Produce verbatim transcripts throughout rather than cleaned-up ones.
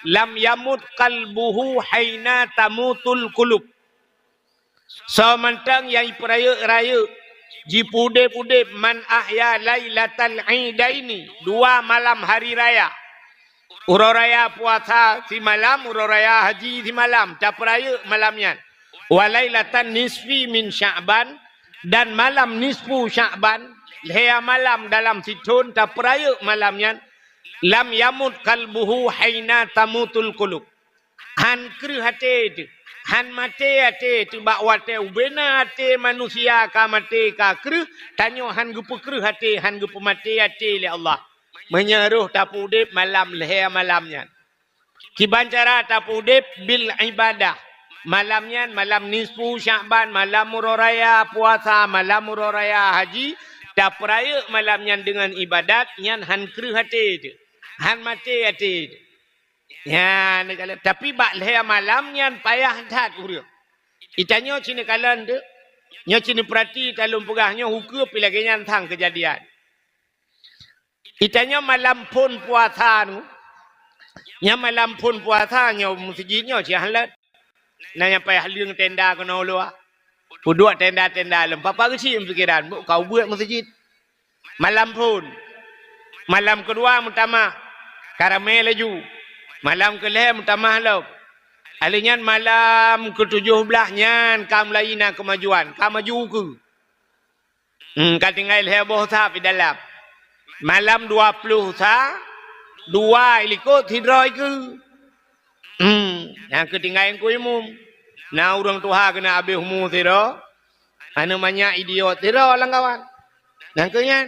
lam yamut qalbuhu haina tamutul qulub. Soe mantong nyang jipeurayeuk-rayeuk, jipeudeb-udeb, man ahya lailatal idaini, dua malam hari raya. Uroe raya puasa simalam, uroe raya haji simalam, tapeurayeuk malam nyan. Wa lailatan nisfi min Sya'ban, dan malam nisfu Sya'ban, lhée malam dalam sithon tapeurayeuk malam nyan. Lam yamut qalbuhu haina tamutul qulub. Han kreueh até teuh, han maté até teuh bak watée ubena até manusia ka maté ka kreueh, tanyoe han geupeukreueh até, han geupeumaté até lé Allah. Meunyoe roh tapeudeb malam lhée malam nyan. Kiban cara tapeudeb bil ibadah. Malam nyan, malam nisfu Sya'ban, malam uroe raya puasa, malam uroe raya haji, tapeurayeuk malam nyan deungon ibadat, nyan han kreueh até teuh, han maté até teuh. Nyan, tapi bak lhée malam nyan payah that ureuëng. Itanyoe cit neukalon teuh, nyoe cit neupeurati talôn peugah nyoe hukeu pi lagée nyan sang keujadian. Itanyoe malam phon puasa nyoe, nyan malam phon puasa nyoe meuseujid nyoe cit han lét. Na nyang payah leueng tenda keunoe luwa. Peuduek tenda-tenda lom. Papa geuchik pikiran, buk ka ubeuet meuseujid. Malam phon. Malam keudua meutamah. Ka ramé laju. Malam keulhée meutamah lom. Alheuh nyan malam keutujôh blaih nyan ka mulai na keumajuan. Ka maju ukeue. Hmm, ka tinggai lhée boh sab di dalam. Malam dua ploh sa, dua i likot sidroe keue. Hmm, nyang keu tinggai Teungku Imum. Na ureuëng tuha keuneuk abéh umu sidroe, aneuk manyak idiot sidroe lam kawan. Nyang keu nyan,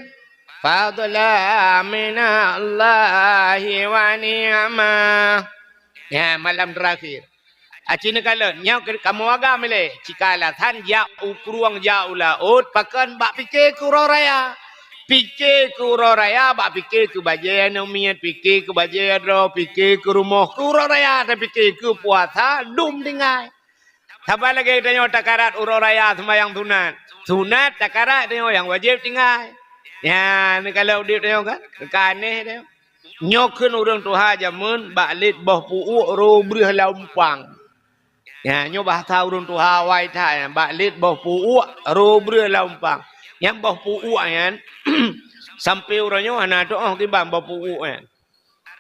fadla minallahi wa ni'mah. Nyan malam terakhir. Aci neukalon, nyoe keu kamoe agam ilée, cika alasan jak u krueng, jak u laôt, pakon bak pike keu uroe raya. Pike keu uroe raya, bak pike keu bajée aneuk miet, pike keu bajée droe, pike keu rumoh, keu uroe raya tapike, keu puasa dum tinggai. Saban lagée tanyoe takarat uroe raya seumayang sunat. Sunat takarat tanyoe nyang wajéb tinggai. Nyan, neukalon udeb tanyoe kan? Ka aneh tanyoe. Nyoe kheun ureuëng tuha jameun bak lét boh pu'uek roh breueh lam umpang. Nyan, nyoe bahasa ureuëng tuha awai that nyan, bak lét boh pu'uek roh breueh lam umpang. Nyan boh pu'uek nyan, sampoe uroe nyoe hana teuoh kiban boh pu'uek nyan.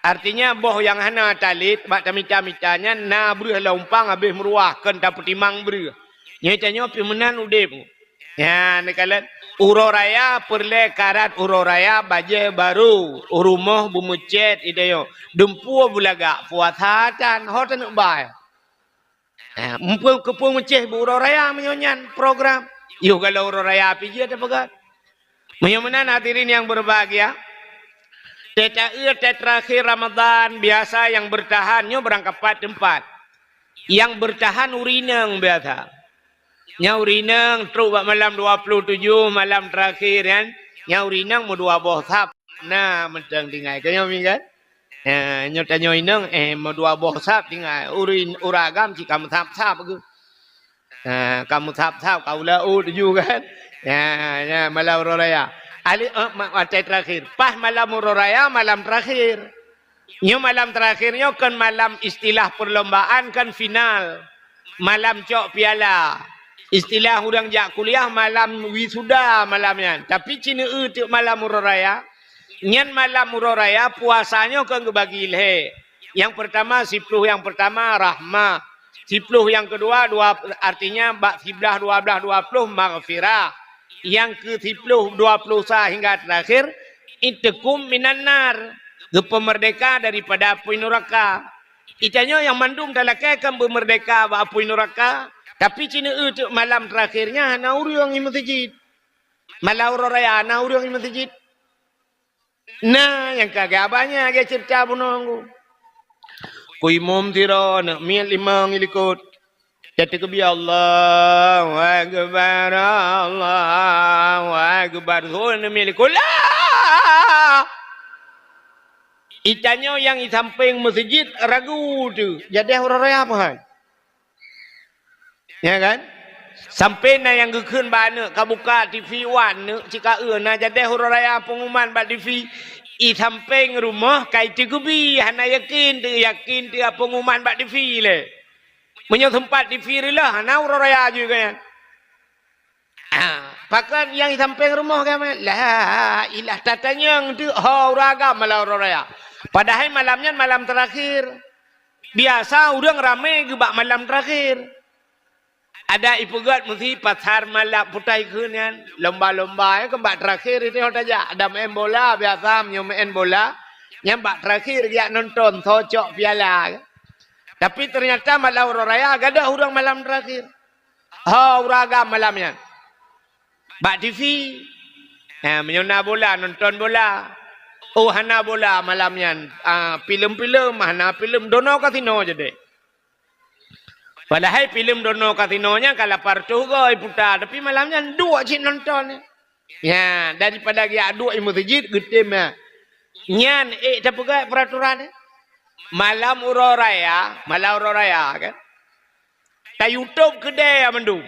Artinya, boh nyang hana talét bak tamita-mita nyan na breueh lam umpang habéh meuruah, kon tapeutimang breueh. Nyoe tanyoe pih meunan udeb. Nyan, neukalon, uroe raya peureulée karat uroe raya bajée barô, u rumoh beumeucét itanyoe, dumpeue beulagak, puasa tan, ho taneuk bai. Eh, mumpung keupeue meucéh bak uroe raya meunyoe nyan program. Yoh galak uroe raya pih jeuet tapeugah. Meunyoe meunan hadirin yang berbahagia, teuh taeu teuh terakhir Ramadan biasa yang bertahan nyoe barangkapat teumpat. Yang bertahan ureuëng inong biasa. Nyan ureuëng inong trok bak malam dua puluh tujuh, malam terakhir nyan, nyan ureuëng inong meudua boh sab. Na mantong tinggai. Keu nyoe mi kan? Eh, nyoe tanyoe inong, eh, meudua boh sab tinggai. Ureuëng, ureuëng agam cit ka meusab-sab geuh. Eh, ka meusab-sab, ka u laôt tuju kan? Ya, ya, malam uroe raya. Ali, eh, ma-, watée terakhir. Pas malam uroe raya, malam terakhir. Nyoe malam terakhir nyoe kon malam istilah perlombaan, kon final. Malam cok piala. Istilah ureuëng jak kuliah malam wisuda malam nyan. Tapi ci neueu teuk malam uroe raya. Nyan malam uroe raya puasa nyoe kon geubagi lhée. Yang pertama, siploh yang pertama rahmah. Siploh yang kedua, dua, artinya bak siblaih, dua blaih, dua ploh maghfirah. Yang ke siploh, dua ploh sa hingga terakhir, itkum minan nar, geupeumerdeka daripada apui neraka. Itanyoe nyang mandum talakée kan beumeurdeka bak apui neraka, tapi ci neueu teuk malam terakhir nyan hana ureuëng i meuseujid. Malam uroe raya hana ureuëng i meuseujid. Na nyang ka geuba nyan lagée ceurita bunoe ngon ku imum sidroe neuk miet limong i likot. Teukeubia Allahu Akbar, Allahu Akbar. Seuhôi neuk miet likot. Lah! Itanyoe nyang i sampéng meuseujid ragu teuh. Jadeh uroe raya peue hai? Ya kan? Sampoe na nyang geukheun bak aneuk, ka buka TV wan neuk cit ka eu na jadeh uroe raya pengumuman bak TV. I sampéng rumoh ka iteugubi, hana yakin teu, yakin teu pengumuman bak T V lé. Meunyoe seumpat T V reuloh, hana uroe raya jih gobnyan. Ah, pakon nyang i sampéng rumoh gobnyan? La ilah tatanyong teu ho ureueng agam malam uroe raya. Padahai malam nyan malam terakhir. Biasa ureueng ramé geuh bak malam terakhir. Adak ipeugét meusi pasar malam putai kheun nyan, lomba-lomba nyan keu bak terakhir itu ho tajak. Ada main bola biasa, meunyoe main bola, nyan bak terakhir geujak nonton, soe cok piala. Tapi ternyata malam uroe raya gadôh ureueng malam terakhir. Ho ureueng agam malam nyan. Bak T V. Ha, meunyoe na bola, nonton bola. Oh, hana bola malam nyan. Ah, filem-filem, hana filem, dono kasino jadi. Padahai filem dono kasino nyan ka lapan reutôh go iputa, tapi malam nyan duek cit nonton. Ya, daripada geujak duek i meuseujid, geutem ya. Nyan ék tapeugah peraturan, eh. Malam uroe raya, malam uroe raya kan. Tayutob keudè mandum.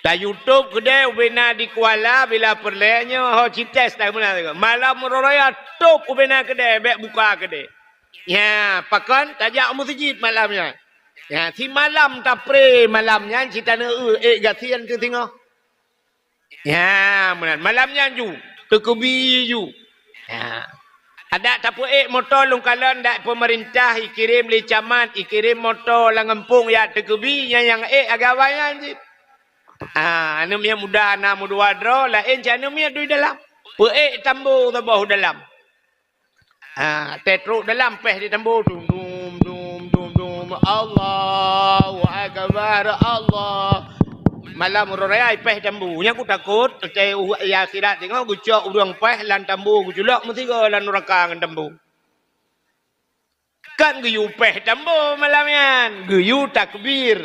Tayutob keudè ubena di Kuala bila peureulèe nyoe ho cites tak meunan. Malam uroe raya tob ubena keudè, bèk buka keudè. Ya, pakon tajak meuseujid malam nyan. Ya, simalam tapré malam nyan cit taneuk ék gasien teuh singoh. Ya, meunan. Malam nyan ju, teukeubie ju. Ya. Adak tapeuék moto lôn kalon dak peumeurintah ikirém lé camat, ikirém moto lam gampông yak teukeubie, nyan nyang ék agak awai nyan cit. Ah, aneuk miet muda na meudua droe, laén cit aneuk miet dui dalam. Peuék tambo saboh dalam. Ha, teutrok dalam péh di tambo, dum, dum, dum, dum, dum. Allahu Akbar, Allah. Malam uroe raya péh tambo. Nyan ku takot, teutai u-, ya akhirat tengok geucok ureueng péh lam tambo geuculok meusigoe lam nuraka ngon tambo. Kan geuyue péh tambo malam nyan, geuyue takbir.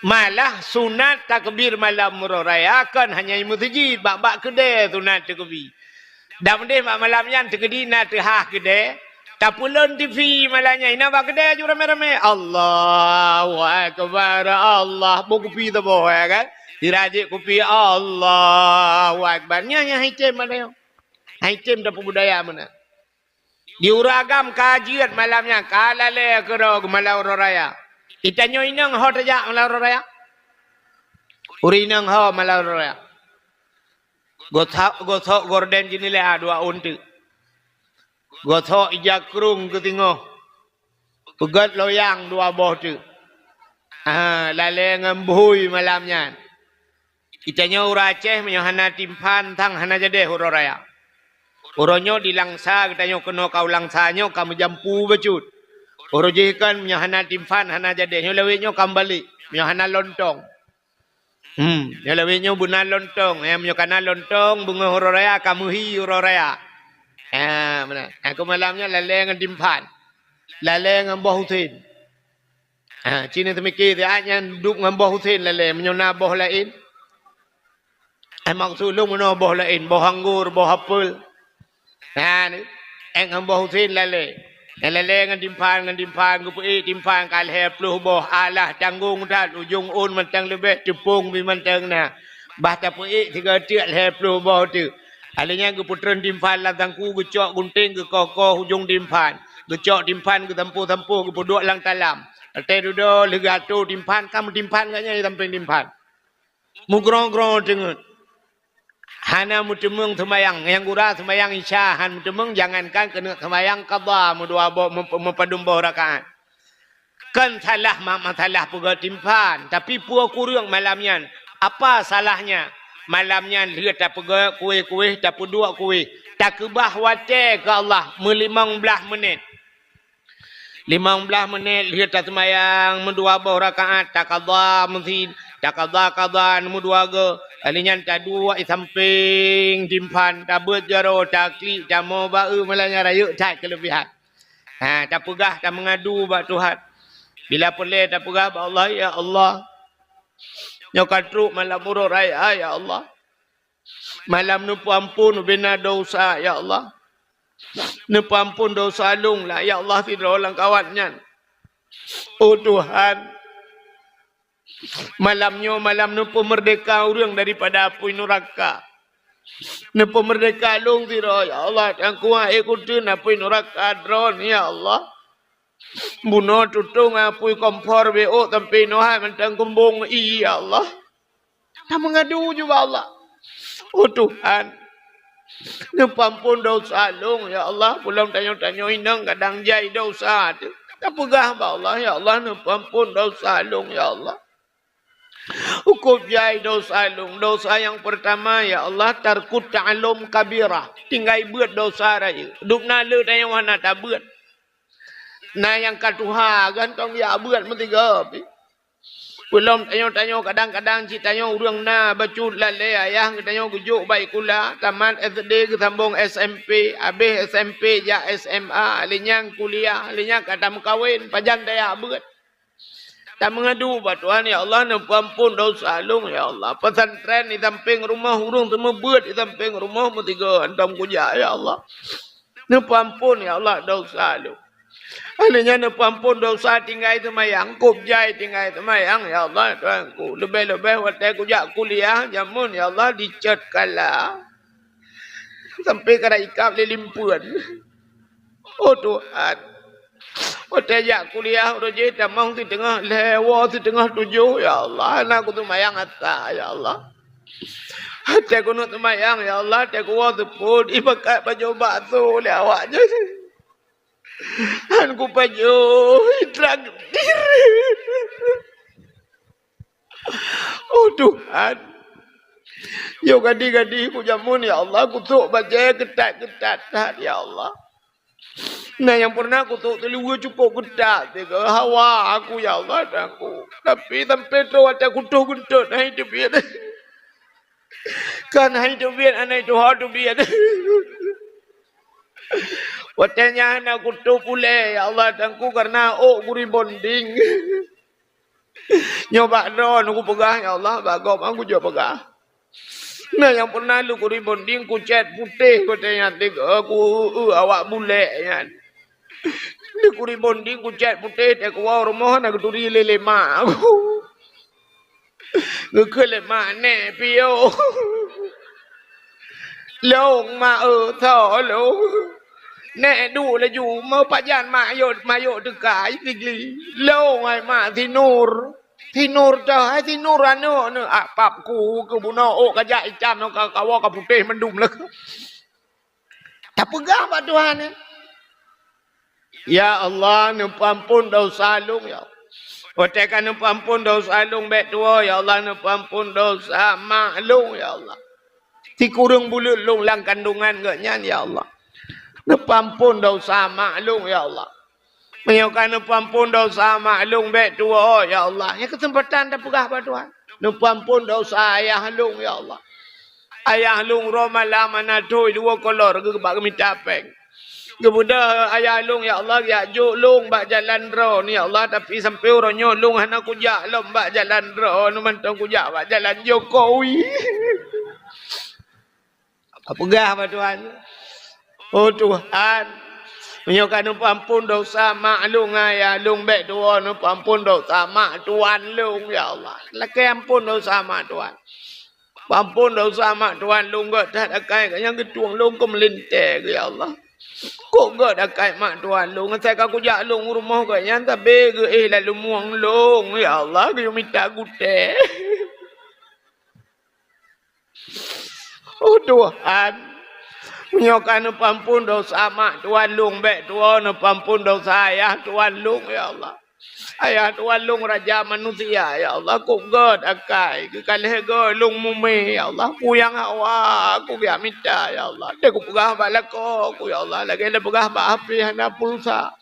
Malah sunat takbir malam uroe raya kon hanya i meuseujid, bak-bak keudè sunat takbir. Dan meudeh bak malam nyan teukeudi na teuhah keudè, tapeulon T V malam nyan, inan bak keudè ju ramé-ramé, "Allahu Akbar, Allah." Boh kupi saboh, ya kan? Sira jép kupi, "Allahu Akbar." Nyan nyang hai tem malam nyan. Hai tem tapeubudaya meunan. Di ureueng agam ka jeuet malam nyan, ka lalè keudroe malam uroe raya. Itanyoe inong ho tajak malam uroe raya? Ureueng inong ho malam uroe raya? Gosok, gosok gorden jeunela dua ôn teuk. Gosok ija krueng keu singoh. Peugét loyang dua boh teuk. Ah, lalè ngon bhui malam nyan. Itanyoe ureueng Aceh meunyoe hana timphan, sang hana jadeh uroe raya. Uroe nyoe di Langsa, geutanyoe keunoe ka u Langsa nyoe ka meujampu bacut. Uroe jih kan meunyoe hana timphan, hana jadeh, nyoe lawét nyoe ka meubalek, meunyoe hana lontong. Hmm, nyoe lawét nyoe beuna lontong. Eh, meunyoe kana lontong, beungoh uroe raya ka meuhi uroe raya. Eh, meunan. Aku malam nyoe lalè ngon timphan. Lalè ngon boh usen. Ha, ci neuseumiké siat nyan duek ngon boh usen lalè, meunyoe na boh laén. Eh, maksud lôn meunoe boh laén, boh anggor, boh apel. Ha, ni, eh, ngon boh usen lalè. Nyan lalè ngon timphan, ngon timphan, geupeuék timphan ka lhèe ploh boh, alah tanggong that, ujong ôn mantong leubeh, teupông pih mantong na. Bah tapeuék sigoe teuk lhèe ploh boh teuk. Alèh nyan geupeutreun timphan lam sangku, geucok gunténg, geukoh-koh ujong timphan. Geucok timphan, geusampôh-sampôh, geupeuduek lam talam. Watèe dudoe lheueh geuatô timphan, ka meutimphan gobnyan di sampéng timphan. Meugroe-groe teungeut. Hana meuteumeung seumayang, nyang gura seumayang Isya han meuteumeung, jangankan keuneuk seumayang qadha meudua boh, meup-, meupadum boh rakaat. Kon salah ma-, masalah peugét timphan, tapi peue kureueng malam nyan? Apa salahnya? Malam nyan lheueh tapeugét kuéh-kuéh, tapeuduek kuéh, takeubah watèe keu Allah meulimong blaih meunét. Limong blaih meunét lheueh taseumayang meudua boh rakaat, taqadha meusi-, taqadha qadhaan meudua goe. Alèh nyan taduek di sampéng timphan, tabeuet jaroe, taklik, tamoe baeu, malam nyan rayeuk that keuleubihan. Ha, tapeugah, tameungadu bak Tuhan. Bila peureulèe tapeugah bak Allah, "Ya Allah, nyoe ka trok malam uroe raya, ya Allah. Malam neupeuampon ubena desya, ya Allah. Neupeuampon desya lôn lah, ya Allah, sidroe lam kawat nyan. Oh Tuhan, malam nyoe malam neupeumeurdeka ureueng daripada apui nuraka. Neupeumeurdeka lôn sidroe, ya Allah, Tuhanku, hai kuteun apui nuraka droen, ya Allah. Bunoe tutong apui kompor B O sampoe noe hai mantong kumbong ie, ya Allah. Tameungadu ju bak Allah. Oh Tuhan, neupeuampon desya lôn, ya Allah. Peulom tanyoe-tanyoe inong kadang jai desya teuh. Tapeugah bak Allah, ya Allah, neupeuampon desya lôn, ya Allah. Cukup jai desya lôn. Desya nyang peurtama, ya Allah, tarkut ta'allum kabirah. Tinggai beuet desya rayeuk. Dubna le tanyoe hana tabeuet. Na nyang ka tuha, gantong jak beuet meusigoe pih. Peulom tanyoe-tanyoe, kadang-kadang cit tanyoe ureuëng na bacut lalée ayah geutanyoe geujok bak sikula, tamat S D geusambong S M P, habéh S M P jak S M A, lheueh nyan kuliah, lheueh nyan ka tameukawen, pajan tajak beuet. Tameungadu bak Tuhan, "Ya Allah, neupeuampon desya lôn, ya Allah. Pesantren di sampéng rumoh, ureuëng teumeubuet di sampéng rumoh, meusigoe hantom kujak, ya Allah. Neupeuampon, ya Allah, desya lôn." Akhé nyan neupeuampon desya tinggai seumayang, kôb jai tinggai seumayang, "Ya Allah, Tuhanku, leubeh-leubeh watée kujak kuliah, jameun, ya Allah, dicet kala. Sampoe kada ikab lé limpeuen." Oh Tuhan, watée jak kuliah uroe jih tamong siteungoh lhée, woe siteungoh tujoh, ya Allah, hana kuseumayang asa, ya Allah. Watée keuneuk seumayang, ya Allah, watée kuwoe seupôt, ipakat pajoh bakso lé awak nyan. Han kupajoh, itraktir. Oh Tuhan, yo gadi-gadi kujameun, ya Allah, kusok bajée keutat-keutat that, ya Allah. Na nyang pernah kusok teuliwe cukôp keutat, tiga hawa aku, ya Allah, dan aku. Tapi sampai tu watée kutoh geuntot, hai teubiet. Kan hai teubiet, aneuk tuha teubiet. Watée nyan hana kutoh puléh, ya Allah, dan aku, karena ôk guri bonding. Nyoe bak droe kupeugah, ya Allah, bak gob aku jeuet peugah. Na nyang pernah lôn kuri bonding kucét putéh watée nyan, tiga ku, eu, awak bulek nyan. Lôn kuri bonding kucét putéh, watée kuwoe rumoh na geuturi lé, lé mak aku. Geukheun lé mak, "Nèk piôh." "Lôn, mak, eu, tho lôn." "Nèk duek laju, meupajan mak yot, mak yot teuka, isigli." "Lôn, hai mak, sinur." "Sinur teuh, hai sinur aneuk, aneuk." Ah, pap ku keu bunoe ôk ka jak itam, ka kawoe ka putéh mandum leuh. Tapeugah bak Tuhan, eh. Ya Allah, neupeuampon desya lôn, ya Allah. Watée ka neupeuampon desya lôn bék tuwoe, ya Allah, neupeuampon desya mak lôn, ya Allah. Sikureueng buleuen lôn lam kandungan geuh nyan, ya Allah. Neupeuampon desya mak lôn, ya Allah. Meunyoe ka neupeuampon desya mak lôn bék tuwoe, ya Allah. Nyan keuseumpatan tapeugah bak Tuhan. Neupeuampon desya ayah lôn, ya Allah. Ayah lôn uroe malam hana thoi dua kolor geuh bak geumita péng. Geubeudôh ayah lôn, ya Allah, geujak jok lôn bak jalan droe, ya Allah, tapi sampoe uroe nyoe lôn hana kujak lom bak jalan droe, mantong kujak bak jalan Jokowi. Tapeugah bak Tuhan, "Oh Tuhan, meunyoe ka neupeuampon desya mak lôn ngon ayah lôn, bék tuwoe neupeuampon desya mak tuan lôn, ya Allah. Lakée ampon desya mak tuan." Peuampon desya mak tuan lôn, gét that akai, nyang geutueng lôn keu meulintée geuh, ya Allah. Kok gét akai mak tuan lôn, asai ka kujak lôn u rumoh gét nyan, sabe geuéh lam lumueng lôn, ya Allah, geuyue mita gutée. Oh Tuhan, meunyoe ka neupeuampon desya mak tuan lôn, bék tuwoe neupeuampon desya ayah tuan lôn, ya Allah. Ayah tuan lôn raja manusia, ya Allah, kok gét akai, geukalhée gét lôn mumé, ya Allah, peue nyang hawa ku geujak mita, ya Allah. Deuh kupeugah bak lakoe ku, ya Allah, lagée lôn peugah bak hapé hana pulsa.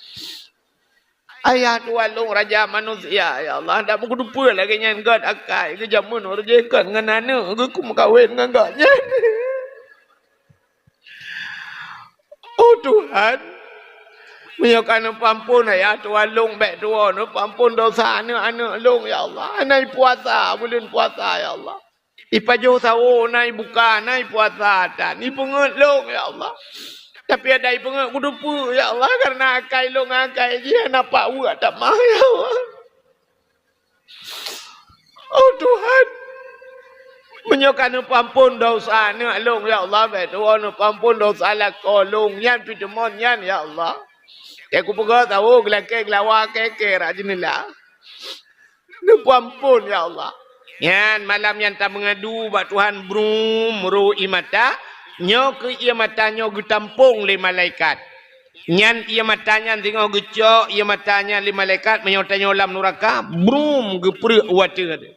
Ayah tuan lôn raja manusia, ya Allah, dak meukuteupeue lagée nyan gét akai, geujameun uroe jih kon ngon aneuk geuh kumeukawen ngon gobnyan. Oh Tuhan, meunyoe ka neupeuampon ayah tuan lôn, bék tuwoe neupeuampon desya aneuk-aneuk lôn, ya Allah. Hana ipuasa buleuen puasa, ya Allah. Ipajoh sawo, hana ibuka, hana ipuasa, tan ipeungeut lôn, ya Allah. Tapi adak ipeungeut kuteupeue, ya Allah, kareuna akai lôn ngon akai jih hana pak weuek tamah, ya Allah. Oh Tuhan, Meunyoe ka neupeuamphon desya aneuk lôn, ya Allah, bék tuwoe neupeuamphon desya lakoe lôn nyan, pih teumon nyan, ya Allah. Teuh kupeugah tawoe geulakée geulawa kée-kée rot jeuneulah. Neupeuamphon, ya Allah. Nyan malam nyan tameungadu bak Tuhan, brum, roh ié mata. Nyoe keuh ié mata nyoe geutampong lé malaikat. Nyan ié mata nyan singoh geucok ié mata nyan lé malaikat, meunyoe tanyoe lam nuraka, brum, geupreuek u ateueh.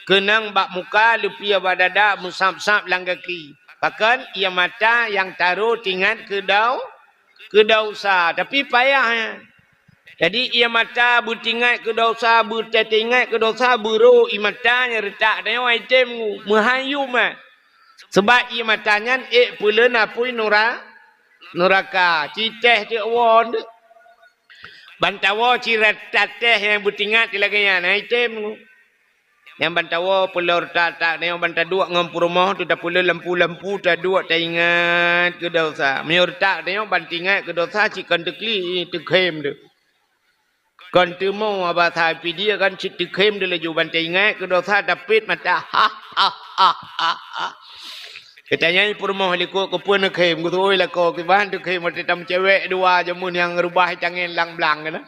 Keunong bak muka leupie bak dada, meusab-sab lam gaki. Pakon? Ié mata nyang tarô teuingat keu dau-, keu desya. Tapi payah nyan. Jadi, ié mata beuteuingat keu desya, beuteuingat keu desya, beurô ié mata nyang reutak tanyoe item meuhayum, eh. Sabab ié mata nyan ék peuleuen apui nura-, nuraka. Ci teh teuk woe. Bantawoe ci rata teh nyang beuteuingat lagée nyan, item. Nyang bantawoe peulor tak-tak nyoe ban taduek ngon peurumoh teuh tapeuleueh lampu-lampu taduek taingat keu desya. Meunyoe reutak nyoe ban teuingat keu desya cit kon teuklik teukhém teuh. Kon teumo aba sa pidie kan cit teukhém teuh laju ban teuingat keu desya tapét mata. Ha, ha, ha, ha, ha. Geutanyong peurumoh likot keupeue neukhém, geuteuôi lakoe kiban teukhém watée tameucewek dua jameun nyang reubah tangen lang blang keunan.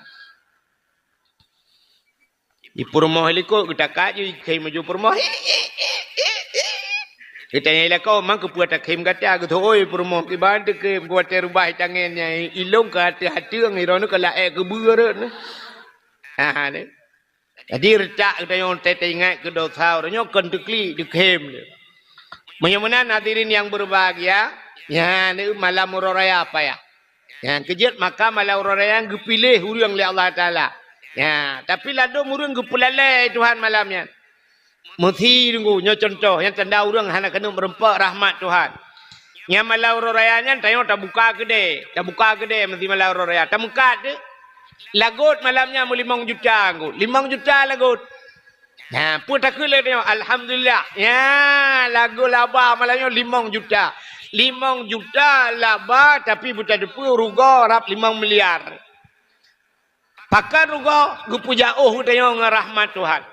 Di peurumoh likot geutakat ju ikhém laju peurumoh. Geutanyong lakoe, "Man keupeue takhém gata?" Geuteuôi peurumoh, "Kiban teukhém, watée reubah tangen nyan, ilong ka ateueh-ateueh, droeneuh ka laék keubeue rot." Ha, ni. Jadi reutak geutanyong teuingat keu desya, uroe nyoe kon teuklik teukhém lé. Meunyoe meunan hadirin nyang beubahgia, nyan malam uroe raya payah. Nyang keujeuet maka malam uroe raya nyan geupiléh ureuëng lé Allah Taala. Nya, tapi ladôm ureuëng geupeulalée Tuhan malam nyan. Meusi deungoe nyoe cuntoh nyang tanda ureuëng hana keuneuk meurumpok rahmat Tuhan. Nyang malam uroe raya nyan tanyoe tabuka keudée, tabuka keudée meusi malam uroe raya. Tameukat deh. Lagot malam nyan meulimong juta nggo. Limong juta lagot. Nah, peue takheun lé tanyoe? Alhamdulillah. Nya, lagot laba malam nyoe limong juta. Limong juta laba, tapi beuteupeue rugoe rab limong miliar. Pakon rugoe? Geupeujak óh tanyoe ngon rahmat Tuhan.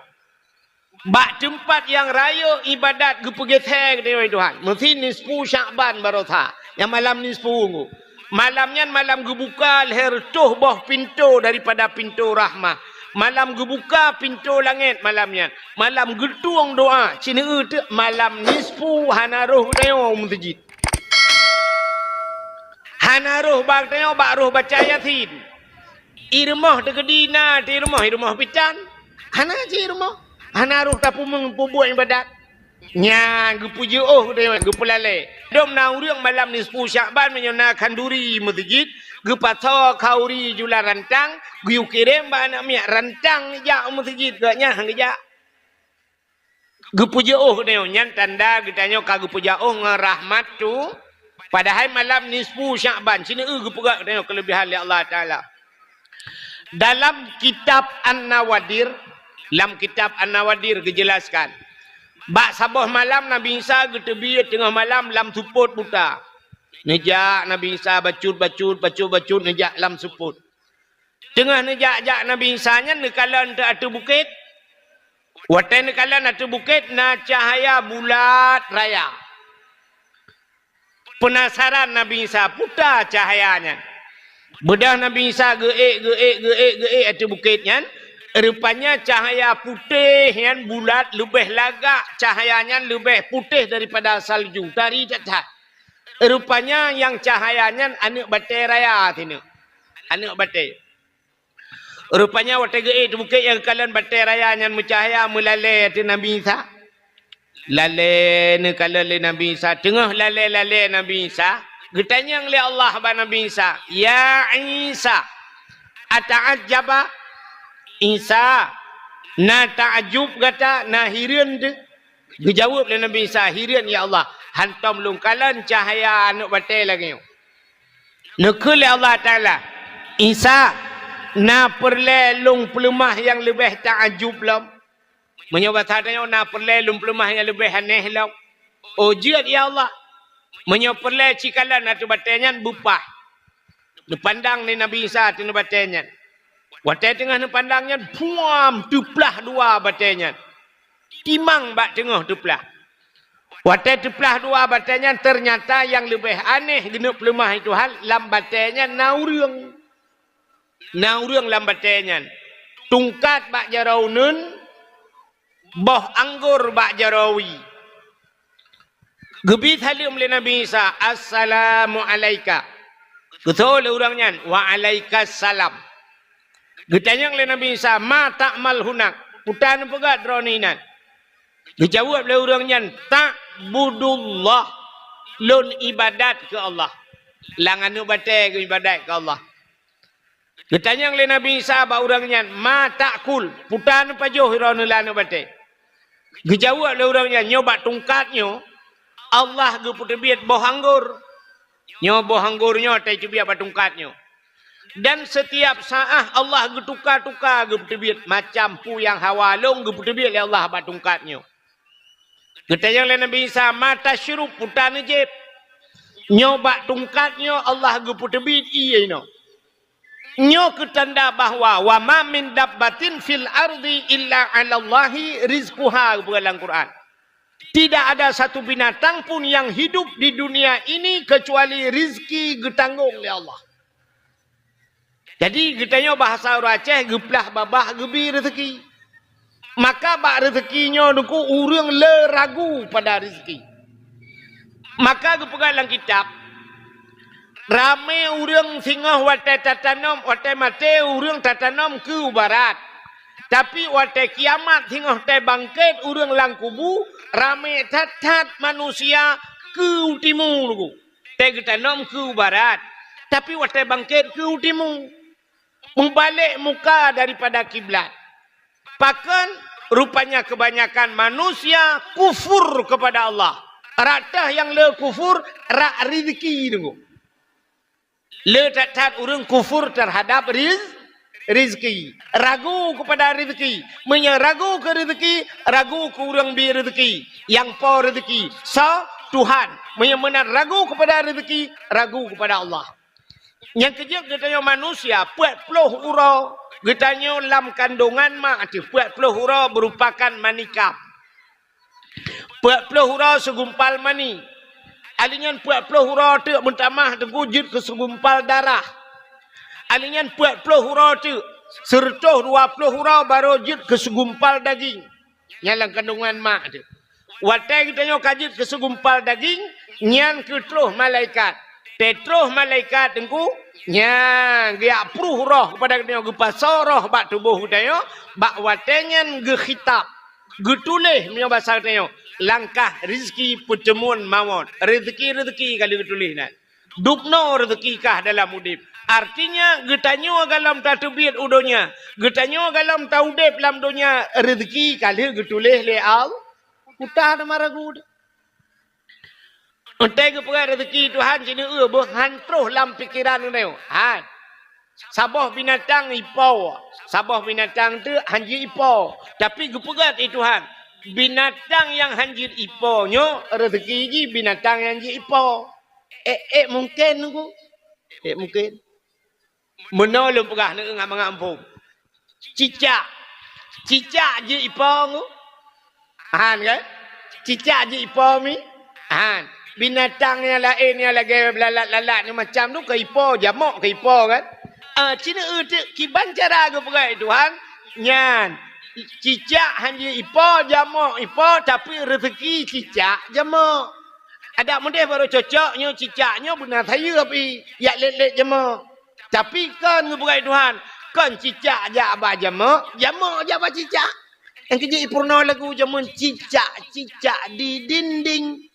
Bak teumpat nyang rayeuk ibadat geupeugeuthée tanyoe Tuhan. Meusi nisfu Syakban barosa. Nyang malam nisfu nggo. Malam nyan malam geubuka lhée reutôh boh pintoe daripada pintoe rahmah. Malam geubuka pintoe langét malam nyan. Malam geutueng doá, ci neueu teuk malam nisfu hana roh tanyoe u meuseujid. Hana roh bak tanyoe bak roh baca Yasin. I rumoh teukeudi na, di rumoh, i rumoh pitan. Hana ci i rumoh. Hana roh tapeumeung peubuet ibadat. Nyan geupeujeuôh deungon geupeulalée. Dum na ureuëng malam nisfu Syakban meunyoe na khanduri meuseujid, geupasoe khanduri jula rantang, geuyue kirém bak aneuk miet rantang jak u meuseujid, geuh nyan han geujak. Geupeujeuôh deungon nyan tanda geutanyoe ka geupeujak óh ngon rahmat tu. Padahai malam nisfu Syakban, ci neueu geupeugah tanyoe keuleubihan lé Allah Taala. Dalam kitab An-Nawadir, lam kitab An-Nawadir geujelaskan, bak saboh malam Nabi Isa geuteubiet teungoh malam lam seupôt buta. Neujak Nabi Isa bacut-bacut, bacut-bacut neujak lam seupôt. Teungoh neujak-jak Nabi Isa nyan neukalon teuk ateueh bukét. Watée neukalon ateueh bukét na cahya bulat raya. Peunasaran Nabi Isa, puta cahya nyan. Beudôh Nabi Isa geuék, geuék, geuék, geuék ateueh bukét nyan, rupanya cahya putéh nyan bulat leubeh lagak, cahya nyan leubeh putéh daripada salju, tari that-that. Rupanya nyang cahya nyan aneuëk batée raya sineuk. Aneuëk batée. Rupanya watée geuék ateueh bukét nyang kalon batée raya nyan meucahya meulalée ateueh Nabi Isa. Lalée neukalon lé Nabi Isa, teungoh lalée-lalée Nabi Isa, geutanyong lé Allah bak Nabi Isa, "Ya Isa, ata'ajjaba?" Isa, na ta'ajub gata, na hireuen teuh? Geujaweueb lé Nabi Isa, "Hireuen ya Allah, hantom lôn kalon cahya aneuëk batée lagée nyoe." Neukheun lé Allah Taala, "Isa, na peureulée lôn peuleumah nyang leubeh ta'ajub lom? Meunyoe basa tanyoe na peureulée lôn peuleumah nyang leubeh aneh lom?" "Oh, jeuet ya Allah." Meunyoe peureulée ci kalon ateueh batée nyan beupah. Neupandang lé Nabi Isa ateueh batée nyan. Watée teungoh neupandang nyan, puam, teuplah dua batée nyan. Timang bak teungoh teuplah. Watée teuplah dua batée nyan, teunyata nyang leubeh aneh geuneuk peuleumah lé Tuhan, lam batée nyan na ureuëng. Na ureuëng lam batée nyan. Tungkat bak jaroe uneuen, boh anggor bak jaroe wie. Geubi saleuem lé Nabi Isa, "Assalamu alaika." Geutho lé ureuëng nyan, "Wa alaikas salam." Geutanyong lé Nabi Isa, "Ma ta'mal hunak?" Peue tapeugah droeneuh inan? Geujaweueb lé ureuëng nyan, "Ta'budullah." Lôn ibadat keu Allah. Lam aneuëk batée geuibadat keu Allah. Geutanyong lé Nabi Isa bak ureuëng nyan, "Ma ta'kul?" Peue tapajoh droeneuh lam aneuëk batée? Geujaweueb lé ureuëng nyan, "Nyoe bak tungkat nyoe, Allah geupeuteubiet boh anggor. Nyoe boh anggor nyoe teubiet bak tungkat nyoe. Dan setiap saát Allah geutuka-tuka geupeuteubiet, macam peue nyang hawa lôn geupeuteubiet lé Allah bak tungkat nyoe." Geutanyong lé Nabi Isa, "Ma tasyrub?" Peue tajieb? "Nyoe bak tungkat nyoe Allah geupeuteubiet ié inoe." Nyoe keu tanda bahwa, "Wa ma min dabbatin fil ardi illa 'alallahi rizquha," geupeugah lam Quran. Tidak ada satu binatang pun yang hidup di dunia ini kecuali rizki geutanggong lé Allah. Jadi, geutanyoe bahasa ureuëng Aceh, geuplah babah geubi rezeki. Maka bak rezeki nyoe Teungku, ureuëng le ragu pada rezeki. Maka geupeugah lam kitab, ramé ureuëng singoh watée tatanom, watée maté ureuëng tatanom keu barat. Tapi watée kiamat singoh tée bangkét ureuëng lam kubu, ramé that-that manusia keu timu Teungku. Tée geutanom keu barat, tapi watée bangkét keu timu. Meubalek muka daripada kiblat. Pakon? Rupanya kebanyakan manusia kufur kepada Allah. Rata nyang le kufur, rak rezeki Teungku. Le that-that ureuëng kufur terhadap riz-, rezeki. Ragu kepada rezeki. Meunyoe ragu keu rezeki, ragu keu ureuëng bi rezeki. Nyang po rezeki, soe? Tuhan. Meunyoe meunan ragu kepada rezeki, ragu kepada Allah. Nyang keujeuet geutanyoe manusia, peuet ploh uroe geutanyoe lam kandongan mak teuh, peuet ploh uroe meurupakan manikam. Peuet ploh uroe seugumpal mani. Alinyan peuet ploh uroe teuk meutamah Teungku jeuet keu seugumpal darah. Alinyan peuet ploh uroe teuk, seureutôh dua ploh uroe barô jeuet keu seugumpal daging. Nyan lam kandongan mak teuh. Watée geutanyoe ka jeuet keu seugumpal daging, nyan keuh troh malaikat. Tée troh malaikat Teungku, nyan geujak pruh roh keupada geutanyoe, geupasoe roh bak tuboh geutanyoe, bak watée nyan geukhitab, geutuléh meunyoe basa geutanyoe, langkah rezeki peuteumuan mawöt. Rezeki-rezeki ka lheueh geutuléh nan. Dubnoe rezeki kah dalam udeb. Artinya, geutanyoe gohlom tateubiet u donya, geutanyoe gohlom taudeb lam donya, rezeki ka lheueh geutuléh lé Allah. Uta teuma ragu teuh. Enteuk geupeugah rezeki Tuhan, sineuk eu boh han troh lam pikeran geutanyoe. Han. Saboh binatang ipo, saboh binatang teuk han jeuet ipo. Tapi geupeugah lé Tuhan, binatang nyang han jeuet ipo nyoe rezeki jih binatang nyang jeuet ipo. Ék, ék mungken Teungku? Ék mungken? Meunoe lôn peugah, neueu ngat mangat muphom. Cicak. Cicak jeuet ipo Teungku? Han kan? Cicak jeuet ipo mi? Han. Binatang nyang laén nyang lagée beulalat-lalat nyoe macam tu ka ipo, jamok ka ipo kan? Ah, sineuk eu teuk kiban cara geupeugah lé Tuhan, nyan cicak han jeuet ipo, jamok ipo, tapi rezeki cicak jamok. Adak meudeh barô cocok nyoe cicak nyoe beuna sayeuep i, jak lét-lét jamok. Tapi kon geupeugah lé Tuhan, kon cicak jak bak jamok, jamok jak bak cicak. Nyang keujeuet ipeurunoe lagu jameun, cicak-cicak di dinding.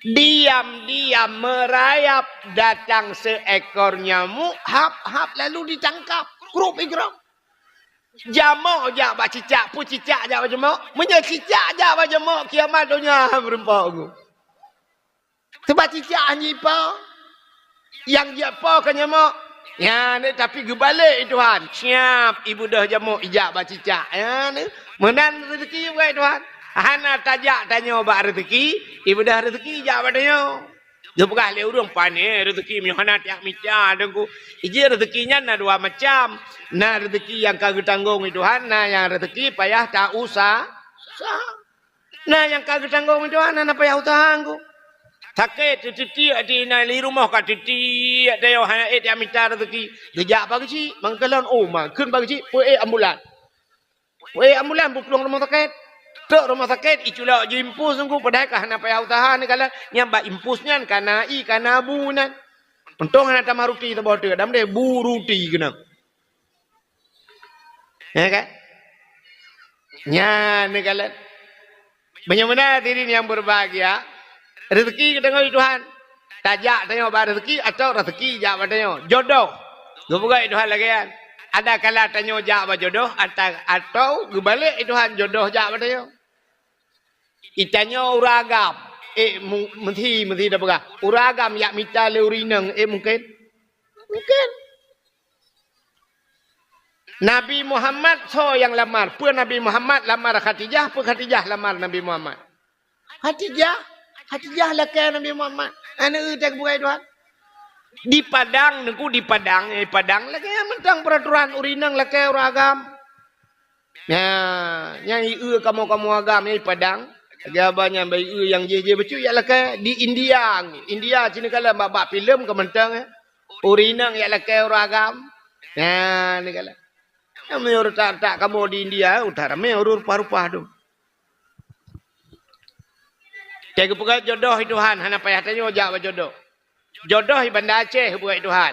Diam-diam merayap, datang seekor nyamuk, hap-hap lalu ditangkap. Krup igrop. Jamok jak bak cicak, peue cicak jak bak jamok? Meunyoe cicak jak bak jamok, kiamat donya meureumpok Teungku. Teuma cicak han jeuet ipo? Nyang jeuet po ka nyamok. Nyan, tapi geubalek lé Tuhan. Siap, ibeudôh jamok ijak bak cicak. Nyan, meunan rezeki buet Tuhan. Hana tajak tanyoe bak rezeki, ibeudôh rezeki ijak bak tanyoe. Geupeugah lé ureuëng, "Pane rezeki meunyoe hana tajak mita Teungku." Ijih rezeki nyan na dua macam. Na rezeki nyang ka geutanggong lé Tuhan, na nyang rezeki payah ta-usa-, usaha. Na nyang ka geutanggong Tuhan, hana payah useuha Teungku. Sakét, teutiek di na di rumoh ka teutiek, tanyoe hana ék mita raseuki. Geujak bak geuchik, mangkalon, oh, ma, kheun bak geuchik, peuék ambulan. Peuék ambulan, beuplueng rumoh sakét. Trok rumoh sakét, iculok jiimpus Teungku, padahai ka hana payah useuha neukalon. Nyang bak impus nyan ka na ie, ka na bu nan. Untông hana tamah ruti saboh teuk, dam deh bu ruti keunong. Ya kan? Nyan neukalon. Meunyoe meunan hadirin nyang berbahagia, raseuki geutanyoe di Tuhan. Tajak tanyoe bak raseuki atawa raseuki jak bak tanyoe. Jodoh. Geupeugah Tuhan lagée nyan. Ada kala tanyoe jak bak jodoh ata-, atawa geubalek Tuhan jodoh jak bak tanyoe. Itanyoe ureuëng agam, ék mu-, meusi, meusi tapeugah. Ureuëng agam jak mita lé ureuëng inong, ék mungken? Mungken. Nabi Muhammad soe nyang lamar? Peue Nabi Muhammad lamar Khadijah, peue Khadijah lamar Nabi Muhammad? Khadijah. Khadijah lakée Nabi Muhammad. Aneuk teuh bukai Tuhan. Di Padang, Teungku, di Padang, eh, Padang lakée mantong peraturan ureuëng inong lakée ureuëng agam. Nah, nyang ieu kamoe-kamoe agam nyang di Padang, lagée abah nyan bak ieu nyang jih-jih bacut yak lakée di India. India sini kala bak-bak filem ka mantong, eh. Ureuëng inong yak lakée ureuëng agam. Nah, ni kala. Nyang meunyoe retak-retak kamoe di India, udah ramé ureuëng rupa-rupa tu. Teuh geupeugah jodoh i Tuhan, hana payah tanyoe jak bak jodoh. Jodoh i Banda Aceh buet Tuhan.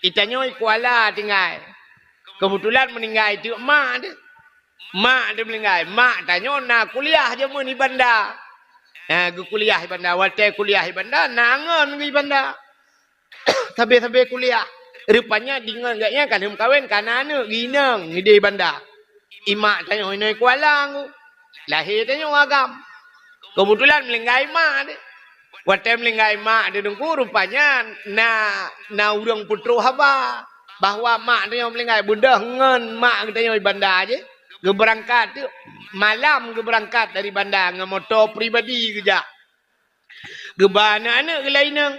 Itanyoe i Kuala tinggai. Keubeutulan meuninggai teuk mak teuh. Mak teuh meuninggai. Mak tanyoe na kuliah jameun i Banda. Ha, geukuliah i Banda. Watée kuliah i Banda, na ngon geuh i Banda. Sabe-sabe kuliah. Rupanya deungon gobnyan ka lheueh meukawen, ka na aneuk geuh inong ideh i Banda. I mak tanyoe inoe i Kuala Teungku. Lahé tanyoe agam. Keubeutulan meuninggai mak teuh. Watée meuninggai mak teuh Teungku, rupanya na, na ureuëng peutroh haba bahwa mak tanyoe meuninggai. Beudôh ngon mak geutanyoe i Banda jih. Geubeurangkat teuk. Malam geubeurangkat dari Banda ngon moto pribadi geujak. Geuba aneuk-aneuk geuh lam inong.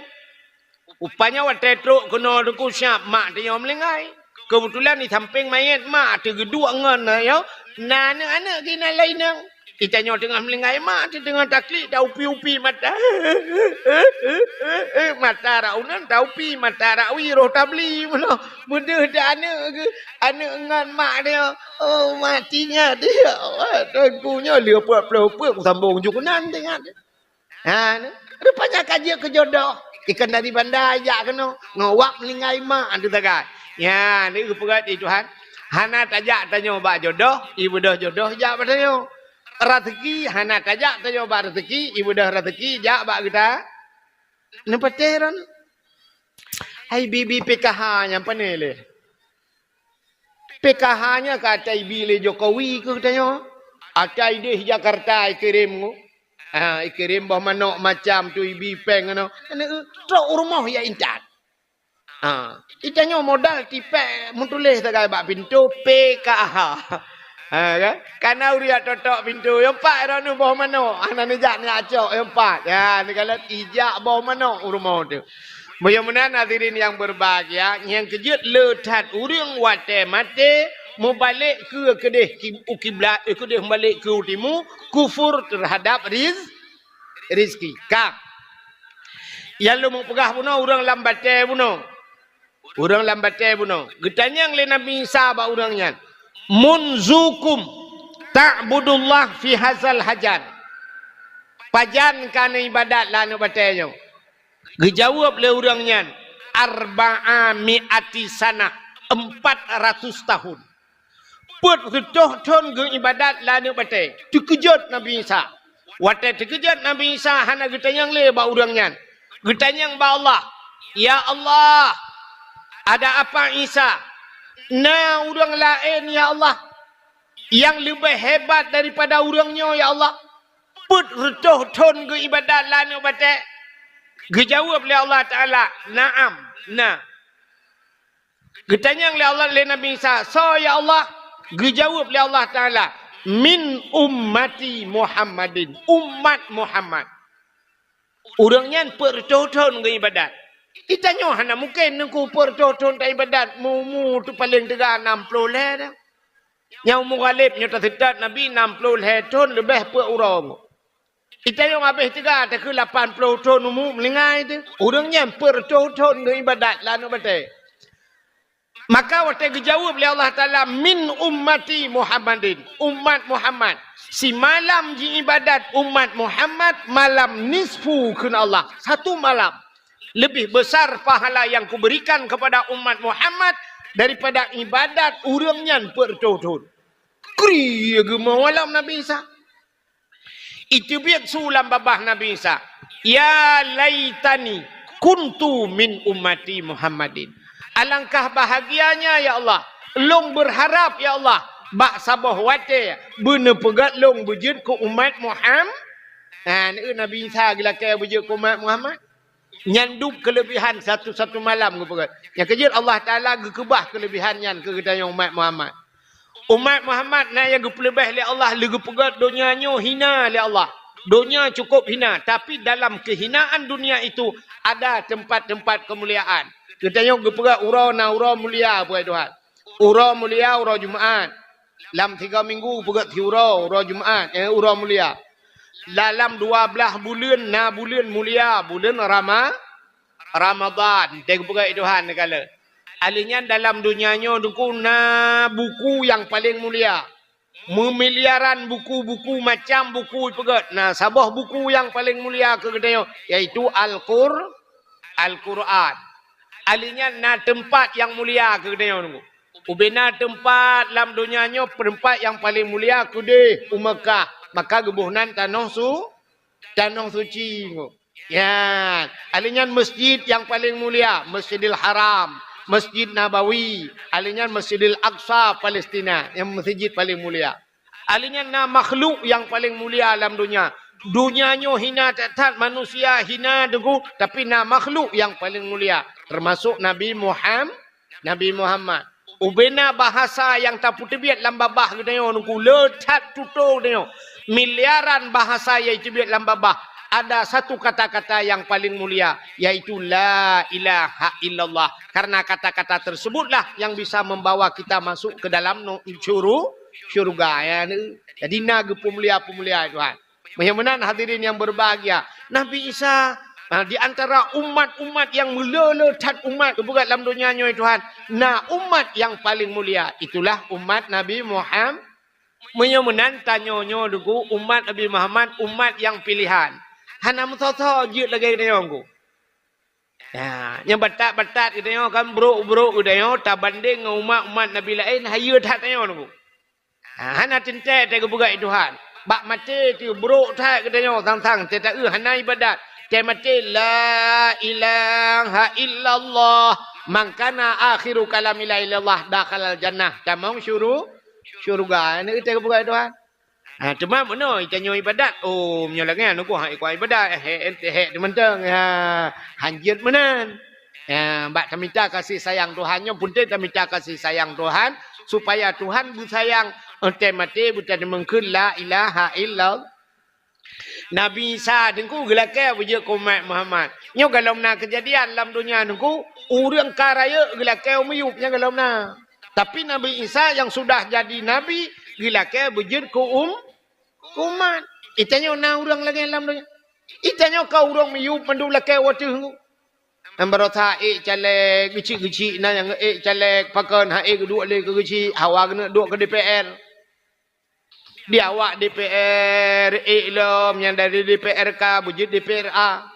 Rupanya watée trok keunoe Teungku, siab mak tanyoe meuninggai. Keubeutulan di sampéng manyét mak teuh geuduek ngon, ayo, na aneuk-aneuk geuh inan lam inong. Itanyoe teungoh meuninggai mak teuh teungoh taklik, taupi-upi mata. Mata rak uneuen taupi, mata rak wie roh tabli meunoe. Beudôh teuh aneuk geuh, aneuk ngon mak teuh. Oh, mati nyan teuh, ya Allah, Teungku nyoe lheueh peuet ploh peuet kusambong ju keunan teuh nyan. Ha, ni. Rupanya ka jeuet keu jodoh. Ikan dari Banda jak keunoe. Ngon wak meuninggai mak tu sagai. Ya, ni geupeugah di Tuhan. Hana tajak tanyoe bak jodoh, ibeudôh jodoh jak bak tanyoe. Raseuki hana tajak tanyoe bak raseuki, ibeudôh raseuki jak bak geuta. Neupatéh ron. Hai bibi P K H nyang pane lé. P K H nyan ka ata ibi lé Jokowi keu geutanyoe. Ata ideh Jakarta ikirém ngu. Ha, ikirém boh manok macam tu ibi péng keunoe. Aneuk trok u rumoh ya intat. Ha, itanyoe modal tipék meutuléh sagai bak pintoe P K H. Ha, kan? Kana ureuëng jak totok pintoe, "Yo Pak, droeneuh boh manok." Hana neujak neujak cok, "Yo Pak." Ya, neukalon ijak boh manok u rumoh tu. Meunyoe meunan hadirin nyang berbahagia, nyang keujeuet le that ureuëng watée maté mubalek keu keudeh ki-, u kiblat, eh, keudeh mubalek keu timu, kufur terhadap riz-, rizki. Ka. Nyang lôn peugah bunoe ureuëng lam batée bunoe. Ureuëng lam batée bunoe. Geutanyong lé Nabi Isa bak ureuëng nyan, "Munzukum ta'budullah fi hazal hajar?" Pajan ka neuibadat lam aneuk batée nyoe? Geujaweueb lé ureuëng nyan, "Arba'a mi'ati sanah, empat ratus tahun." Peuet reutôh thon geuibadat lam aneuk batée. Teukeujot Nabi Isa. Watée teukeujot Nabi Isa hana geutanyong lé bak ureuëng nyan. Geutanyong bak Allah, "Ya Allah, ada apa Isa?" "Na ureuëng laén, ya Allah, nyang leubeh hebat daripada ureuëng nyoe, ya Allah." Peuet reutôh thon geuibadat lam aneuk batée. Geujaweueb lé Allah Taala, "Na'am, na." Geutanyong lé Allah, lé Nabi Isa, "Soe ya Allah?" Geujaweueb lé Allah Taala, "Min ummati Muhammadin, umat Muhammad." Ureuëng nyan peuet reutôh thon geuibadat. Itanyoe hana mungken Teungku peuet reutôh thon taibadat, meu-umu tu paleng teuga nam ploh lhée dah. Nyang umu ghaleb nyoe taseutôt Nabi nam ploh lhée thon leubeh peuet uroe. Itanyong habéh teuga takheun lapan ploh thon umu meuninggai teuh. Ureuëng nyan peuet reutôh thon geuibadat lam aneuk batée. Maka watée geujaweueb lé Allah Taala, "Min ummati Muhammadin," umat Muhammad. Simalam jiibadat umat Muhammad, malam nisfu kheun Allah. Satu malam. Lebih besar pahala yang kuberikan kepada umat Muhammad daripada ibadat ureuëng nyan peuet reutôh thon. Kri geumeuwalam Nabi Isa. Iteubiet su lam babah Nabi Isa, "Ya laitani kuntu min ummati Muhammadin." Alangkah bahagianya, ya Allah, lôn berharap, ya Allah, bak saboh watée beuneupeugét lôn beujeuet keu umat Muhammad. Ha, neu Nabi Isa geulakée beujeuet keu umat Muhammad. Nyan dum keulebihan satu-satu malam geupeugét. Nyang keujeuet Allah Taala geukeubah keulebihan nyan keu geutanyoe umat Muhammad. Umat Muhammad na nyang geupeuleubeh lé Allah, lé geupeugét donya nyoe hina lé Allah. Donya cukup hina, tapi dalam kehinaan dunia itu ada tempat-tempat kemuliaan. Geutanyoe geupeugét uroe na uroe mulia, buet Tuhan. Uroe mulia, uroe Jumaat. Lam tiga minggu peugét siuroe, uroe Jumaat, eh, uroe mulia. Dalam dua belas buleuen na buleuen mulia, buleuen Rama-, Ramadan. Teupeugah Tuhan kala. Aleuh nyan dalam donya nyoe Teungku na buku nyang paleng mulia. Meumiliaran buku-buku, macam buku peugét. Na saboh buku nyang paleng mulia keu geutanyoe, yaitu Al-Qur-, Al-Qur'an. Aleuh nyan na teumpat nyang mulia keu geutanyoe Teungku. Ubena teumpat lam donya nyoe, teumpat nyang paleng mulia keudeh u Meukah, maka geuboh nan tanoh su-, tanoh suci. Nyan, aleuh nyan masjid nyang paleng mulia, Masjidil Haram, Masjid Nabawi, aleuh nyan Masjidil Aqsa, Palestina, nyang masjid paleng mulia. Aleuh nyan na makhluk nyang paleng mulia lam donya. Donya nyoe hina that-that, manusia hina Teungku, tapi na makhluk nyang paleng mulia, teumasok Nabi Muham-, Nabi Muhammad. Ubena bahasa nyang tapeuteubiet lam babah geutanyoe Teungku, le that tutoe geutanyoe. Miliaran bahasa nyang teubiet lam babah, ada satu kata-kata nyang paleng mulia, yaitu la ilaha illallah. Karena kata-kata tersebutlah yang bisa membawa kita masuk ke dalam nu-, syuru-, syurga. Ya, ni. Jadi, na geupeumulia-peumulia Tuhan. Meunyoe meunan hadirin yang berbahagia, Nabi Isa, ha, di antara umat-umat nyang meulé-lé that umat geupeugét lam donya nyoe Tuhan, na umat nyang paleng mulia, itulah umat Nabi Muham-, meunyoe meunan tanyoe nyoe Teungku, umat Nabi Muhammad, umat nyang pilihan. Hana meusoe-soe jeuet lagée geutanyoe Teungku. Ya, nyang batat-batat geutanyoe kan brok-brok geutanyoe tabandeng ngon umat-umat Nabi laén, hayeue that tanyoe Teungku. Ha, hana teuntée teupeugah Tuhan. Bak maté teuh brok that geutanyoe sang-sang teuh taeu hana ibadat. Teumaté la ilaha illallah, man kana akhiru kalami la ilaha illallah dakhalal jannah. Tamong syuru-, syurga. Neu teupeugah Tuhan. Ha, teuma meunoe tanyoe ibadat. Oh, meunyoe lagée nyoe hak ikua ibadat, eh, eh, eh, eh, teumantong. Ha, hanjeuet meunan. Ya, bak tamita kasih sayang Tuhan nyoe, peunteng tamita kasih sayang Tuhan, supaya Tuhan beusayang, eh, teumaté beuteumeung kheun la ilaha illallah. Nabi Isa Teungku geulakée beujeuet keu umat Muhammad. Nyoe galom na keujadian lam donya Teungku, ureuëng ka rayeuk geulakée u miyueb nyan galom na. Tapi Nabi Isa nyang sudah jadi nabi geulakée beujeuet keu um-, keu umat. Itanyoe na ureuëng lagée lam donya. Itanyoe ka ureuëng miyueb mandum lakée wateuh Teungku. Nyang barosa ék caleg, geuchik-geuchik na nyang ék caleg, pakon hana ék geuduek lé keu geuchik, hawa geuneuk duek keu D P R. Di awak D P R ék lom, nyang dari D P R K beujeuet D P R A.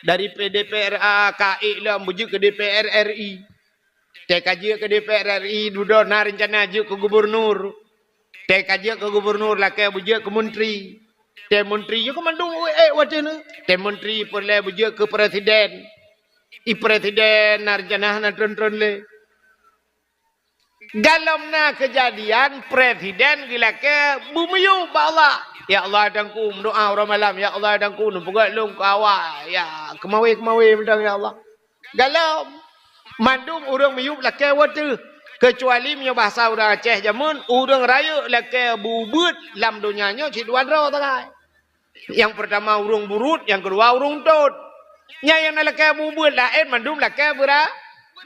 Dari P-, D P R A ka ék lom beujeuet keu D P R R I. Teuka jeuet keu D P R R I, dudoe na reuncana jeuet keu gubernur. Teuka jeuet keu gubernur lakée beujeuet keu menteri. Teu menteri jeuet keu mandum ék watée nyoe. Teu menteri peureulée beujeuet keu presiden. I presiden na reuncana hana treun-treun lé. Galom na keujadian presiden geulakée beumiyueb bak Allah. Ya Allah, Teungku, meudoá uroe malam. Ya Allah, Teungku, neupeugét lôn keu awak. Ya, keumawé-keumawé mantong, ya Allah. Galom. Mandum ureuëng miyueb lakée wateuh. Keucuali meunyoe bahasa ureuëng Aceh jameun, ureuëng rayeuk lakée beubeuet lam donya nyoe cit dua droe sagai. Nyang peurtama ureuëng buruet, nyang keudua ureuëng tot. Nyan nyang na lakée beubeuet laén mandum lakée beura-,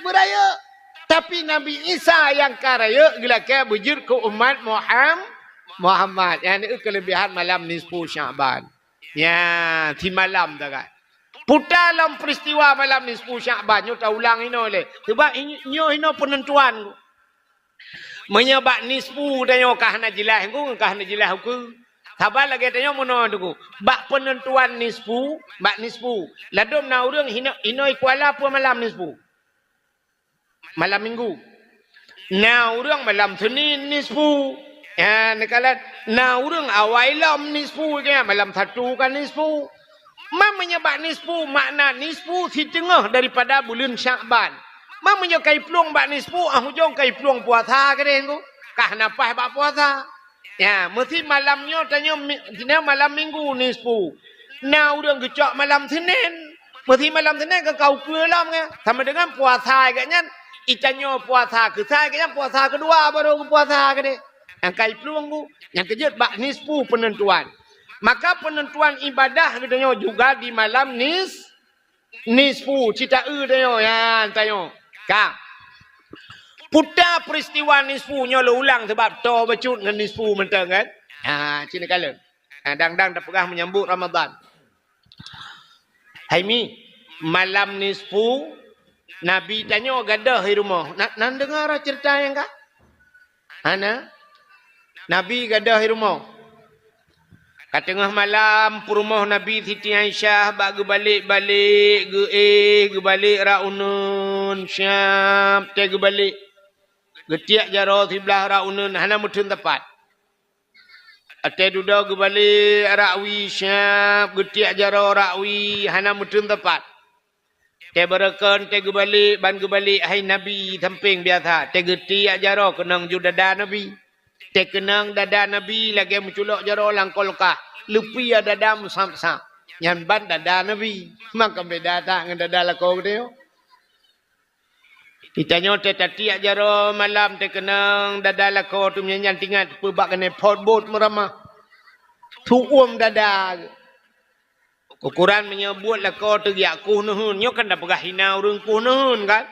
beurayeuk. Tapi Nabi Isa nyang ka rayeuk geulakée beujeuet keu umat Muham-, Muhammad. Nyan keulebihan malam nisfu Sya'ban. Ya, simalam sagai. Puta lom peristiwa malam nisfu Syakban nyoe taulang inoe lé. Sebab i-, nyoe inoe penentuan. Meunyoe bak nisfu tanyoe ka hana jeulaih, engku ka hana jeulaih ukeue. Saban lagée tanyoe meunoe teungku. Bak penentuan nisfu, bak nisfu. Ladôm na ureuëng hino-, inoe i Kuala peue malam nisfu. Malam Minggu. Na ureuëng malam Senin nisfu. Ya, neukalon na ureuëng awai lom nisfu, ya, malam Sabtu ka nisfu. Ma meunyoe bak nisfu, makna nisfu siteungoh daripada buleuen Syakban. Ma meunyoe kai plueng bak nisfu, ah ujong kai plueng puasa keudeh tu. Ka hana paih bak puasa. Ya, meusi malam nyoe tanyoe mi-, nyoe malam Minggu nisfu. Na ureuëng geucok malam Senin. Meusi malam Senin ka kau peue lom nyan. Sama dengan puasa geuh nyan, itanyoe puasa keusai geuh nyan puasa keudua baru geupuasa keudeh. Nyang kai plueng ku, nyang keujeuet bak nisfu penentuan. Maka penentuan ibadah geutanyoe juga di malam nis-, nisfu, cita eu tanyoe, ya, tanyoe. Ka. Puta peristiwa nisfu nyoe lôn ulang sebab toe bacut ngon nisfu mantong kan. Ha, cit neukalon. Ha, dang-dang tapeugah menyambut Ramadan. Hai mi, malam nisfu, Nabi tanyoe gadôh i rumoh. Na, nan deungoe cerita nyang ka? Hana? Nabi gadôh i rumoh. Ka teungoh malam, peurumoh Nabi Siti Aisyah bak geubalek-balek, geuéh, geubalek rak uneuen, siab, teuh geubalek. Geutiek jaroe siblah rak uneuen, hana meuteun teumpat. Watée dudoe geubalek rak wie, siab, geutiek jaroe rak wie, hana meuteun teumpat. Teuh beureukan, teuh geubalek, ban geubalek hai Nabi sampéng biasa. Teuh geutiek jaroe keunong ju dada Nabi. Teuh keunong dada Nabi lagée meuculok jaroe lam kulkah. Leupie dada meusab-sab. Nyan ban dada Nabi. Maka beda that ngon dada lakoe geutanyoe. Geutanyoe teuh tatiek jaroe malam teuh keunong dada lakoe tu meunyan-nyan tingat peubak keuneuk phot bot meuramah. Su'uem dada. Ukuran meunyoe buet lakoe teuh jak kueh neuheun, nyoe kan tapeugah hina ureuëng kueh neuheun kan?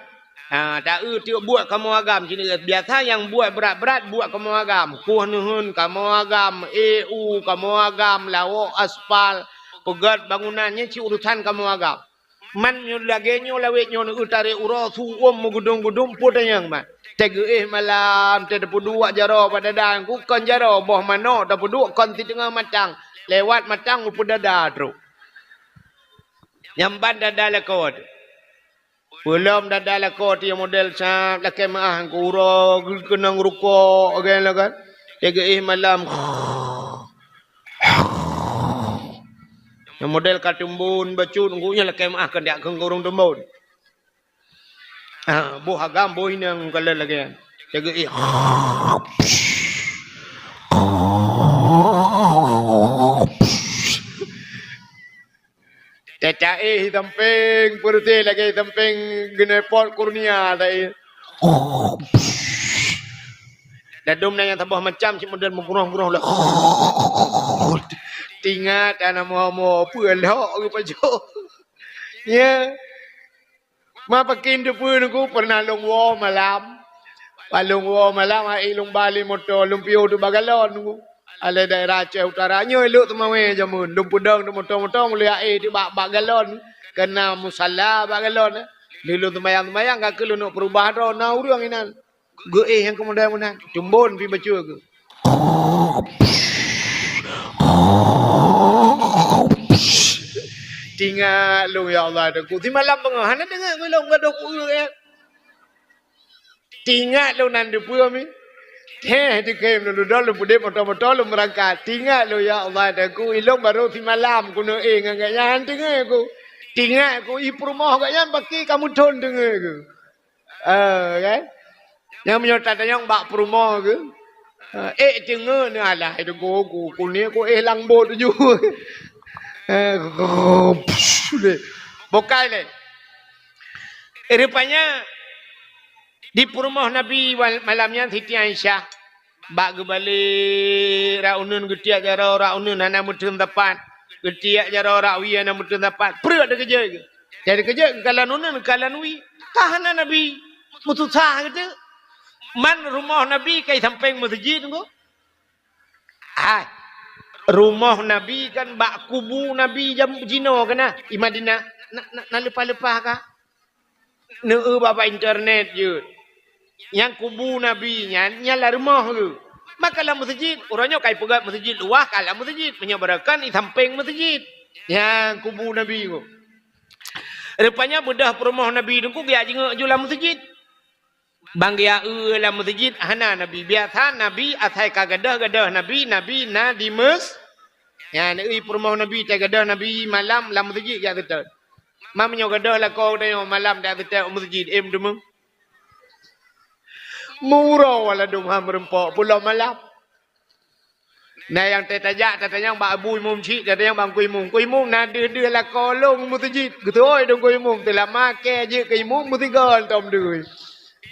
Ha, ta eu tiep buet kamoe agam sini. Biasa nyang buet brat-brat buet kamoe agam. Kueh neuheun kamoe agam, éh u kamoe agam, lawok aspal, peugét bangunan, nyan cit urusan kamoe agam. Man nyoe lagée nyoe lawét nyoe neueu tarek uroe su'uem meugudum-gudum peue tanyong man. Teuh geuéh malam, teuh tapeuduek jaroe bak dada, kon jaroe boh manok tapeuduek kon siteungoh matang. Lewat matang u peudada trok. Nyang ban dada lakoe teuh. Peulom dada lakoe teuh nyang model sab lakée meuáh, uroe geukeunong rukok, lagée nyan kan. Teuh geuéh malam. Nyang model ka teumbon bacut, nyan lakée meuáh keu dak keu ureuëng teumbon. Ah, boh agam, boh inong kalon lagée nyan. Jaga, eh. Teuh taéh sampéng, peureuteh lagée sampéng geunepot kurnia taéh. Ladôm na nyang saboh macam cit model meugroh-groh lé. Tingat ana moe-moe peue lhok geupajoh. Ya. Ma pakin teupeue nungku pernah lôn woe malam. Pas lôn woe malam, hai lôn ba lé moto, lôn piôh teuh bak galon nungku. Alai daerah Aceh Utara nyoe lhok teumawé jameun. Lôn peudong teuh moto-moto, mulai aé teuh bak, bak galon. Keu na musala bak galon, eh. Lheuh lôn seumayang-seumayang, ka keuh lôn neuk peurubah droe, na ureuëng inan. Geuéh nyang keumudian meunan, teumbon pi bacut geuh. Tingat lôn, ya Allah, Teungku. Simalam beungoh hana deungoe lôn gadôh kueu, ya. Tingat lôn nan teupeue mi. Heh, dikhem lôn dudoe, lôn peudeh moto-moto, lôn meurangkat. Tingat lôn, ya Allah, Teungku, ilôn barô simalam keuneuk éh ngon gobnyan, deungoe ku. Tingat ku, i peurumoh gobnyan paki ka meuthon, deungoe ku. Eh, kan? Nyang meunyoe tatanyong bak peurumoh geuh, eh, ék teungeut neuh, alah, itu ku, ku, ku ni ku éh lam bot ju. Eh, bokai lé. Eh, rupanya di peurumoh Nabi wal-, malam nyan Siti Aisyah. Bak geubalek rak uneuen, geutiek jaroe rak uneuen hana meuteun sapat. Geutiek jaroe rak wie hana meuteun sapat. Preuet teukeujot geuh. Jadi keujot geuh kalon uneuen, kalon wie. Ka hana Nabi. Meususah geuh teuk. Man rumoh Nabi kai sampéng meuseujid nyoe. Hai. Rumoh Nabi kan bak kubu Nabi jam jinoe kan na, i Madinah. Na, na, na leupah-leupah ka? Neueu bak, bak internet jeuet. Nyang kubu Nabi nyan, nyan lam rumoh geuh. Maka lam meuseujid, uroe nyoe ka ipeugöt meuseujid luwah ka lam meuseujid, meunyoe barokon i sampéng meuseujid. Nyang kubu Nabi geuh. Rupanya beudöh peurumoh Nabi teungku geujak jingeuk ju lam meuseujid. Ban geujak eu lam meuseujid hana Nabi. Biasa Nabi asai ka gadöh-gadöh Nabi, Nabi na di meus-, nyan eu peurumoh Nabi, tai gadöh Nabi malam lam meuseujid jak seutôt. Ma meunyoe gadöh lakoe tanyoe malam jak seutôt u meuseujid, em teuma. Meuuroe ladôm han meureumpok pulo malam. Na nyang teutajak tatanyong bak abu imum cit, tatanyong bak teungku imum. Teungku imum na deuh-deuh lakoe lôn meuseujid. Geutôi teungku imum, teulama kèe jeuet keu imum meusigoe hantom deuh.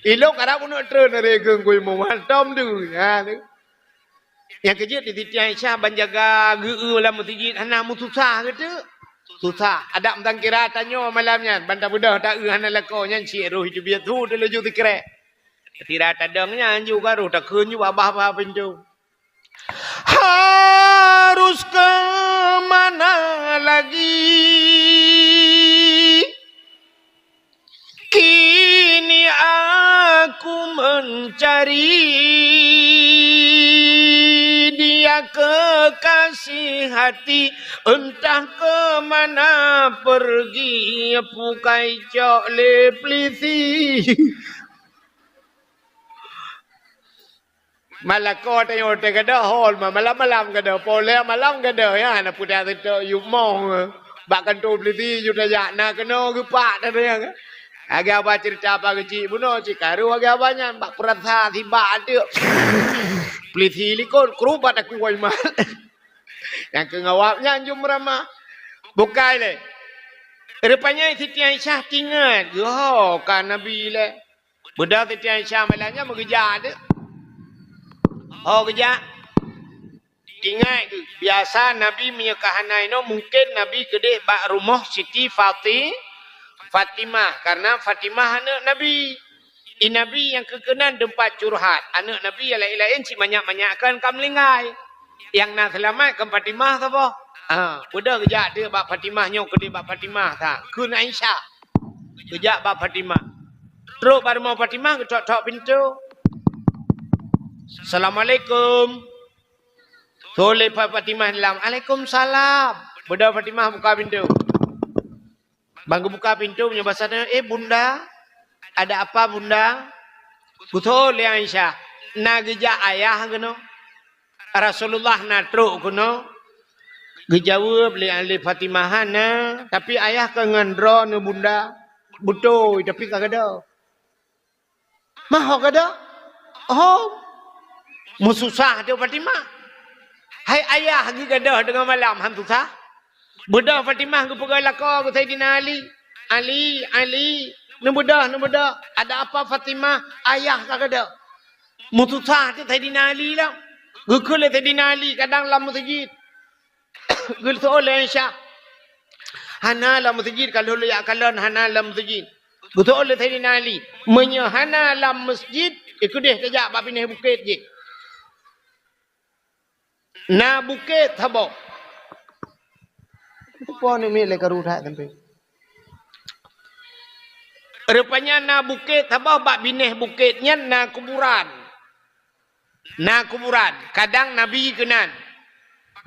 Ilôn karab uneuk treun lé keu teungku imum hantom deuh. Ha, tu. Nyang keujeuet di Siti Aisyah ban jaga geu-eu lam meuseujid hana meususah geuteuk. Susah. Adak meusangkira tanyoe malam nyan, ban tabeudôh ta-eu hana lakoe nyan cit roh teubiet su teulaju sikrek. Sira tadong nyan ju ka roh takheun ju babah-babah pintoe. Harus ke mana lagi? Kini aku mencari dia kekasih hati, entah ke mana pergi, pukai cok lé pelisi. Malako tanyoe teuh gadôh hol, ma-, malam-malam gadôh, polé malam gadôh, ya, na pudah teutôk yub mong, eh. Bak kantô polisi yub tajak, na keunoe geupak dah tu, ya, kan? Lagèe haba cerita apa keuchik bunoe, cit karu lagèe haba nyan, bak peurasa sibak ateuk. Polisi likot, krubat aku wai mat. Nyang keu ngawab nyan jeuem ramah. Bukai lé. Rupanya Siti Aisyah teuingat, "Yoh, ka Nabi lé." Beudôh Siti Aisyah malam nyan meugeujak teuk. Ho geujak. Ingat keu, biasa Nabi meunyoe ka hana inoe, mungken Nabi keudeh bak rumoh Siti Fati-, Fatimah, karena Fatimah aneuk Nabi. I Nabi nyang keu keunan teumpat curhat, aneuk Nabi nyang laén-laén cit manyak-manyak kan ka meuninggai. Nyang na seulamat kan Fatimah saboh. Ha, beudôh geujak teuk bak Fatimah nyoe keudeh bak Fatimah sa, kheun Aisyah. Geujak bak Fatimah. Trok bak rumoh Fatimah, geutok-tok pintoe. "Assalamualaikum." Trok lé Fa-, Fatimah dalam. "Alaikumsalam." Beudôh Fatimah buka pintoe. Ban geubuka pintoe meunyoe basa tanyoe, "Eh, Bunda, ada apa, Bunda?" Geutrok lé Aisyah, "Na geujak ayah keunoe. Rasulullah na trok keunoe." Geujaweueb lé, lé Fatimah, "Hana, tapi ayah ka ngon droeneuh, Bunda." "Beutôi, tapi ka gadôh." "Ma ho gadôh?" "Ho." Meususah teuk Fatimah. Hai ayah geugadôh teungoh malam han susah? Beudôh Fatimah geupeugah lakoe keu Saidina Ali, "Ali, Ali, neubeudôh, neubeudôh. Ada apa Fatimah? Ayah ka gadôh." Meususah teuk Saidina Ali lom. Geukheun lé Saidina Ali kadang lam meuseujid. Geuseuôt lé Aisyah, "Hana lam meuseujid, ka lheueh jak kalon hana lam meuseujid." Geuseuôt lé Saidina Ali, "Meunyoe hana lam meuseujid, i keudeh tajak bak binéh bukét jih. Na bukét saboh." Teupo ni miet lé karu that sampai. Rupanya na bukét saboh, bak binéh bukét nyan na kuburan. Na kuburan, kadang Nabi keunan.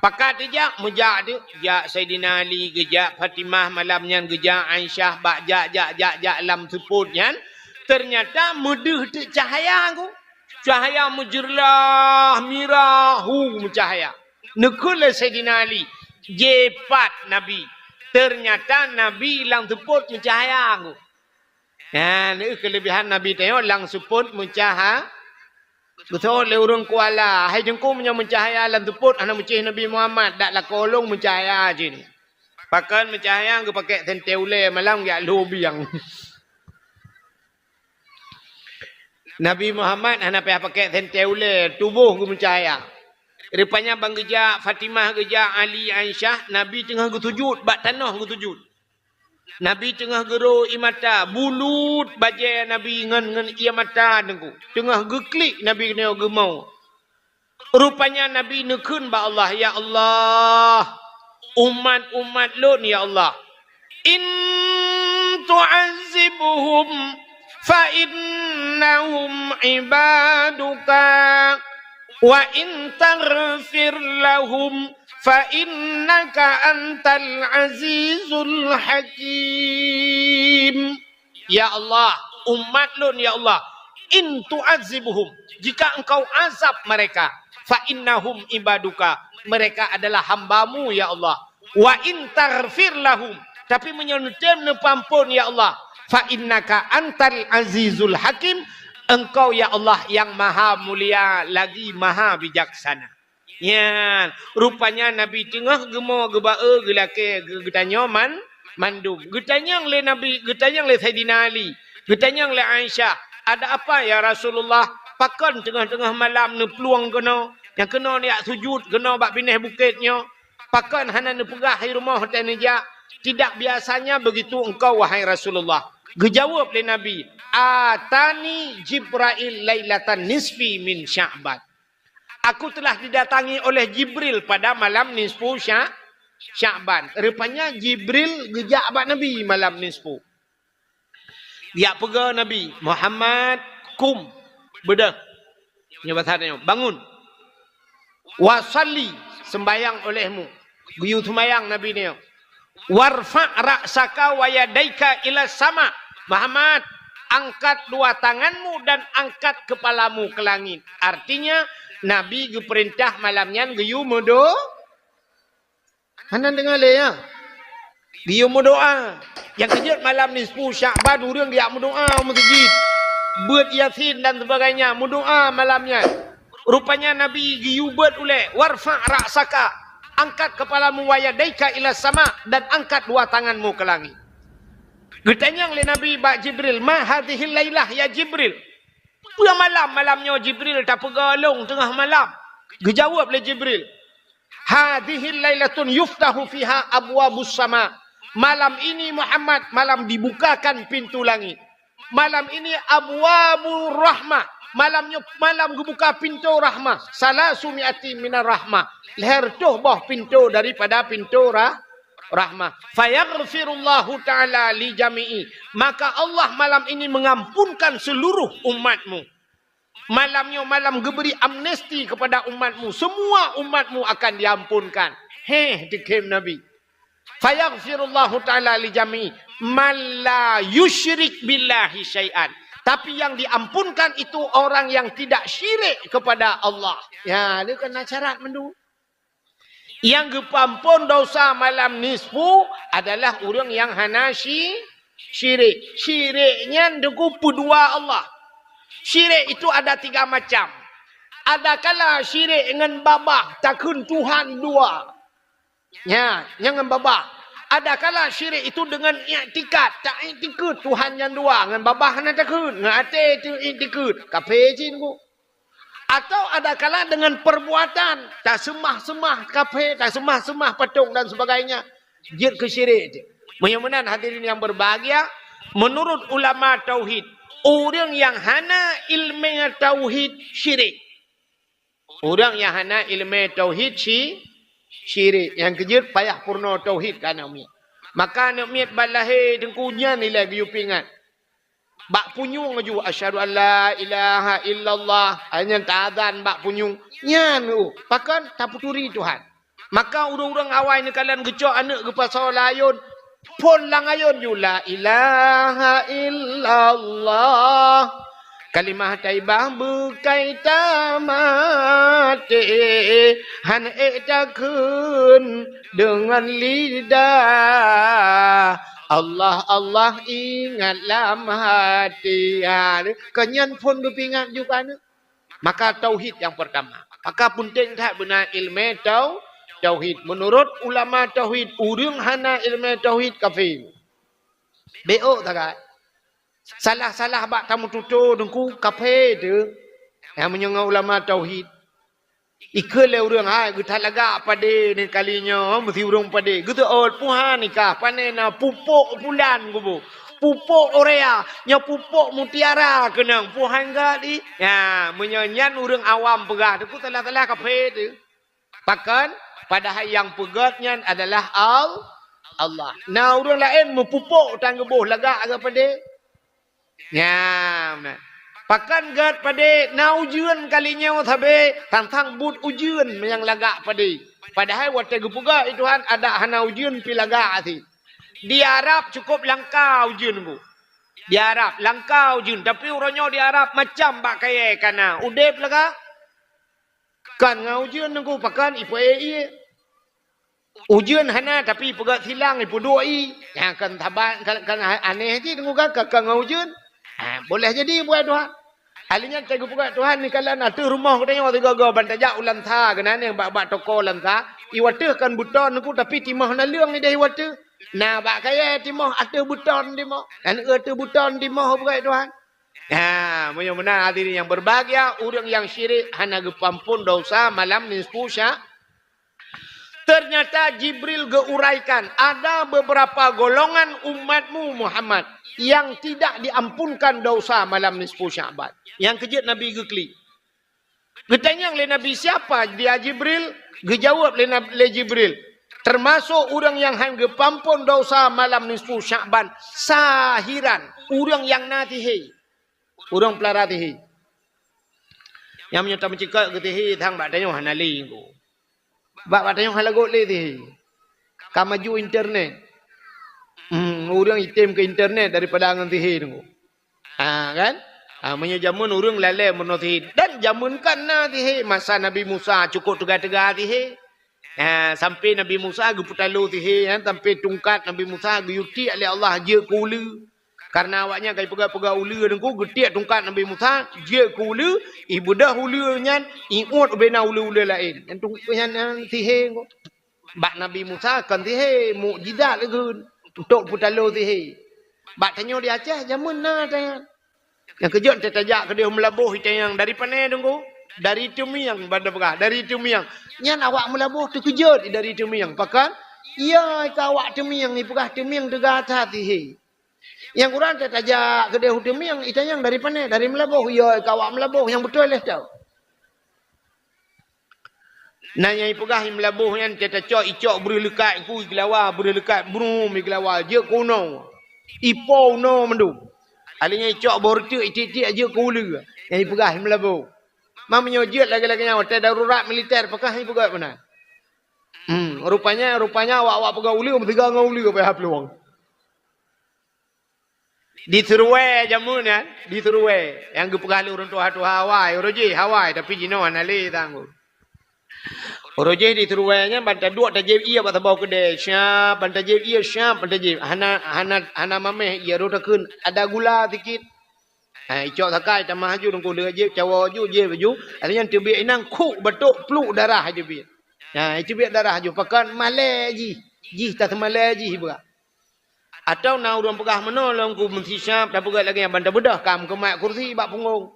Pakat geujak, meujak teuk, jak Saidina Ali, geujak Fatimah malam nyan, geujak Aisyah, bak jak, jak, jak, jak lam seupôt nyan, teunyata meudeuh teuk cahya ku. Cahya meujeurlah, mirah, hu, meucahya. Neukheun lé Saidina Ali, jipat Nabi. Teunyata Nabi lam seupôt meucahya ku. Nyan, eh, keuleubehan Nabi tanyoe lam seupôt meucaha-, Beutôi lé ureuëng Kuala, hai Teungku, meunyoe meucahya lam seupôt hana meucéh Nabi Muhammad, dak lakoe lôn meucahya cit. Pakon meucahya, geupakèk sentée ulée malam geujak lhô biang. Nabi Muhammad hana payah pakèk sentée ulée, tuboh geumeucahya. Rupanya ban geujak Fatimah, geujak Ali, Aisyah, Nabi teungoh geusujut, bak tanoh geusujut. Nabi teungoh geuro ié mata, bulut bajée Nabi ngon, ngon ié mata Teungku. Teungoh geuklik Nabi keunoe geumo. Rupanya Nabi neukheun bak Allah, "Ya Allah, umat-umat lôn, ya Allah, in tu'azzibhum fa innahum ibaduka, wa in taghfir lahum fa innaka antal azizul hakim." Ya Allah, umat lôn, ya Allah, in tu'azzibhum, jika Engkau azab mereka, fa innahum ibaduka, mereka adalah hamba-Mu, ya Allah. Wa in taghfir lahum, tapi meunyoe neutem neupeuamphon, ya Allah, fa innaka antal azizul hakim, Engkau, ya Allah, yang maha mulia lagi maha bijaksana. Nyan, rupanya Nabi teungoh geumo geuba-e geulakée geu-, geutanyoe man-, mandum. Geutanyong lé Nabi, geutanyong lé Saidina Ali, geutanyong lé Aisyah, "Ada apa, ya Rasulullah? Pakon teungoh-teungoh malam neuplueng keunoe? Nyang keunoe neujak sujut keunoe bak binéh bukét nyoe? Pakon hana neupeugah di rumoh watée neujak? Tidak biasanya begitu Engkau, wahai Rasulullah." Geujaweueb lé Nabi, "Atani Jibrail lailatan nisfi min Sya'ban." Aku telah didatangi oleh Jibril pada malam nisfu Sya-, Sya'ban. Rupanya Jibril geujak bak Nabi malam nisfu. Geujak peugah Nabi, "Muhammad, kum, beudôh." Nyoe bahasa nyoe, "Bangun. Wa shalli, seumbahyang olehmu." Geuyue seumbahyang Nabi nyoe. "Warfa' ra'saka wa yadaika ila sama." Muhammad, angkat dua tanganmu dan angkat kepalamu ke langit. Artinya, Nabi geupeurintah malam nyan geuyue meudo-, hana deungoe lé, ya? Geuyue meudoa. Nyang keujeuet malam nisfu Sya'ban, ureuëng geujak meudoa u meuseujid. Beuet Yasin dan sebagainya, meudoa malam nyan. Rupanya Nabi geuyue beuet ulée, "Warfa' ra'saka, angkat kepalamu, wa yadaika ila sama, dan angkat dua tanganmu ke langit." Geutanyong lé Nabi bak Jibril, "Ma hadhihil lailah, ya Jibril? Peue malam, malam nyoe, Jibril, tapeugah lôn teungoh malam?" Geujaweueb lé Jibril, "Hadhihil lailatun yuftahu fiha abwabus sama." Malam ini, Muhammad, malam dibukakan pintu langit. Malam ini abwabur rahmah. Malam nyoe malam geubuka pintoe rahmah. Salasu mi'ati minar rahmah. Lhèe reutôh boh pintoe daripada pintoe rah-, rahmah. Fayaghfirullahu ta'ala li jami'i. Maka Allah malam ini mengampunkan seluruh umatmu. Malam nyoe malam geubri amnesti kepada umatmu. Semua umatmu akan diampunkan. Heh, dikhém Nabi. Fayaghfirullahu ta'ala li jami'i man la yusyrik billahi syai'an. Tapi yang diampunkan itu orang yang tidak syirik kepada Allah. Ya, dia kena syarat mandum. Nyang geupeuamphon dosa malam nisfu adalah ureuëng nyang hana syi-, syirik. Syirik nyan deuku peudua Allah. Syirik itu ada tiga macam. Ada kala syirik ngon babah, takheun Tuhan dua. Nya, nyang ngon babah. Ada kala syirik itu dengan iktikad, taiktikad Tuhan nyang dua, ngon babah hana takheun, ngon até itu iktikad. Kafé cit nyoe. Atau ada kala dengan perbuatan, taseumah-seumah kafé, taseumah-seumah patong dan sebagainya. Jeuet keu syirik. Meunyoe meunan hadirin yang berbahagia, menurut ulama tauhid, ureuëng nyang hana ileumèe tauhid syirik. Ureuëng nyang hana ileumèe tauhid syi-, syirik. Nyang keujeuet payah peurunoe tauhid keu aneuk miet. Maka aneuk miet ban lahé teungku nyan ilèe geuyue peuingat. Bak punyueng laju, "Asyhadu an la ilaha illallah." Ai nyan taazan bak punyueng. Nyan, oh, pakon? Tapeuturi Tuhan. Maka ureuëng-ureuëng awai neukalon geucok aneuk geupasoe lam ayôn, phon lam ayôn ju, "La ilaha illallah, kalimah thaibah beukai tamaté, han ék takheun deungon lidah, Allah, Allah ingat lam hati." Ha, kon nyan phon geupeuingat ju keu aneuk. Maka tauhid nyang peurtama. Maka peunteng that beuna ileumèe tau-, tauhid. Meunurot ulama tauhid, ureuëng hana ileumèe tauhid kafé. Beuôt sagai. Salah-salah bak tameututoe teungku kafé teuh. Nyang meunyoe ngon ulama tauhid. Ikheun lé ureuëng, hai, geuthat lagak padé nyoe kali nyoe, meusi ureuëng padé. Geuteuôt puhan nikah, pané na pupuk pulan kubu. Pupuk urea, nyoe pupuk mutiara keunong. Puhan gadi. Ya, meunyoe nyan ureuëng awam peugah, teungku salah-salah kaphé teuh. Pakon? Padahai nyang peugét nyan adalah Al-, Allah. Na ureuëng laén meupupuk tan geuboh lagak lagak padé. Nyan. Pakon gét padé? Na ujeuen kali nyoe sabe, tang-tang buet ujeuen nyang lagak padé. Padahai watée geupeugah lé Tuhan adak hana ujeuen pi lagak até. Di Arab cukup langka ujeuen bu. Di Arab langka ujeuen, tapi uroe nyoe di Arab macam bak kayée kana. Udeb lagak. Kan ngon ujeuen nunggu pakon ipeuék ié. Ujeuen hana tapi peugah silang ipeuduek ié. Nyang kan saban kan, kan aneh cit nunggu kan, kan, kan ngon ujeuen. Ha, boleh jadi buat Tuhan. Ahli nyan cegu peugah Tuhan ni kalan ateueh rumoh geutanyoe sigoe-goe ban tajak u Lansa keunan nyang bak-bak toko Lansa. Iwateueh kan beuton nunggu tapi timoh na leueng ideh iwateueh. Na bak kayée timoh ateueh beuton timoh. Kan ateueh beuton timoh peugah Tuhan. Ha, meunyoe meunan hadirin yang berbahagia, ureuëng nyang syirik hana geupampon dosa malam nisfu sya-, ternyata Jibril geuuraikan, ada beberapa golongan umatmu Muhammad yang tidak diampunkan dosa malam nisfu Sya'ban. Nyang keujeuet Nabi geuklik. Geutanyong lé Nabi, "Siapa dia Jibril?" Geujaweueb lé Nab-, lé Jibril, "Termasuk ureuëng nyang han geupampon dosa malam nisfu Sya'ban, sahiran, ureuëng nyang na sihé." Ureuëng peulara sihé. Nyang meunyoe tameucikak keu sihé, sang bak tanyoe hana lé nyoe. Bak, bak tanyoe hana lagot lé sihé. Ka maju internet. Hmm, ureuëng item keu internet daripada ngon sihé nunggu. Ha, kan? Ha, meunyoe jameun ureuëng lalée meurunoe sihé. Dan jameun kan na sihé. Masa Nabi Musa cukup teuga-teuga sihé. Ha, sampai Nabi Musa geupeutalo sihé, ha, sampai tungkat Nabi Musa geuyue tiek lé Allah jeuet keu uleue. Karena awaknyan ka ipeugah-peugah uleue nunggu geutiek tungkat Nabi Musa, jeuet keu uleue, ibeudoh uleue nyan, iuet ubena uleue-uleue laén. Nyan tung-, nyan, nyan sihé nunggu. Bak Nabi Musa kon sihé, mukjizat lagée untuk peutalo sihé. Bak tanyoe di Aceh jameun na tanyan. Nyang keujeuet teutajak keudeh meulaboh itanyong dari pane nunggu? Dari Teumieng, banda peugah, dari Teumieng. Nyan awak meulaboh teukeujot dari Teumieng. Pakon? Iya ka awak Teumieng, ipeugah Teumieng teuga that sihé. Nyang kurang teutajak keudeh u Teumieng, itanyong dari pane? Dari meulaboh. Iya ka awak meulaboh, nyang beutôi leh tau. Na nyang ipeugah i meulaboh nyan, teuta cok icok breuh leukat ku igelawa, breuh leukat brum igelawa, jeuet keu unoe. Ipo unoe mandum. Alèh nyan icok boh reuteuek itiek-tiek jeuet keu uleue. Nyang ipeugah i meulaboh. Ma meunyoe jeuet lagèe-lagèe nyan watèe darurat militer, pakon han ipeugah meunan. Hmm, rupanya, rupanya awak-awak peugah uleue meusiga ngon uleue payah plueng. Di Seruwe jameun nyan, di Seruwe. Nyang geupeugah lé ureueng tuha-tuha awai, uroe jih awai, tapi jinoe hana lé tanggong. Uroe jih di Seruwe nyan ban taduek tajép ié bak saboh keudè, syap, ban tajép ié, syap, ban tajép. Hana, hana, hana mamèh ié, rot takheun, ada gula sikit. Ha, icok sakai tamah laju, teungku lheueh jép, cawoe laju, jép laju. Alèh nyan teubiet inong, khuk batok, pluk darah laju biet. Ha, iteubiet darah laju, pakon malèe jih. Jih taseumalèe jih beurak. Atawa na ureueng peugah meunoe lom ku meusisyap, tapeugah lagèe nyan ban tabeudôh ka meukeumat kursi bak punggong.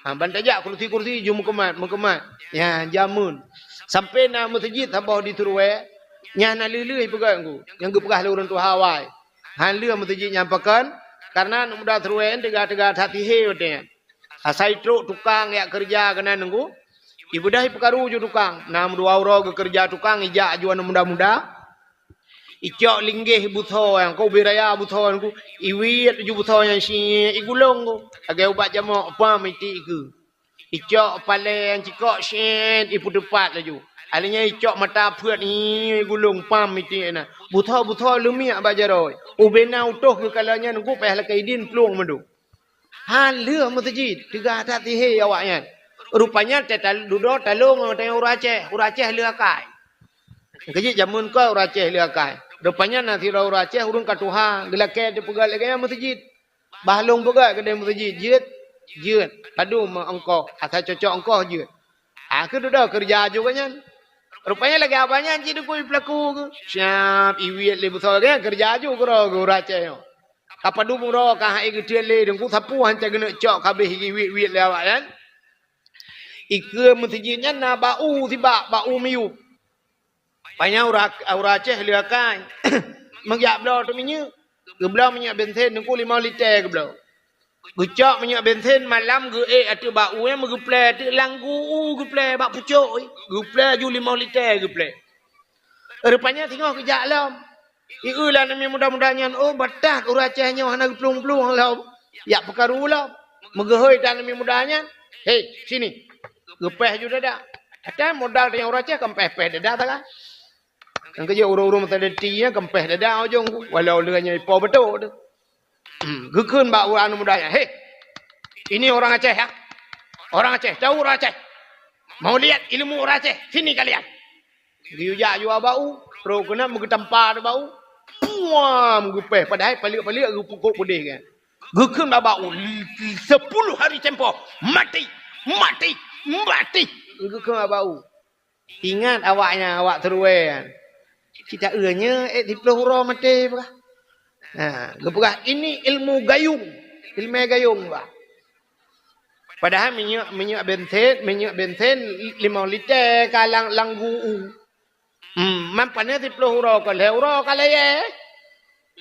Ha, ban tajak kursi-kursi ju meukeumat, meukeumat. Ya, jameun. Sampai na meuseujid saboh di Seruwe, nyan na lheueh-lheueh peugah ku, nyang geupeugah lé ureueng tuha awai. Han lheueh meuseujid nyan pakon, karena aneuk muda Seruwe nyan teuga-teuga that sihé watèe nyan. Asai trok tukang jak keureuja keunan nunggu, ibeudôh ipeukaru ju tukang. Na meudua uroe geukeureuja tukang, ijak ju aneuk muda-muda. Icok linggèh beusoe nyan, ka ubé raya beusoe nyan ku, iwiet laju beusoe nyan siet, igulong ku. Lagèe ubat jamok, pam, itiek ikeue. Icok palèe nyan cikok siet, ipeuteupat laju. Alèh nyan icok mata pheut, ih, igulong, pam, itiek na. Beusoe-beusoe leumiek bak jaroe. Ubé na utôh geukalon nyan ku payah lakèe idin plueng mandum. Han lheueh meuseujid, teuga that sihé awaknyan. Rupanya teutal-, dudoe talông ngon ureueng Aceh, ureueng Aceh lheueh akai. Keujeuet jameun ka ureueng Aceh lheueh akai. Rupanya na sidroe ureueng Aceh ureueng ka tuha, geulakèe teupeugah lagèe nyan meuseujid. Bah lôn peugah keudeh meuseujid, jeuet, jeuet. Padum ongkoh, asai cocok ongkoh jeuet. Ha, keu dudoe keureuja ju gobnyan. Rupanya lagèe abah nyan cit dukui peulaku geuh. Siap, iwiet lé beusoe gobnyan keureuja ju keudroe geuh ureueng Aceh nyoe. Ka padum uroe ka han ék geutiet lé, teungku sapeue han cit geuneuk cok ka abéh iwiet-wiet lé awaknyan. Ikeue meuseujid nyan na bak u sibak, bak u miyueb. Panyang ureueng, ureueng Aceh lheueh akai. Meujak bloe teuh minyeuk. Geubloe minyeuk bensin, Teungku, limong liter geubloe. Geucok minyeuk bensin malam, geuék ateueh bak u nyan, meugeuplè ateueh lam gu u, geuplè bak pucok, geuplè laju limong liter geuplè. Rupanya singoh geujak lom. Ié lah aneuk muda-muda nyan, oh, batat ureueng Aceh nyoe hana geuplueng-plueng lom. Jak peukaru lom. Meugeuhôi tan aneuk muda nyan. "Hei, sini." Geupèh ju dada. Até modal tanyoe ureueng Aceh kan pèh-pèh dada sagai. Nyang keujeuet ureueng-ureueng meusadeti nyan kan pèh dada ujong ku. Walau leueh nyan ipo beutôi tu. Hmm, geukheun bak ureueng aneuk muda nyan, "Hei, ini orang Aceh ya. Orang Aceh, tahu orang Aceh. Mau lihat ilmu orang Aceh. Sini kalian." Geuyue jak ju bak u, trok keunan meugeutampa di bak u. Puam! Geupèh, padahai paliek-paliek geupukok peudeh kan. Geukheun bak u, sepuluh hari tempoh, mati, mati, mati. Geukheun bak u. Ingat awaknyan, awak Teurue nyan. Cit taeu nyoe ék siploh uroe maté peugah. Ha, geupeugah, "Ini ilmu gayung." Ileumèe gayung bah. Padahai minyeuk, minyeuk bensin, minyeuk bensin limong liter ka lam, lam gu u. Hmm, man pané siploh uroe ka lhèe uroe ka layèe.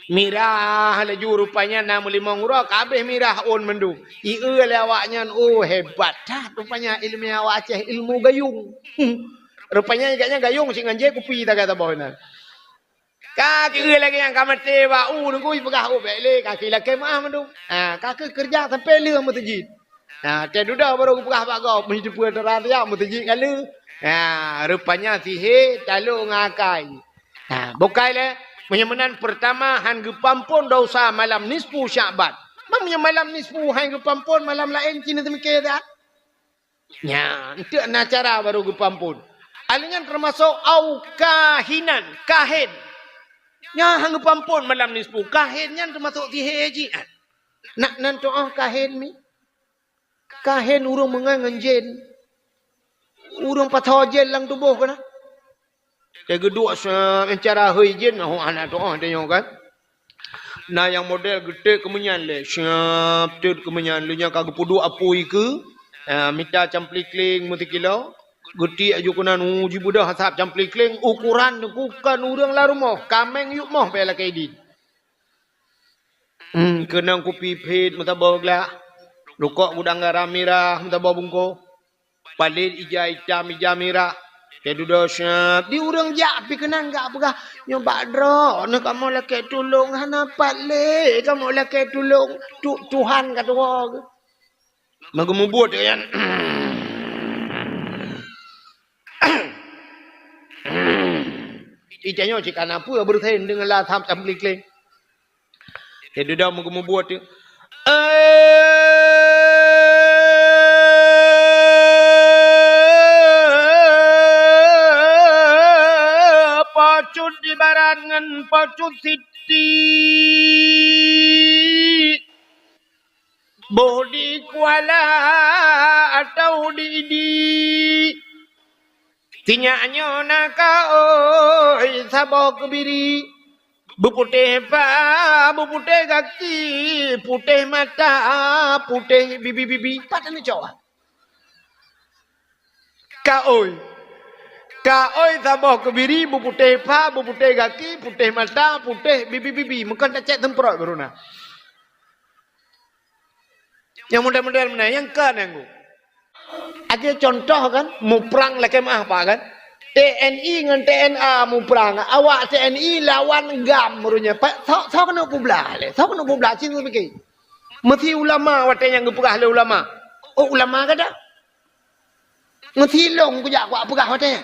Mirah laju rupanya na meulimong uroe ka habéh mirah ôn mandum. Ié lé awaknyan, oh, hebat that rupanya ileumèe awak Aceh, ilmu gayung. Hmm. Rupanya gobnyan gayung sit ngon jih kupi tagai saboh inan. Ka keuhai lagèe nyan ka maté bak u, Teungku, jipeugah, "Oh, bèk lé, ka keuh lakèe meu'ah mandum." Ha, ka keuh keureuja sampoe lheueh meuseujid. Ha, watèe dudoe barô geupeugah bak gob, "Meunyoe teupeue teuran siat meuseujid ka lheueh." Ha, rupanya sihé talô ngon akai. Ha, bukai lé, meunyoe meunan peurtama han geupeuampôn desya malam nisfu Sya'ban. Meunyoe malam nisfu han geupeuampôn, malam laén cit na teumike that. Nyan, eunteuk na cara barô geupeuampôn. Ahli nyan teumasok au kahinan, kahén. Nyan han geupeuampôn malam nisfu. Kahén nyan teumasok sihé jih. Nak nan tu'oh kahén mi? Kahén ureueng meungon ngon jén. Ureueng pasoe jén lam tuboh keunan. Watèe geuduek se-, cara hôi jén, oh, hana tu'oh tanyoe kan. Na nyang model geutot keumeunyan lé, siap tot keumeunyan, lheueh nyan ka geupeuduek apui keu, ah, mita camplikling meusikilo, geutiek ju keunan, uh, jibeudôh asap camplikling, ukoran Teungku kon ureueng lam rumoh, kaméng yup moh bèk lakèe idin. Hmm, keunong kupi phit meusaboh glah, rukok gudang garam mirah meusaboh bungkôh. Palét ija itam, ija mirah. Watèe dudoe siap. Di ureueng jak pih keunan geujak peugah, "Nyoe bak droeneuh kamoe lakèe tulông, hana pat lé kamoe lakèe tulông. Tu-, Tuhan ka tuwoe." Meugeumubuet nyan. Ija nyoe cit kana peue beureusen deungon lam asap camplikling. Watèe dudoe meugeumubuet tu. Eh, Po Cut di barat ngon Po Cut Siti. Boh di Kuala atau di Idi. Sinyak nyoe na kaôi saboh keubiri. Beuputéh pha, beuputéh gaki, putéh mata, putéh bibi-bibi. Pat neucok. Kaôi. Kaôi saboh keubiri, beuputéh pha, beuputéh gaki, putéh mata, putéh bibi-bibi. Meukeun tacèt seumprot baru na. Nyang model-model meunan, nyang ka nyang gu. Akhé contoh kan, muprang lakèe meu'ah, Pak, kan? T N I ngon T N A muprang. Awak T N I lawan GAM ureueng nyan. Pak, soe, soe keuneuk peublah lé? Soe keuneuk peublah? Cit neupike. Meusi ulama watèe nyan geupeugah lé ulama. Oh, ulama gata? Meusi lôn kujak kupeugah watèe nyan.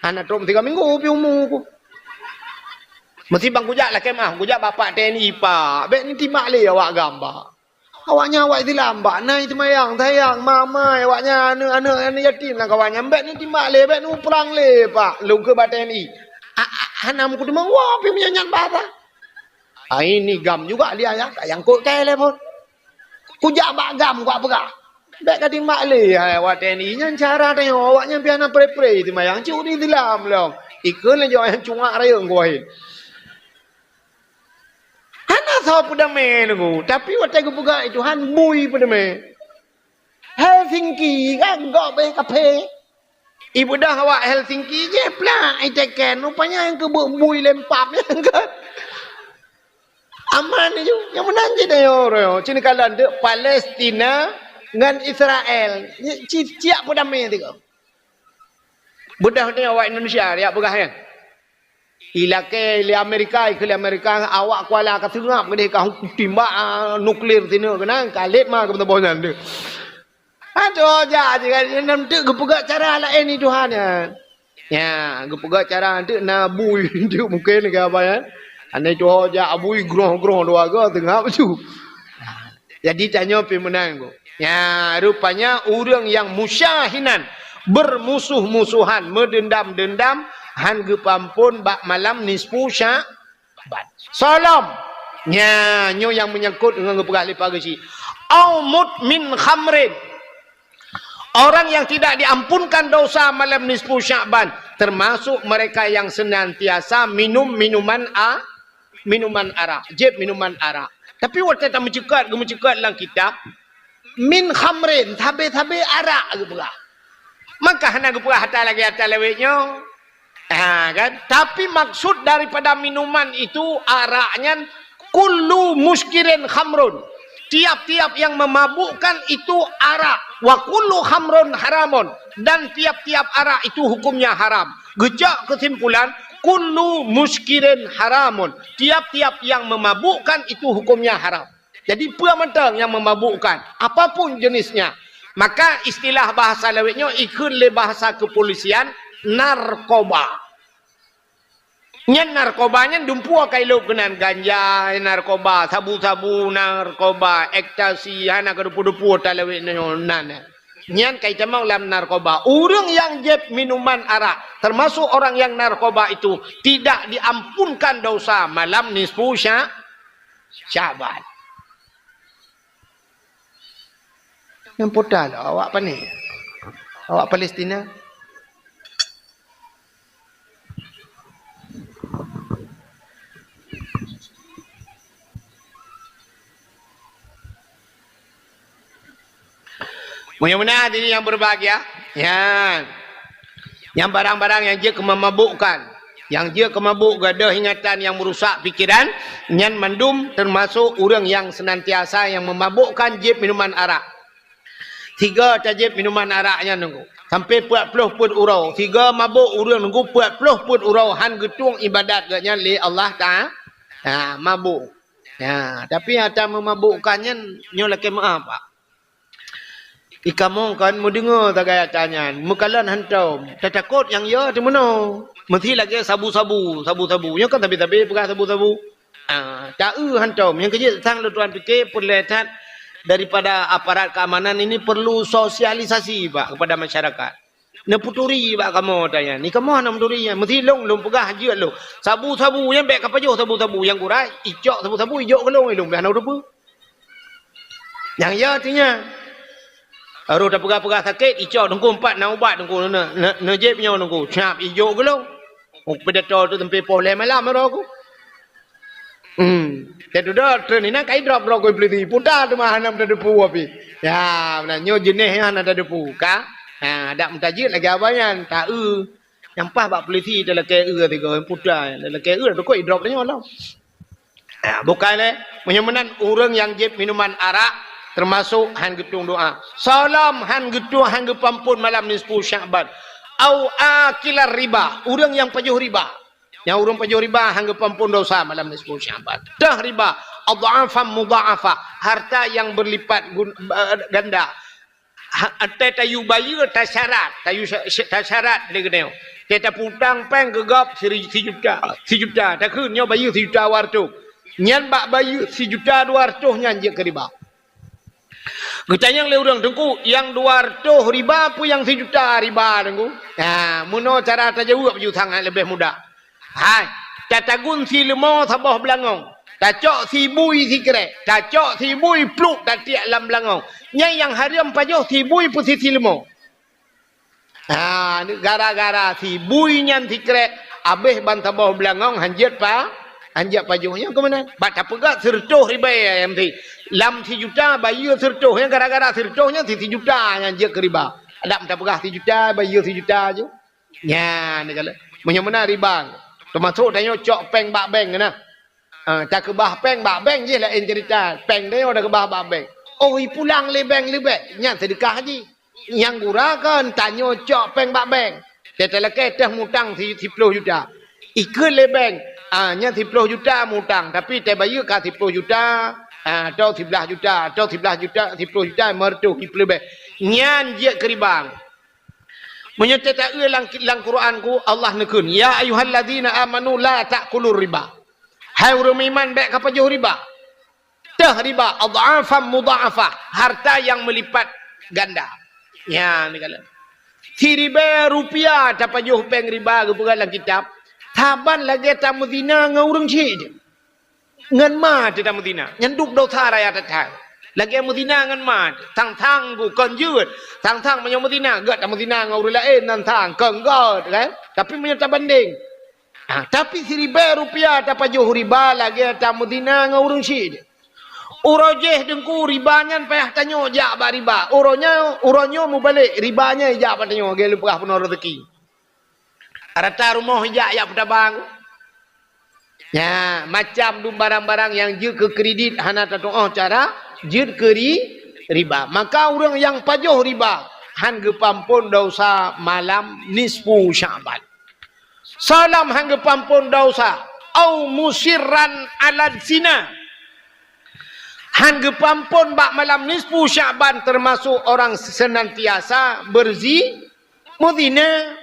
Hana trok meusigoe minggu pih umu ku. Meusi ban kujak lakèe meu'ah, kujak bak Pak T N I, "Pak, bèk neutimbak lé awak GAM, Pak." Awaknyan awak Islam, Pak, na seumayang, sayang, ma-ma, awaknyan aneuk-aneuk, aneuk yatim lam kawan nyan, bèk neutimbak lé, bèk neuprang lé, Pak. Lôn kheun bak T N I. A, a, hana meukeudeumeung woe pih meunyan nyan bahasa. Ai ni GAM juga dia ya, ka nyangkot keu lé phon. Kujak bak GAM kupeugah. Bèk ka timbak lé, hai awak T N I nyan cara tanyoe, awaknyan pih hana pré-pré seumayang, cit Islam lom. Ikheun lé jaweueb nyan cungak rayeuk geuh. Hana soe peudamé Teungku, tapi watèe geupeugah Tuhan bui peudamé. Helsinki kan gob bèh kaphé. Ibeudôh awak Helsinki jih plak iteken, rupanya nyang keubeuk bui lempap nyan kan. Aman ju. Nyang meunan cit ayo, ayo. Cit kalon deuk Palestina ngon Israel. Ci-, ciyak peudamé tiga. Beudah ni awak Indonesia, ya peugah nyan. Ilakée lé Amerika, ikheun lé Amerika, awak Kuala ka seungab keudeh ka timbak, ah, nuklir sineuk keunan, ka lét ma keupeue saboh nyan deuh. Aduh, jak je kan, nyan teuk geupeugah cara laén ni Tuhan nyan. Ya, geupeugah cara teuk na bui teuk mungken ke apa ya. Anai tuho jak bui groh-groh dua go seungab ju. Jadi tanyoe pi meunan ku. Ya, rupanya ureuëng nyang musyahinan, bermusuh-musuhan, meudendam-dendam, han geupeuampon bak malam nisfu Sya'ban. Solom. Nya, nyoe nyang meunyangkot ngon geupeugah lé Pak Geuchik. Au mudmin khamrin. Orang yang tidak diampunkan dosa malam nisfu Sya'ban, termasuk mereka yang senantiasa minum minuman a-, minuman arak, jép minuman arak. Tapi watée tameuceukat, geumeuceukat lam kitab, min khamrin, sabe-sabe arak geupeugah. Maka hana geupeugah ata lagée ata lawét nyoe. Ha, kan? Tapi maksud daripada minuman itu, arak nyan, kullu muskirin khamrun. Tiap-tiap yang memabukkan itu arak. Wa kullu khamrun haramun. Dan tiap-tiap arak itu hukumnya haram. Geucok kesimpulan, kullu muskirin haramun. Tiap-tiap yang memabukkan itu hukumnya haram. Jadi, peue mantong nyang memabukkan, apapun jenisnya. Maka, istilah bahasa lawét nyoe ikheun lé bahasa kepolisian, narkoba. Nyan narkoba nyan dumpeue ka ilop keunan, ganja, narkoba, sabu-sabu, narkoba, ekstasi, hana ka dupeue-dupeue ata lawét nyoe nan. Nyan ka itamong lam narkoba. Ureuëng nyang jieb minuman arak, termasuk orang yang narkoba itu, tidak diampunkan dosa malam nisfu Sya-, Syaban. Nyang puta lah awak pane? Awak Palestina? Meunyoe meunan hadirin yang berbahagia, nyan, nyang barang-barang nyang jeuet keu memabukkan, nyang jeuet keu mabuk, gadôh ingatan nyang meurusak pikeran, nyan mandum teumasok ureuëng nyang seunantiasa nyang memabukkan jieb minuman arak. Sigoe tajieb minuman arak nyan nunggu, sampoe peuet ploh peuet uroe. Sigoe mabuk ureuëng nunggu peuet ploh peuet uroe, han geutueng ibadat geuh nyan lé Allah Ta-, ha, mabuk. Ha, tapi ata meumabukkan nyan nyoe lakée meu'ah, Pak. Ikamoe kan meudeungoe sagai ata nyan, meukalon hantom, tatakot nyang yo teumeunoe. Meusi lagée sabu-sabu, sabu-sabu. Nyoe kan sabe-sabe peugah sabu-sabu. Ah, ta-eu hantom. Nyang keujeuet sang lôn tuan pike peureulée that daripada aparat keamanan ini perlu sosialisasi, Pak, kepada masyarakat. Neuputuri bak kamoe ata nyan. Ni kamoe hana meuturi nyan. Meusi lôn, lôn peugah jeuet lôn. Sabu-sabu nyan bék kapajoh sabu-sabu nyang gura, icok sabu-sabu ijok keu lôn, lôn bék hana teupeue. Nyang ya artinya, baru tapeugah-peugah sakét, icok teungku empat na ubat teungku, ne, ne, neujép nyoe teungku, cap ijok keu lôn. Oh, pidato tu sampai poh lhée malam baru aku. Hmm. Teududoe treun inan kai drop rokoi peulisi. Puta teuma hana meutadeupu api. Ya, meunan nyoe jeuneh nyan hana tadeupu ka. Ha, dak meutajeuet lagée abah nyan, ta-eu. Nyang paih bak peulisi talakée eu tiga puta. Talakée eu dak koi drop nyoe lom. Ya, bukai lé. Meunyoe meunan ureuëng nyang jieb minuman arak teumasok han geutueng doa. Salam han geutueng han geupampon malam nisfu Sya'ban. Au akilar riba, ureuëng nyang pajoh riba. Nyang ureuëng pajoh riba han geupampon dosa malam nisfu Sya'ban. Teuh riba, adhafan mudha'afa, harta yang berlipat gun-, eh, ganda. Ha, watée tayue bayeue tasyarat, tayue sya-, sya-, tasyarat lé geutanyoe. Watée tapeutang péng keu gob siri-, sijuta, sijuta, takheun nyoe bayeue sijuta dua reutôh. Nyan bak bayeue sijuta dua reutôh nyan jeuet keu riba. Geutanyong lé ureuëng, "Teungku, nyang dua reutôh riba peue nyang sijuta riba, Teungku?" Ha, meunoe cara tajaweueb ju sangat leubeh mudah. Hai, tatagun si leumo saboh beulangong, tacok si bui sikrék, tacok si bui pluek tatiek lam beulangong. Nyan nyang hareuem pajoh si bui peue si, si leumo. Ha, gara-gara si bui nyan sikrék, abéh ban saboh beulangong hanjeuet pa, hanjeuet pajoh nyan keumanö? Bak tapeugah sireutôh ribèe ayam si. Lam sijuta bayeue sireutôh, nyan gara-gara sireutôh nyan si, sijuta nyan jeuet keu riba. Adak tapeugah sijuta, bayeue sijuta ju. Nyan, meunyoe meunan riba. Teumasok tanyoe cok péng bak bank na. Ah, takeubah péng bak bank jih laén ceurita. Péng tanyoe takeubah bak bank. Oh, ipulang lé bank leubeh, nyan seudeukah jih. Nyang gura kon tanyoe cok péng bak bank. Teutalakée teuh mutang si-, siploh juta. Ikheun lé bank, ah, nyan siploh juta mutang, tapi tabayeue ka siploh juta, ah, atau siblaih juta, atau siblaih juta, siploh juta, lima ratus, siploh bank. Nyan jeuet keu riba. Meunyoe teuta-eu lam, lam Quran ku, Allah neukheun, "Ya ayyuhalladzina amanu la ta'kulur riba." Hai ureuëng meuiman, bék kapajoh riba. Teuh riba, adh'afan mudha'afah, harta nyang meulipat ganda. Nyan, ni kala. Siribée rupiah tapajoh péng riba geupeugah lam kitab, saban lagée tameuzina ngon ureuëng syik. Ngon ma teuh tameuzina, nyan dub dosa raya that-that. Lagée meuzina ngon ma teuh, sang-sang gu kon jeuet, sang-sang meunyoe meuzina, gét tameuzina ngon ureuëng laén, nan sang kon gét, kan? Tapi meunyoe tabandeng, ha, tapi siribée rupiah tapajoh riba lagée tameuzina ngon ureuëng syik. Uroe jéh teungku riba nyan payah tanyoe jak bak riba. Uroe nyoe, uroe nyoe mubalek riba nyan jak bak tanyoe, lagée lôn peugah peunoh rezeki. Rata rumoh ijak, ijak peutabang. Nya, macam dum barang-barang nyang jeuet keu kredit hana tatuoh cara, jeuet keu ri-, riba. Maka ureuëng nyang pajoh riba, han geupeuampon dosa malam nisfu Sya'ban. Salam han geupeuampon dosa, au musirran alad zina. Han geupeuampon bak malam nisfu Sya'ban, teumasok orang seunantiasa beurzi-, meuzina.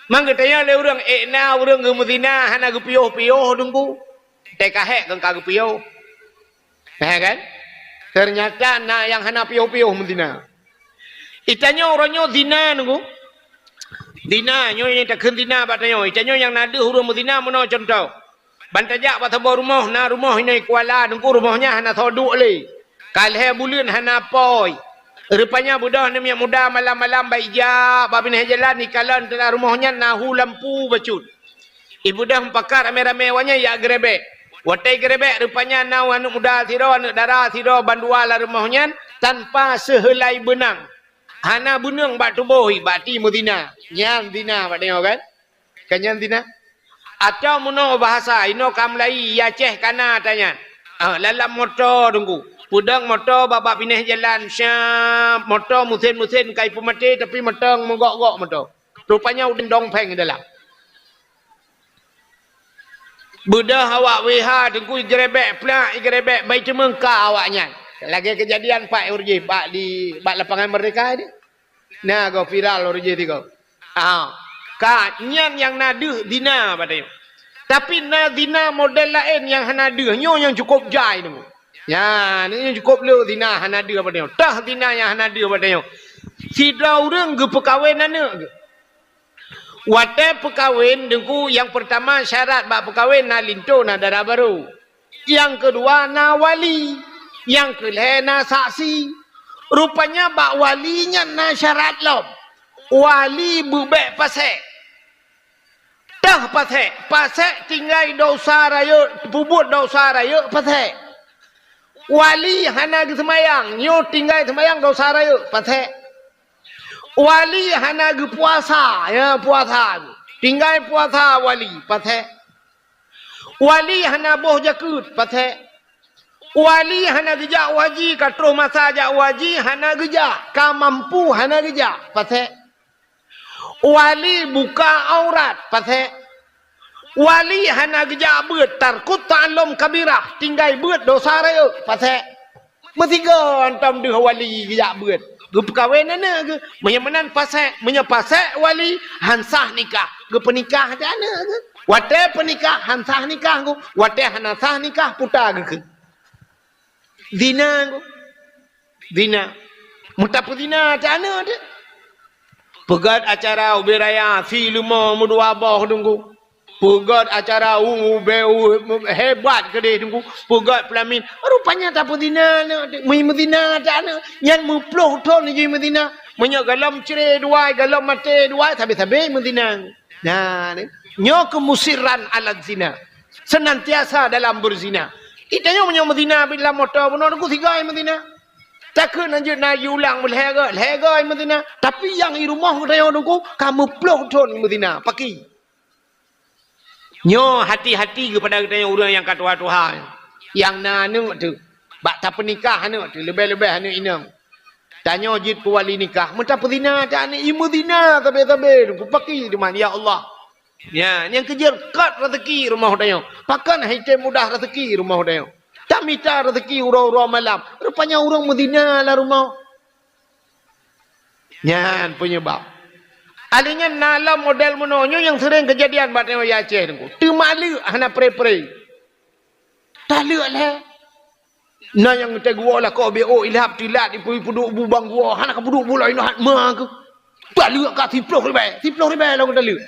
Mangkeutanyoe lé ureuëng, ék na ureuëng geumeuzina hana geupiôh-piôh teungku. Teuka hék keu ka geupiôh. Nah, kan? Ternyata na nyang hana piôh-piôh meuzina. Itanyoe uroe nyoe zina teungku. Zina, nyoe nyang takheun zina bak tanyoe. Itanyoe nyang na deuh ureuëng meuzina meunoe cuntoh. Ban tajak bak saboh rumoh, na rumoh inoe Kuala, teungku rumoh nyan hana soe duek lé. Ka lhée buleuen hana apôi. Rupanya beudôh aneuk miet muda malam-malam bak ijak bak binéh jalan, ikalon teulah rumoh nyan na hu lampu bacut. Ibeudôh meupakat ramé-ramé awaknyan ijak geurebek. Watée geurebek rupanya na aneuk muda sidroe, aneuk dara sidroe bandua lam rumoh nyan tanpa seuheulai beunang. Hana beuneueng bak tuboh, bak ti meuzina. Nyan zina bak tanyoe kan? Ka nyan zina. Atawa meunoe bahasa inoe ka meulayi, i Aceh ka na ata nyan. Ah, lam moto teungku. Peudong moto bak, bak binéh jalan, syap, moto meusén-meusén ka ipeumaté tapi motong meugok-gok moto. Rupanya udeb dong péng dalam. Beudôh awak W H teungku igeurebek plak, igeurebek bai teumeung ka awaknyan. Lagée keujadian pat ureuëng jih bak di, bak Lapangan Merdeka di. Na goh viral ureuëng jih tigoe. Ha, ka nyan nyang na deuh zina bak tanyoe. Tapi na zina model laén nyang hana deuh, nyoe nyang cukôp jai teungku. Nyan, nyoe nyang cukôp le zina hana deuh bak tanyoe. Teuh zina nyang hana deuh bak tanyoe. Sidroe ureuëng geupeukawen aneuk geuh. Watée peukawen teungku, nyang peurtama syarat bak peukawen na linto, na dara barô. Nyang keudua na wali, nyang keulhée na saksi. Rupanya bak wali nyan na syarat lom. Wali beubek pasék. Teuh pasék, pasék tinggai dosa rayeuk, peubuet dosa rayeuk pasék. Wali hana geuseumayang, nyoe tinggai seumayang dosa rayeuk pasék. Wali hana geupuasa, ya puasa, tinggai puasa wali pasék. Wali hana boh jakeuet, pasék. Wali hana geujak u haji, ka troh masa jak u haji, hana geujak, ka mampu hana geujak, pasék. Wali buka aurat, pasék. Wali hana geujak beuet, tarkut ta'allum kabirah, tinggai beuet dosa rayeuk, pasék. Meusigoe hantom deuh wali geujak beuet, geupeukawen aneuk geuh. Meunyoe meunan pasék, meunyoe pasék wali, han sah nikah, geupeunikah até aneuk geuh. Watée peunikah han sah nikah geuh, watée hana sah nikah puta geukheun. Zina geuh. Zina. Meutapeuzina até aneuk teuh. Peugét acara ubé raya, si leumo meudua boh teungku. Peugét acara u, u, be, u, hebat keudeh teungku. Peugét peulamin. Rupanya tapeuzina aneuk, meumeuzina até aneuk. Nyan meuploh thon jih meuzina. Meunyoe golom cre duai, golom maté duai, sabe-sabe meuzina. Nah, ni. Nyoe keuh musirran ala zina. Senantiasa dalam beuzina. Itanyoe meunyoe meuzina bit lam moto bunoe teungku sigoe meuzina. Takheun hanjeuet na jiulang meulhée goe, lhée goe meuzina. Tapi nyang i rumoh geutanyoe teungku ka meuploh thon meuzina. Paki. Nyoe hati-hati geupada geutanyoe ureuëng nyang ka tuha-tuha, nyang na aneuëk teuh, bak tapeunikah aneuëk teuh, leubeh-leubeh aneuëk inong. Tanyoe jeuet keu wali nikah, meutapeuzina ata aneuëk, imeuzina sabe-sabe, kupaki teuma, ya Allah. Ya, nyang keujeuet kat rezeki rumoh tanyoe. Pakon hai tém mudah rezeki rumoh tanyoe. Tamita rezeki uroe-uroe malam. Rupanya ureuëng meuzina lam rumoh. Nyan peunyeubab. Alinyan na lom model meunoe nyoe nyang seuréng keujadian bak tanyoe di Aceh nyoe. Teumaleuek hana pre-pre. Taleuek lé. Na nyang teuguoh lakoe B O ilap tilat ipeuduek bu bang guoh, hana kapeuduek bu laén hat ma keuh. Taleuek ka siploh ribèe, siploh ribèe lom taleuek.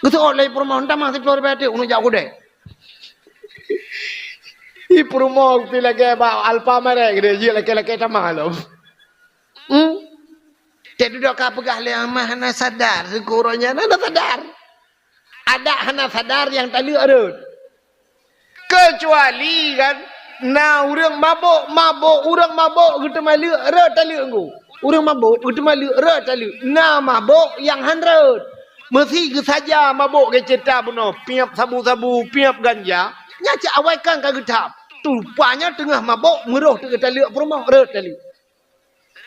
Geuseuôt lé peurumoh, "Tamah siploh ribèe teuk, uneuk jak kudée." Ih, peurumoh pi lagèe bak Alfamart keudéh, jeuet lakèe-lakèe tamah lom. Hmm? Teududoe ka peugah lé amah hana sadar, syukur nyan hana sadar. Adak hana sadar nyang taleuek rhot. Keucuali kan na ureuëng mabök, mabök, ureuëng mabök geuteumaleuek rhot taleuek ngon. Ureuëng mabök geuteumaleuek rhot taleuek. Na mabök nyang han rhot. Meusi geusaja mabök geuceuta bunoe, piep sabu-sabu, piep ganja, nyan cit awai kan ka geuthab. Rupanya teungoh mabök meurôh teuk geutaleuek peurumoh rhot taleuek.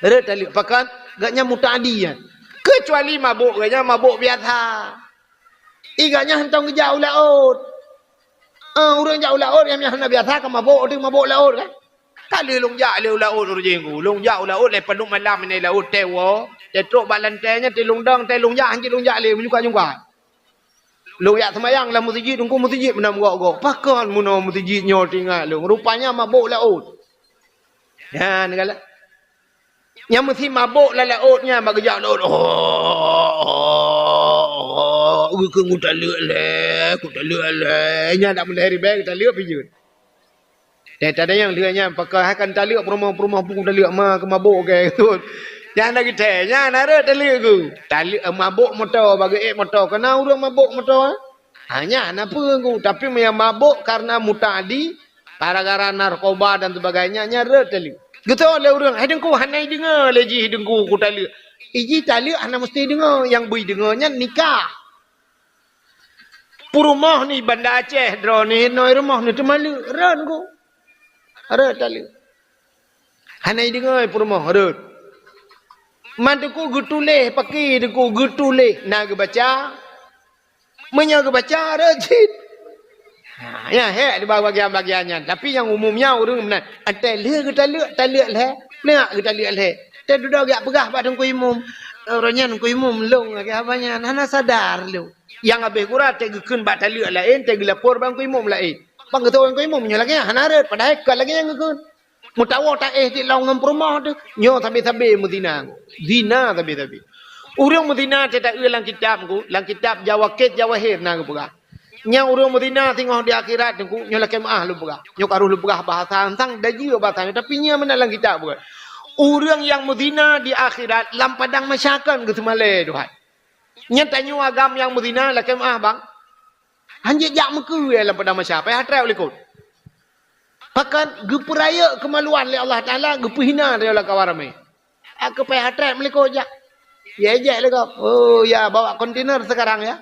Rhot taleuek, pakon gobnyan muta'adi nyan. Keucuali mabök gobnyan mabök biasa. Ih, gobnyan hantom geujak u laôt. Ah, ureuëng jak u laôt nyang hana biasa ka mabök, teuk mabök laôt kan. Ka lheueh lôn jak lé u laôt ureuëng jih ngon. Lôn jak u laôt lé padub malam nyan laôt teuh woe. Teutrok bak lantée nyan teuh lôn dong, teuh lôn jak, hanjeuet lôn jak lé, meunyoe ka jumpa. Lôn jak seumayang lam meuseujid, teungku meuseujid meunan gok-gok. Pakon meunoe meuseujid nyoe teuingat lôn. Rupanya mabök laôt. Nyan galak. Nyang meusi mabök lam laôt nyan bak geujak laôt. Oh, oh, oh, oh, geukheun kutaleuek lé, kutaleuek lé. Nyan dak meulahé ribèe kutaleuek pih jeuet. Teuh tadayang lheueh nyan, pakon hai kan taleuek peurumoh-peurumoh pun taleuek ma keu mabök keu tut. Nyan na geutée, nyan na rhot taleuek geuh. Taleuek, eh, mabök moto, bak geuék moto. Kana ureuëng mabök moto, eh? Ha, nyan na peue geuh. Tapi meunyo mabök karena muta'adi, gara-gara narkoba dan sebagainya, nyan rhot taleuek. Geutôi lé ureuëng, "Hai Teungku, hana ideungoe lé jih Teungku kutaleuek." Ih, jih taleuek hana meusti deungoe, nyang beu ideungoe nyan nikah. Peurumoh ni Banda Aceh droeneuh, inoe rumoh ni teumaleuek, rhot ngon. Rhot taleuek. Hana ideungoe peurumoh, rhot. Man Teungku geutuléh, pakri Teungku geutuléh, na geubaca. Meunyoe geubaca, rhot cit. Ha, nyan hék di bak bagian-bagian nyan. Tapi nyang umum nyan ureuëng meunan. Até lheueh geutaleuek, taleuek lhée. Neuk geutaleuek lhée. Teududoe geujak peugah bak Teungku Imum. Uroe nyan Teungku Imum lôn lagèe haba nyan. Hana sadar lôn. Nyang habéh gura teuh geukheun bak taleuek laén, teuh geulapor bak Teungku Imum laén. Bang geutôi Teungku Imum nyoe lagèe nyan hana rhot, padahai kon lagèe nyan geukheun. Meutawoe taéh di lôn ngon peurumoh teuh, nyoe sabe-sabe meuzina. Zina sabe-sabe. Ureuëng meuzina teuh taeu lam kitab ngon, lam kitab Jawakét Jawahir na geupeugah. Nyang ureuëng meuzina singoh di akhirat Teungku, nyoe lakèe meu'ah lôn peugah. Nyoe ka rôh lôn peugah bahasa ansang, dajeue bahasa nyoe, tapi nyoe meunan lam kitab bukan. Ureuëng nyang meuzina di akhirat lam padang mahsyar kon geuseumalée Tuhan. Nyan tanyoe agam nyang meuzina lakèe meu'ah, bang. Hanjeuet jak meukeue lam padang mahsyar, payah trép likot. Pakon geupeurayeuk keumaluan lé Allah Taala, geupeuhina lé lam kawan ramé. Aku payah trép meulikot jak. Ya ejek lé gob. Oh ya, bawa kontainer sekarang ya.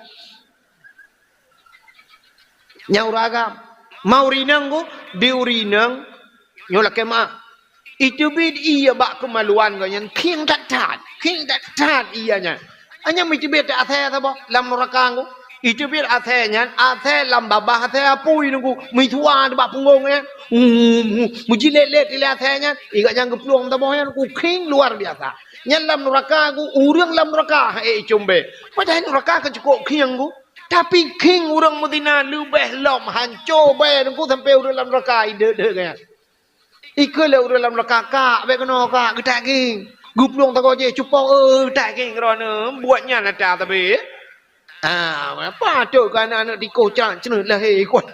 Nyang ureuëng agam. Ma ureuëng inong ku, di ureuëng inong nyoe lakèe meu'ah. Iteubiet ie bak keumaluan geuh nyan, khieng that-that, khieng that-that ie nyan. Hanya meuteubiet asèe saboh lam nuraka ngon. Iteubiet asèe nyan, asèe lam babah asèe apui nunggu, meusua bak punggong nyan. Uh, uh, meujilet-let ilèe asèe nyan, igat nyang geuplueng saboh nyan, uh, khieng luar biasa. Nyan lam nuraka ngon, ureuëng lam nuraka, eh, icombée. Padahai nuraka ka cukôp khieng ngon. Tapi khieng ureuëng meuzina leubeh lom hanco bèe nunggu sampoe ureuëng lam nuraka ideuek-deuek nyan. Ikeu lé ureuëng lam nuraka, kak, bèk keunoe kak, geutak gieng. Geuplueng sagoe jih, cupong, eh, geutak gieng droeneuh, buet nyan ata sabe. Ah, patôt keu aneuk-aneuk tikoh cak ceuneut lahé kuat.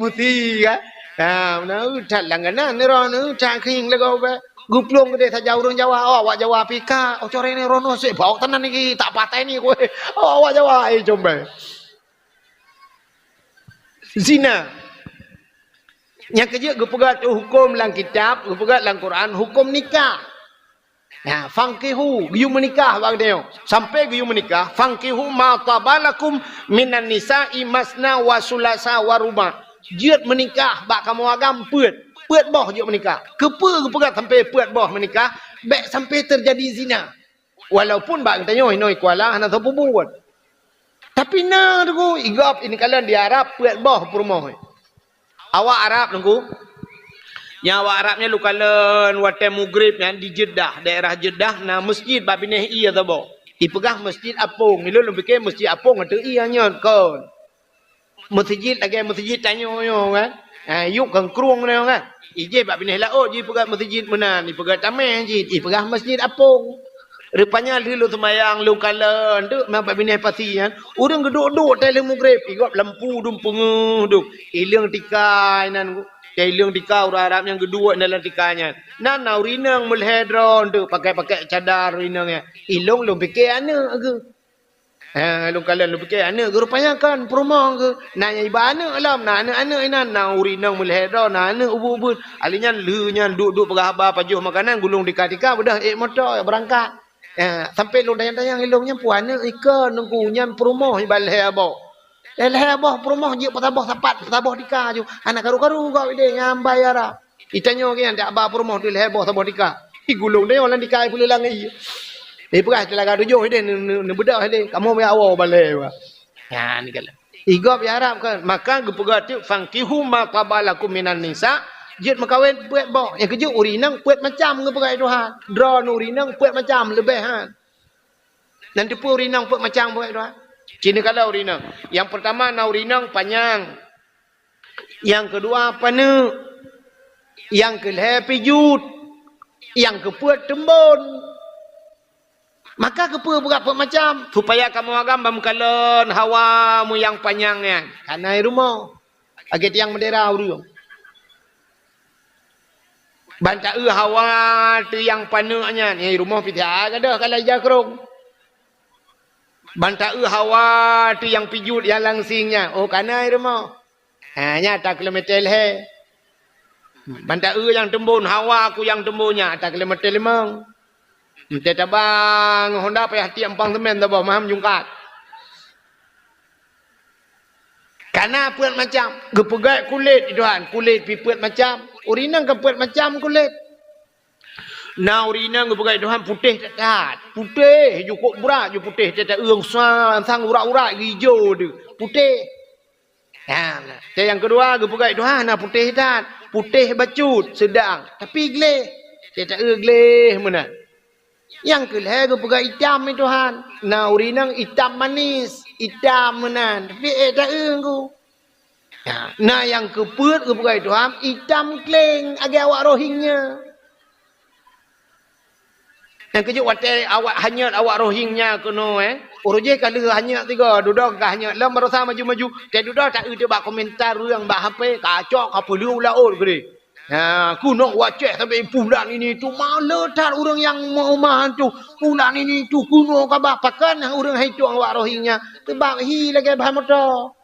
Meusi kan? Ah, meunan that langganan droeneuh, that gieng lagoe bèk. Geuplueng keudéh saja ureuëng Jawa, awak Jawa pih kak, oh, corée nyoe droeneuh sép bawok tanan niki, tak patéh ni kueh. Awak Jawa, eh, combée. Zina. Nyang keujeuet geupeugah huköm lam kitab, geupeugah lam Quran, huköm nikah. Nah, fankihu, geuyue meunikah bak geutanyoe. Sampai geuyue meunikah, fankihu ma taba lakum minan nisa'i masna wa sulasa wa ruba'. Jeuet meunikah bak kamoe agam peuet. Peuet boh jeuet meunikah. Keupeue geupeugah sampai peuet boh meunikah? Bèk sampai teujadi zina. Walaupun bak geutanyoe inoe i Kuala hana sapeue buet. Tapi na teungku, i gob inan kalon di Arab peuet boh peurumoh. Awak Arab teungku. Nyang awak Arab nyan lôn kalon watèe mugrib nyan di Jeddah, daerah Jeddah na masjid bak binéh ié saboh. Ipeugah Masjid Apong. Ilôn lôn pike Masjid Apong ateueh ié nyan kon. Meuseujid lagèe meuseujid tanyoe nyoe kan. Ha, yub kan krueng nyoe kan. Ijih bak binéh laôt jipeugah meuseujid meunan, ipeugah tamèh jih, ipeugah Masjid Apong. Rupanya lheueh lôn seumayang, lôn kalon teuk na bak binéh pasi nyan. Ureueng geuduek-duek teuh lheueh mugrib, i gob lampu dum peungeuh dum. Ileueng tika inan, ileueng tika ureueng Arab nyang geuduek inan lam tika nyan. Nan na ureueng inong meulhèe droe teuk, pakai-pakai cadar ureueng inong nyan. Ilôn lôn pike aneuk geuh. Ha, lôn kalon lôn pike aneuk geuh, rupanya kon peurumoh geuh. Na nyang iba aneuk lom, na aneuk-aneuk inan, na ureueng inong meulhèe droe, na aneuk ubeut-ubeut. Ali nyan lheueh nyan duek-duek peugah haba, pajoh makanan, gulong tika-tika, beudôh ék moto beurangkat. Ha, sampai lôn tanyong-tanyong ilôn nyan peue aneuk ikon teungku, nyan peurumoh iba lhèe boh. Lhèe boh peurumoh jeuet peusaboh sapat, peusaboh tika ju. Hana karu-karu gob ideh nyan bai Arab. Itanyoe geuh nyan dak ba peurumoh teuh lhèe boh saboh tika. Igulong tanyoe lam tika ipeuleulang ié. Ipeugah teulaga tujoh ideh neu-, neu-, neubeudôh ideh. Kamoe meuyak woe balèe ba. Nyan kalon. I gob i Arab kan. Maka geupeugah teuk fankihu ma taba lakum minan nisa. Jeuet meukawen peuet boh. Nyang keujeuet ureueng inong peuet macam geupeugah Tuhan. Droeneuh ureueng inong peuet macam leubeh han. Nan teupeue ureueng inong peuet macam peuet Tuhan. Cit neukalon ureueng inong. Nyang peurtama na ureueng inong panyang. Nyang keudua paneuk. Nyang keulhèe pijut. Nyang keupeuet teumbon. Maka keupeue peugah peuet macam? Supaya kamoe agam ban meukalon hawa meuyang panyang nyan. Kana i rumoh. Lagèe tiang meudera ureueng. Ban taeu hawa teuh nyang paneuk nyan, nyang i rumoh pih that gadôh ka lheueh ija krông. Ban taeu hawa teuh nyang pijut nyang langsing nyan, oh kana i rumoh. Ha, nyan ata kilometer lhèe. Ban taeu nyang teumbon, hawa ku nyang teumbon nyan ata kilometer limong. Meutetabang Honda payah tiek empang semen saboh maham jungkat. Kana peuet macam, geupeugèt kulét, Tuhan, kulét pih peuet macam. Ureueng inong ka peuet macam kulét. Na ureueng inong geupeugèt, Tuhan, putéh that-that. Putéh, jukôb brat ju putéh, teuta ueng sang urat-urat geuijo deuh. Putéh. Ha, na. Nyang keudua geupeugèt, Tuhan, na putéh that. Putéh bacut, seudang. Tapi gleh. Teuta gleh meunan. Nyang keulhèe geupeugah itam, ya Tuhan. Na ureueng inong itam manis, itam meunan, tapi ék taeu ku. Na nyang keupeuet geupeugah, ya Tuhan, itam kleng lagèe awak Rohingya. Nyang keujeuet watèe awak hanyot awak Rohingya keunoe, eh. Uroe jéh ka lheueh hanyot tiga, dudoe ka hanyot lom barosa maju-maju. Teududoe taeu teuh bak komentar ureueng bak H P, kacok ka peuleueh u laôt keudeh. Ha, keunoe u Aceh sabe pulan ini tu maleuh that ureueng nyang meumah tu. Pulan ini tu keunoe ka bah pakon ureueng hai tueng awak Rohingya. Teubab hi lagèe bah moto.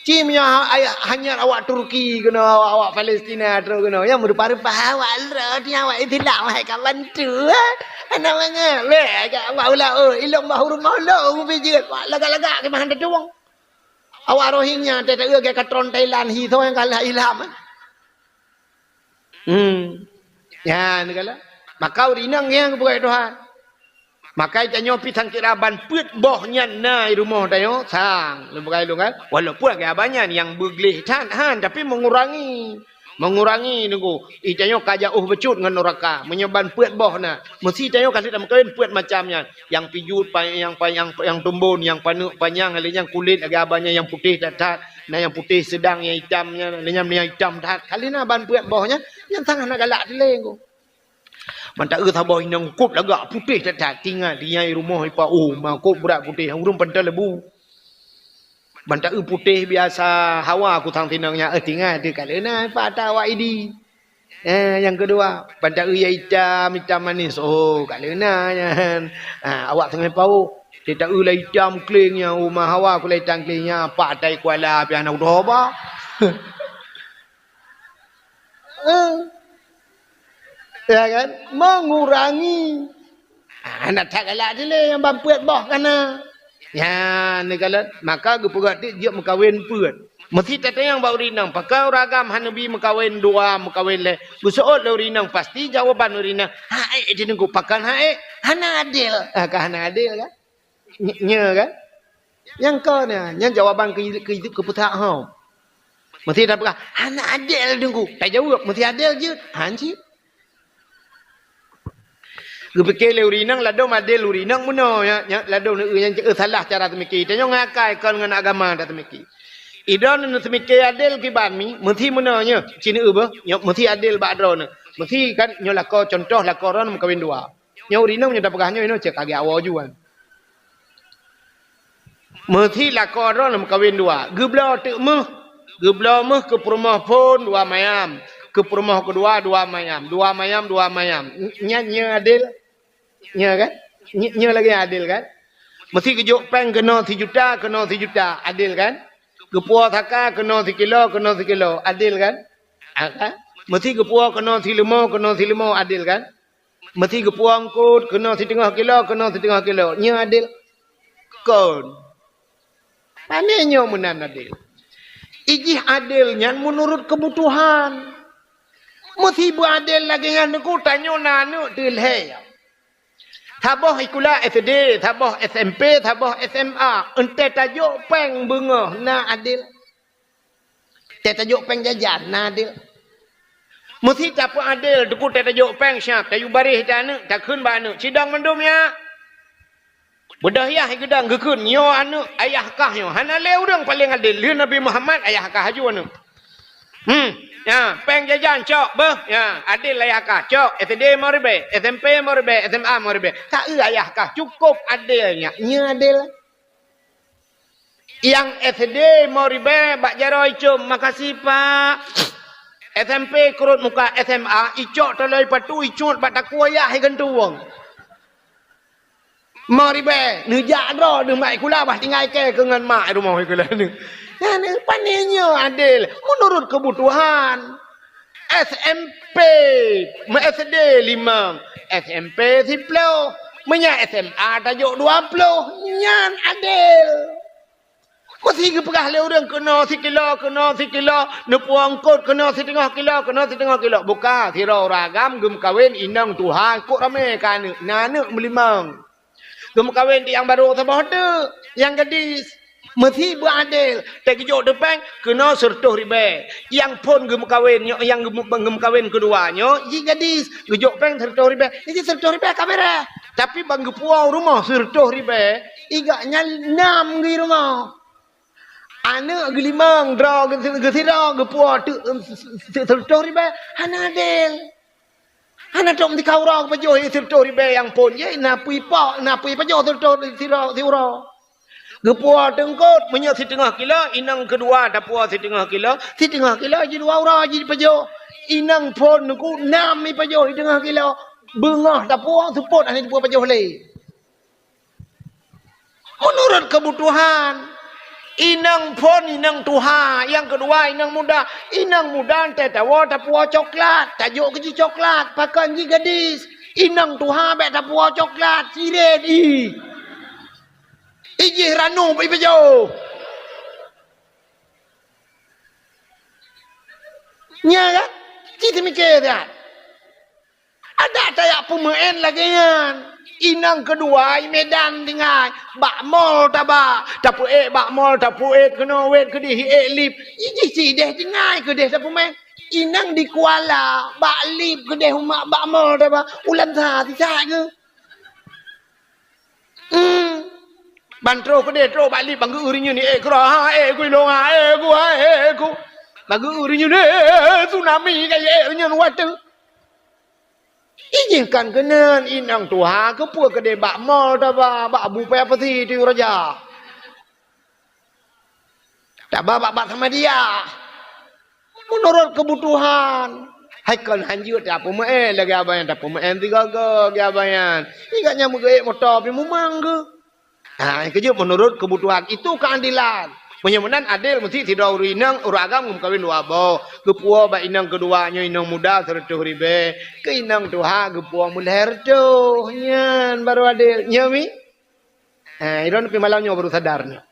Ci meunyoe ha-, ayah hanyot awak Turki keunoe, awak, awak Palestina trok keunoe. Nyang meurupa-rupa awak lôn, awak Islam hai ka bantu, ha. Hana mangat. Lé, awak ula, oh, ilong bah ureueng moh lôn, ubé jeuet. Wak lagak-lagak keumahan tatueng. Awak Rohingya teuta lagèe katron Thailand, hi soe nyang kalah Islam, ha. Hmm. Nyan kala. Maka ureueng inong nyang geupeugah Tuhan. Maka tanyoe pih sangkira ban peuet boh nyan na i rumoh tanyoe sang. Lôn peugah lôn kan. Walaupun lagèe abah nyan nyang beugleh that han, tapi mengurangi. Mengurangi nunggu. Tanyoe ka jauh bacut ngon nuraka. Meunyoe ban peuet boh na. Meusti tanyoe ka lheueh tameukawen peuet macam nyan. Nyang pijut, pa-, nyang pa-, nyang, nyang tumbon, nyang paneuk panyang, lheueh nyan kulét lagèe abah nyan nyang putéh that-that, na nyang putéh seudang, nyang itam nyan, lheueh nyan nyang itam that. Ka lheueh na ban peuet boh nyan, nyan sang hana galak dilèe ku. Ban taeu saboh inong kôb lagak putéh that-that, tinggai di nyang i rumoh ipa, oh, ma kôb brat putéh, ureueng pantai lebu. Ban taeu putéh biasa hawa ku sang sinong nyan, eh, tinggai di ka lheueh na ipa ata awak Idi. Eh, nyang keudua, ban taeu nyang itam, itam manis. Oh, ka lheueh na nyan. Ha, awak teungoh pauk. Teuta lheueh itam kleng nyan, oh, ma hawa ku lheueh itam kleng nyan, pak tai kuala pih hana kutoh ba. Eh. Ya kan? Mengurangi. Ah, hana that galak dilèe nyang ban peuet boh ka na. Nyan neukalon, maka geupeugah teuk jeuet meukawen peuet. Meusi tatanyong bak ureueng inong, pakon ureueng agam hana bi meukawen dua, meukawen lhèe? Geuseuôt lé ureueng inong, pasti jawaban ureueng inong, "Hak ék di Teungku." Pakon hak ék? Hana adil. Ah, ka hana adil kan? Nye-, nyoe kan? Nyang kon nyan, nyan jawaban keu, keu, keu peutah hom. Meusi tapeugah, "Hana adil Teungku." Tajaweueb, "Meusi adil jeuet." Han cit. Geupike lé ureueng inong, ladôm adil ureueng inong bunoe, ya, ya, ladôm, eh, nyang, eh, salah cara teumike. Tanyoe ngon akai kon ngon agama tateumike. Idroeneuh neuteumike adil kiban mi, meusi meunoe nyoe, ci neueu beuh, nyoe meusi adil bak droeneuh. Meusi kan nyoe lakoe, cuntoh lakoe droeneuh meukawen dua. Nyoe ureueng inong nyoe tapeugah nyoe, nyoe cit ka geuawoe juan. Meusi lakoe droeneuh meukawen dua. Geubloe teuk méuh. Geubloe méuh keu peurumoh phôn dua mayam. Keu peurumoh keudua dua mayam. Dua mayam, dua mayam. N-, nyan nyoe adil? Nyoe kan? Nyoe, nyoe lagèe adil kan? Meusi geujok péng keunoe sijuta, keunoe sijuta. Adil kan? Geupuwoe saka keunoe sikilo, keunoe sikilo. Adil kan? Ha, kan? Meusi geupuwoe keunoe sileumo, keunoe sileumo. Adil kan? Meusi geupuwoe eungkôt keunoe siteungoh kilo, keunoe siteungoh kilo. Nyoe adil? Kon. Pane nyoe meunan adil? Ijih adil nyan meunurut keubutuhan. Meusi beuadil lagèe nyan Teungku, tanyoe na aneuk teulhèe. Saboh sikula S D, saboh S M P, saboh S M A. Eunteuk tajok péng beungoh na adil? Teutajok péng jajan, na adil? Meusi tapeuadil, Teungku, teutajok péng siat, tayue baréh di aneuk, takheun bak aneuk, "Sidong mandum ya." Beudôh yah geudong geukheun, "Nyoe aneuk ayah kah nyoe." Hana lé ureueng paleng adil, lheueh Nabi Muhammad ayah kah aju aneuk. Hmm, ya, péng jajan cok beuh, ya, adil ayah kah, cok, S D lima ribèe, S M P lima ribèe, S M A lima ribèe. Ka eu ayah kah, cukôp adil nyan, nyoe adil? Nyang S D lima ribèe bak jaroe icôm, "Makasih, Pak." S M P keurot muka, S M A icok taloe patu, icut bak takue yah igantung. Lima ribèe, neujak droe deuh mak sikula, bah tinggai kèe keu ngon mak rumoh sikula nyoe. Nyan pane nyoe adil, meunurut keubutuhan. S M P, meu S D limong, S M P siploh, meunyo S M A tajok dua ploh, nyan adil. Meusi geupeugah lé ureueng keunoe sikilo, keunoe sikilo, neupuwoe eungkôt keunoe siteungoh kilo, keunoe siteungoh kilo. Buka, sidroe ureueng agam geumeukawen inong tuha, kok ramè ka aneuk, na aneuk meulimong. Geumeukawen di nyang barô saboh teuk, nyang gadis. Meusi beuadil, teugeujok teupeng keunoe sireutôh ribèe. Nyang phôn geumeukawen nyoe, nyang geumeu-, geumeukawen keudua nyoe, jih gadis, geujok péng sireutôh ribèe. Jih sireutôh ribèe ka beureh. Tapi ban geupuwoe rumoh sireutôh ribèe, igak nyan nam geuh rumoh. Aneuk geulimong, droe geu-, geusidroe geupuwoe teuk, em, si-, si-, sireutôh ribèe, hana adil. Hana trok meutika uroe geupajoh sireutôh ribèe nyang phôn jih, na peue ipok, na peue ipajoh sireutôh sidroe siuroe. Geupuwoe teungkôt, meunyoe siteungoh kilo, inong keudua tapuwoe siteungoh kilo, siteungoh kilo jih dua uroe jih ipajoh. Inong phôn Teungku nam ipajoh siteungoh kilo, beungoh tapuwoe seupôt hana jipajoh lé. Meunurot keubutuhan, inong phôn, inong tuha, nyang keudua inong muda. Inong muda teuh tawoe tapuwoe coklat, tajok keu jih coklat, pakon jih gadis. Inong tuha bèk tapuwoe coklat, siret ih. Ijih ranub ipajoh. Nya kan? Ci teumike siat. Adak tajak peumeu'en lagèe nyan. Inong keudua i Medan tinggai, bak mall taba, tapeu'ék bak mall, tapeu'ék keunoe wét keudéh, ék lip. Ijih ci idéh tinggai keudéh tapeumeu'en. Inong di Kuala, bak lip keudéh umat bak mall taba, ulam sa sisat geuh. Hmm. Ban troh keudéh, troh bak lip, ban geu-eu rinyeun, ék keudroe, ha, ék gui lôn, ha, ék gui, ha, ék gui. Ban geu-eu rinyeun, ék tsunami ka ék rinyeun watèe. Ijih kan keunan inong tuha keupeue keudéh bak mall taba, bak Abu Paya Pasi Tiyuh Raja. Taba bak, bak Samadiyah. Meunurot keubutuhan. Hai kon hanjeuet tapeumeu'en lagèe abang nyan, tapeumeu'en sigoe-goe lagèe abang nyan. Ingat nyan meugeuék moto pih mumang geuh. Ha, keujeuet meunurot keubutuhan. Itu keuadilan. Meunyoe meunan adil, meusti sidroe ureuëng inong, ureuëng agam geumeukawen dua boh. Geupuwoe bak inong keudua nyoe inong muda seureutôh ribée, keu inong tuha geupuwoe meulhée reutôh. Nyan baru adil. Nyoe mi? Ha, droeneuh pih malam nyoe baru sadar nyoe.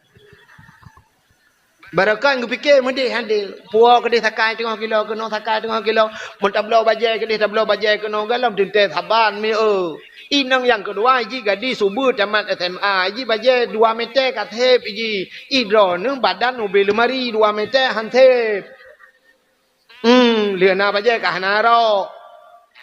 Barokon geupike meudeh adil. Puwoe keudeh sakai teungoh kilo, keunoe sakai teungoh kilo. Meuntabloe bajée keudeh, tabloe bajée keunoe, galom teuntée saban mi eu. Inong nyang keudua jih gadih subeue tamat S M A, jih bajée dua mete ka seb jih. Droeneuh badan ubé leumari dua mete han seb. Hmm, lheueh na bajée ka hana rok.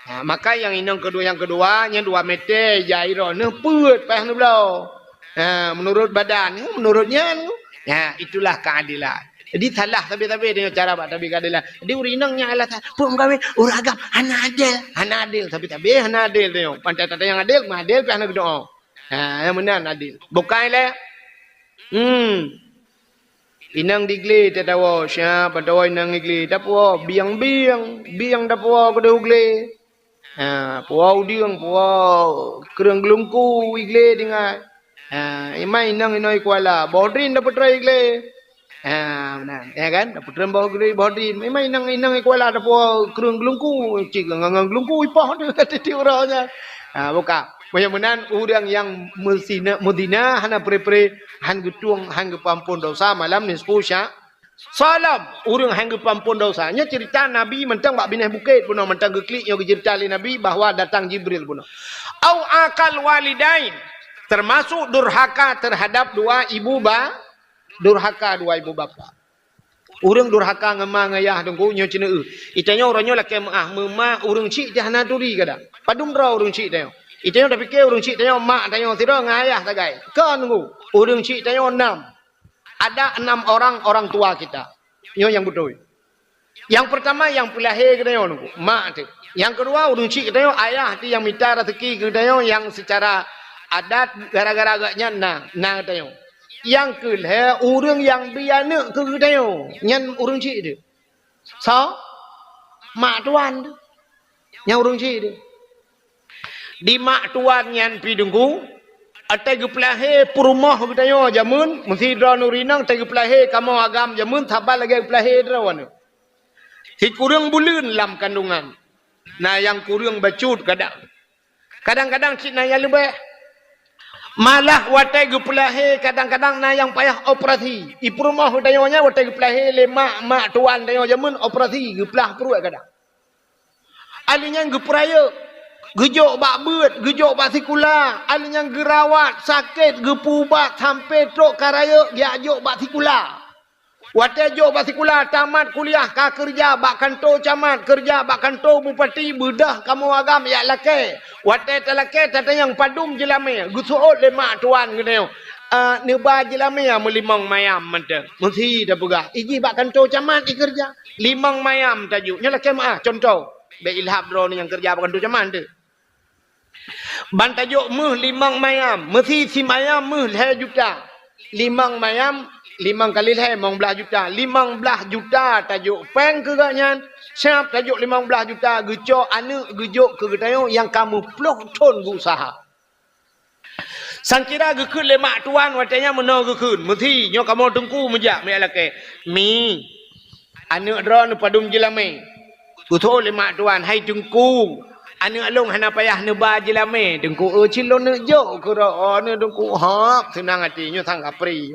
Ha, maka nyang inong keudua, nyang keudua nyan dua mete jai droeneuh peuet payah neubloe. Ha, meunurot badan, meunurot nyan. Ha, itulah keadilan. Jadi salah sabe-sabe deungon cara bak tabi keadilan. Jadi ureuëng inong nyan alasan, "Peue meukawen ureuëng agam hana adil, hana adil, sabe-sabe hana adil deungon." Pantai tata nyang adil, meuadil pih hana geudoe. Ha, nyang meunan adil. Bukai lé. Hmm. Inong di glé tatawoe, siap tatawoe inong di glé, tapuwoe bieng-bieng, bieng tapuwoe keudeh u glé. Ha, puwoe udeueng, puwoe kreueng geulungku i glé tinggai. Ha, imai inong inoe i kuala, boh drin tapeutrön i glé. Ha, meunan, ya kan? Tapeutrön boh drin, boh drin. Imai inong, inong i kuala tapuwoe kreueng geulungku, cit ngon, ngon geulungku ipoh tu tiep-tiep uroe nyan. Ha, buka. Meunyoe meunan ureuëng nyang meuzina, meuzina hana pre-pre, han geutueng, han geupeuampon desya malam nisfu sya-, Salam, ureuëng han geupeuampon desya. Nyoe ceurita Nabi mantong bak binéh bukét bunoe, mantong geuklik nyoe geuceurita lé Nabi bahwa datang Jibril bunoe. Au aqal walidain, termasuk durhaka terhadap dua ibu ba-, durhaka dua ibu bapa. Ureuëng durhaka ngon ma ngon yah teungku nyoe ceuneuh. Itanyoe uroe nyoe lakée meuah, meuma ureuëng chik teuh hana turi kadang. Padum droe ureuëng chik tanyoe. Itanyoe tapike ureuëng chik tanyoe mak tanyoe sidroe ngon ayah sagai. Kon teungku, ureuëng chik tanyoe nam. Ada enam orang orang tua kita. Nyoe nyang beutôi. Nyang peurtama nyang peulahé geutanyoe nunggu, mak teuh. Nyang keudua ureuëng chik geutanyoe, ayah teuh nyang mita raseuki geutanyoe nyang seucara adat gara-gara gobnyan na, na geutanyoe. Nyang keulhée ureuëng nyang bi aneuëk keu geutanyoe, nyan ureuëng chik teuh. Soe? Mak tuan teuh. Nyang ureuëng chik teuh. Di mak tuan nyan pih teungku, watée geupeulahé peurumoh geutanyoe jameun, meusidroe ureuëng inong watée geupeulahé kamoe agam jameun saban lagée geupeulahé droeneuh. Sikureueng buleuen lam kandungan, na nyang kureueng bacut kadang. Kadang-kadang cit na nyang leubeh. Malah watée geupeulahé kadang-kadang na nyang payah operasi. I peurumoh geutanyoe nyan watée geupeulahé lé mak, mak tuan tanyoe jameun operasi geuplah pruet kadang. Aleuh nyan geupeurayeuk, geujok bak beuet, geujok bak sikula, aleuh nyan geurawat, sakét, geupeuubat sampoe trok ka rayeuk geujok bak sikula. Watée jok bak sikula tamat kuliah ka keureuja bak kantô camat, keureuja bak kantô bupati, beudôh kamoe agam jak lakée. Watée talakée tatanyong padum jeulamé, geuseuôt lé mak tuan geutanyoe, "Ah, neuba jeulamé meulimong mayam mantong." Meusi tapeugah, "Ijih bak kantô camat ikeureuja." Limong mayam tajok. Nyoe lakée meuah, cuntoh. Bék ilhab droeneuh nyang keureuja bak kantô camat teuh. Ban tajok méuh limong mayam, meusi simayam méuh lhée juta. Limong mayam, limong kali lhée, limong blaih juta. Limong blaih juta tajok péng keu gobnyan, siab tajok limong blaih juta geucok aneuëk geujok keu geutanyoe nyang ka meuploh thon geuuseuha. Sangkira geukheun lé mak tuan watée nyan meunoe geukheun, "Meusi, nyoe kamoe teungku meujak meuyak lakée." "Mi, aneuëk droeneuh padum jeulamé?" Geuteuôt lé mak tuan, "Hai teungku, aneuëk lôn hana payah neuba jeulamé, teungku, eu cit lôn neuk jok keu droeneuh teungku." Hop, seunang até nyoe sang kapri.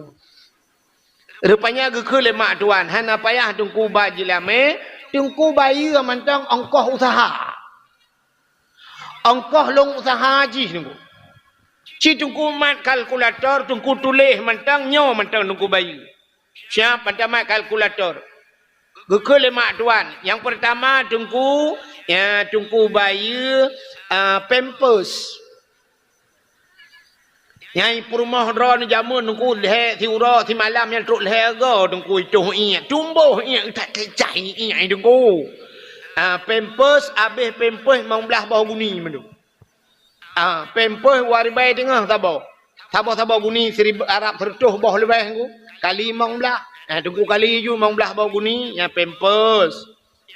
Rupanya geukheun lé mak tuan, "Hana payah teungku ba jeulamé, teungku bayeue mantong ongkoh useuha." Ongkoh lôn useuha jih teungku. Ci teungku mat kalkulator, teungku tuléh mantong nyoe mantong teungku bayeue. Siab mantong mat kalkulator. Geukheun lé mak tuan, nyang peurtama teungku, ya, teungku bayeue, a, pampers. Nyang peurumoh droeneuh jameun teungku lhée siuroe simalam nyang trok lhée go teungku itoh iék, tumboh iék that kecai iék teungku. Ah, pampers, abéh pampers limong blaih boh guni mandum. Ah, pampers dua ribée teungoh saboh. Saboh-saboh guni seribu, arab seratus boh leubeh teungku. Kali limong blaih. Ah, teungku kali ju limong blaih boh guni, nyang pampers.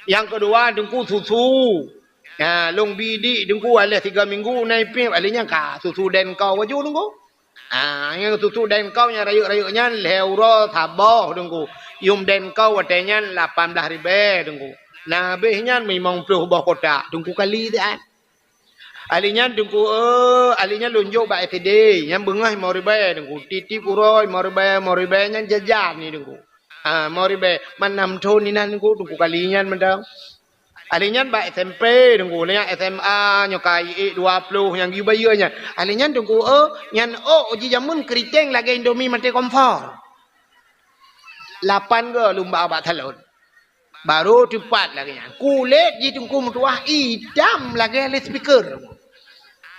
Nyang keudua teungku susu. Ha, lôn bi dik teungku aléh tiga minggu na ipéb, aléh nyan ka susu den kau baju teungku. Ah, nyang tutoe dengkau nyang rayeuk-rayeuk nyan lhèe uroe saboh Teungku. Yum dengkau watèe nyan lapan blah ribèe Teungku. Na abéh nyan limong ploh boh kotak Teungku kali siat. Ahli nyan Teungku, eh, ahli nyan lôn jok bak S D, nyan beungoh limong ribèe Teungku. Tiep-tiep uroe limong ribèe, limong ribèe nyan jajan ni Teungku. Ah, limong ribèe, man nam thôn inan Teungku, Teungku kali nyan mantong. Ahli nyan bak S M P Teungku, nyan S M A nyoe ka ék dua ploh nyang geubayeue nyan. Ahli nyan Teungku, oh, nyan ôk jijameun keuriteng lagèe Indomie maté kompor. Lapan go lôn ba bak salon. Barô teupat lagèe nyan. Kulét jih Teungku meutuwah itam lagèe loudspeaker.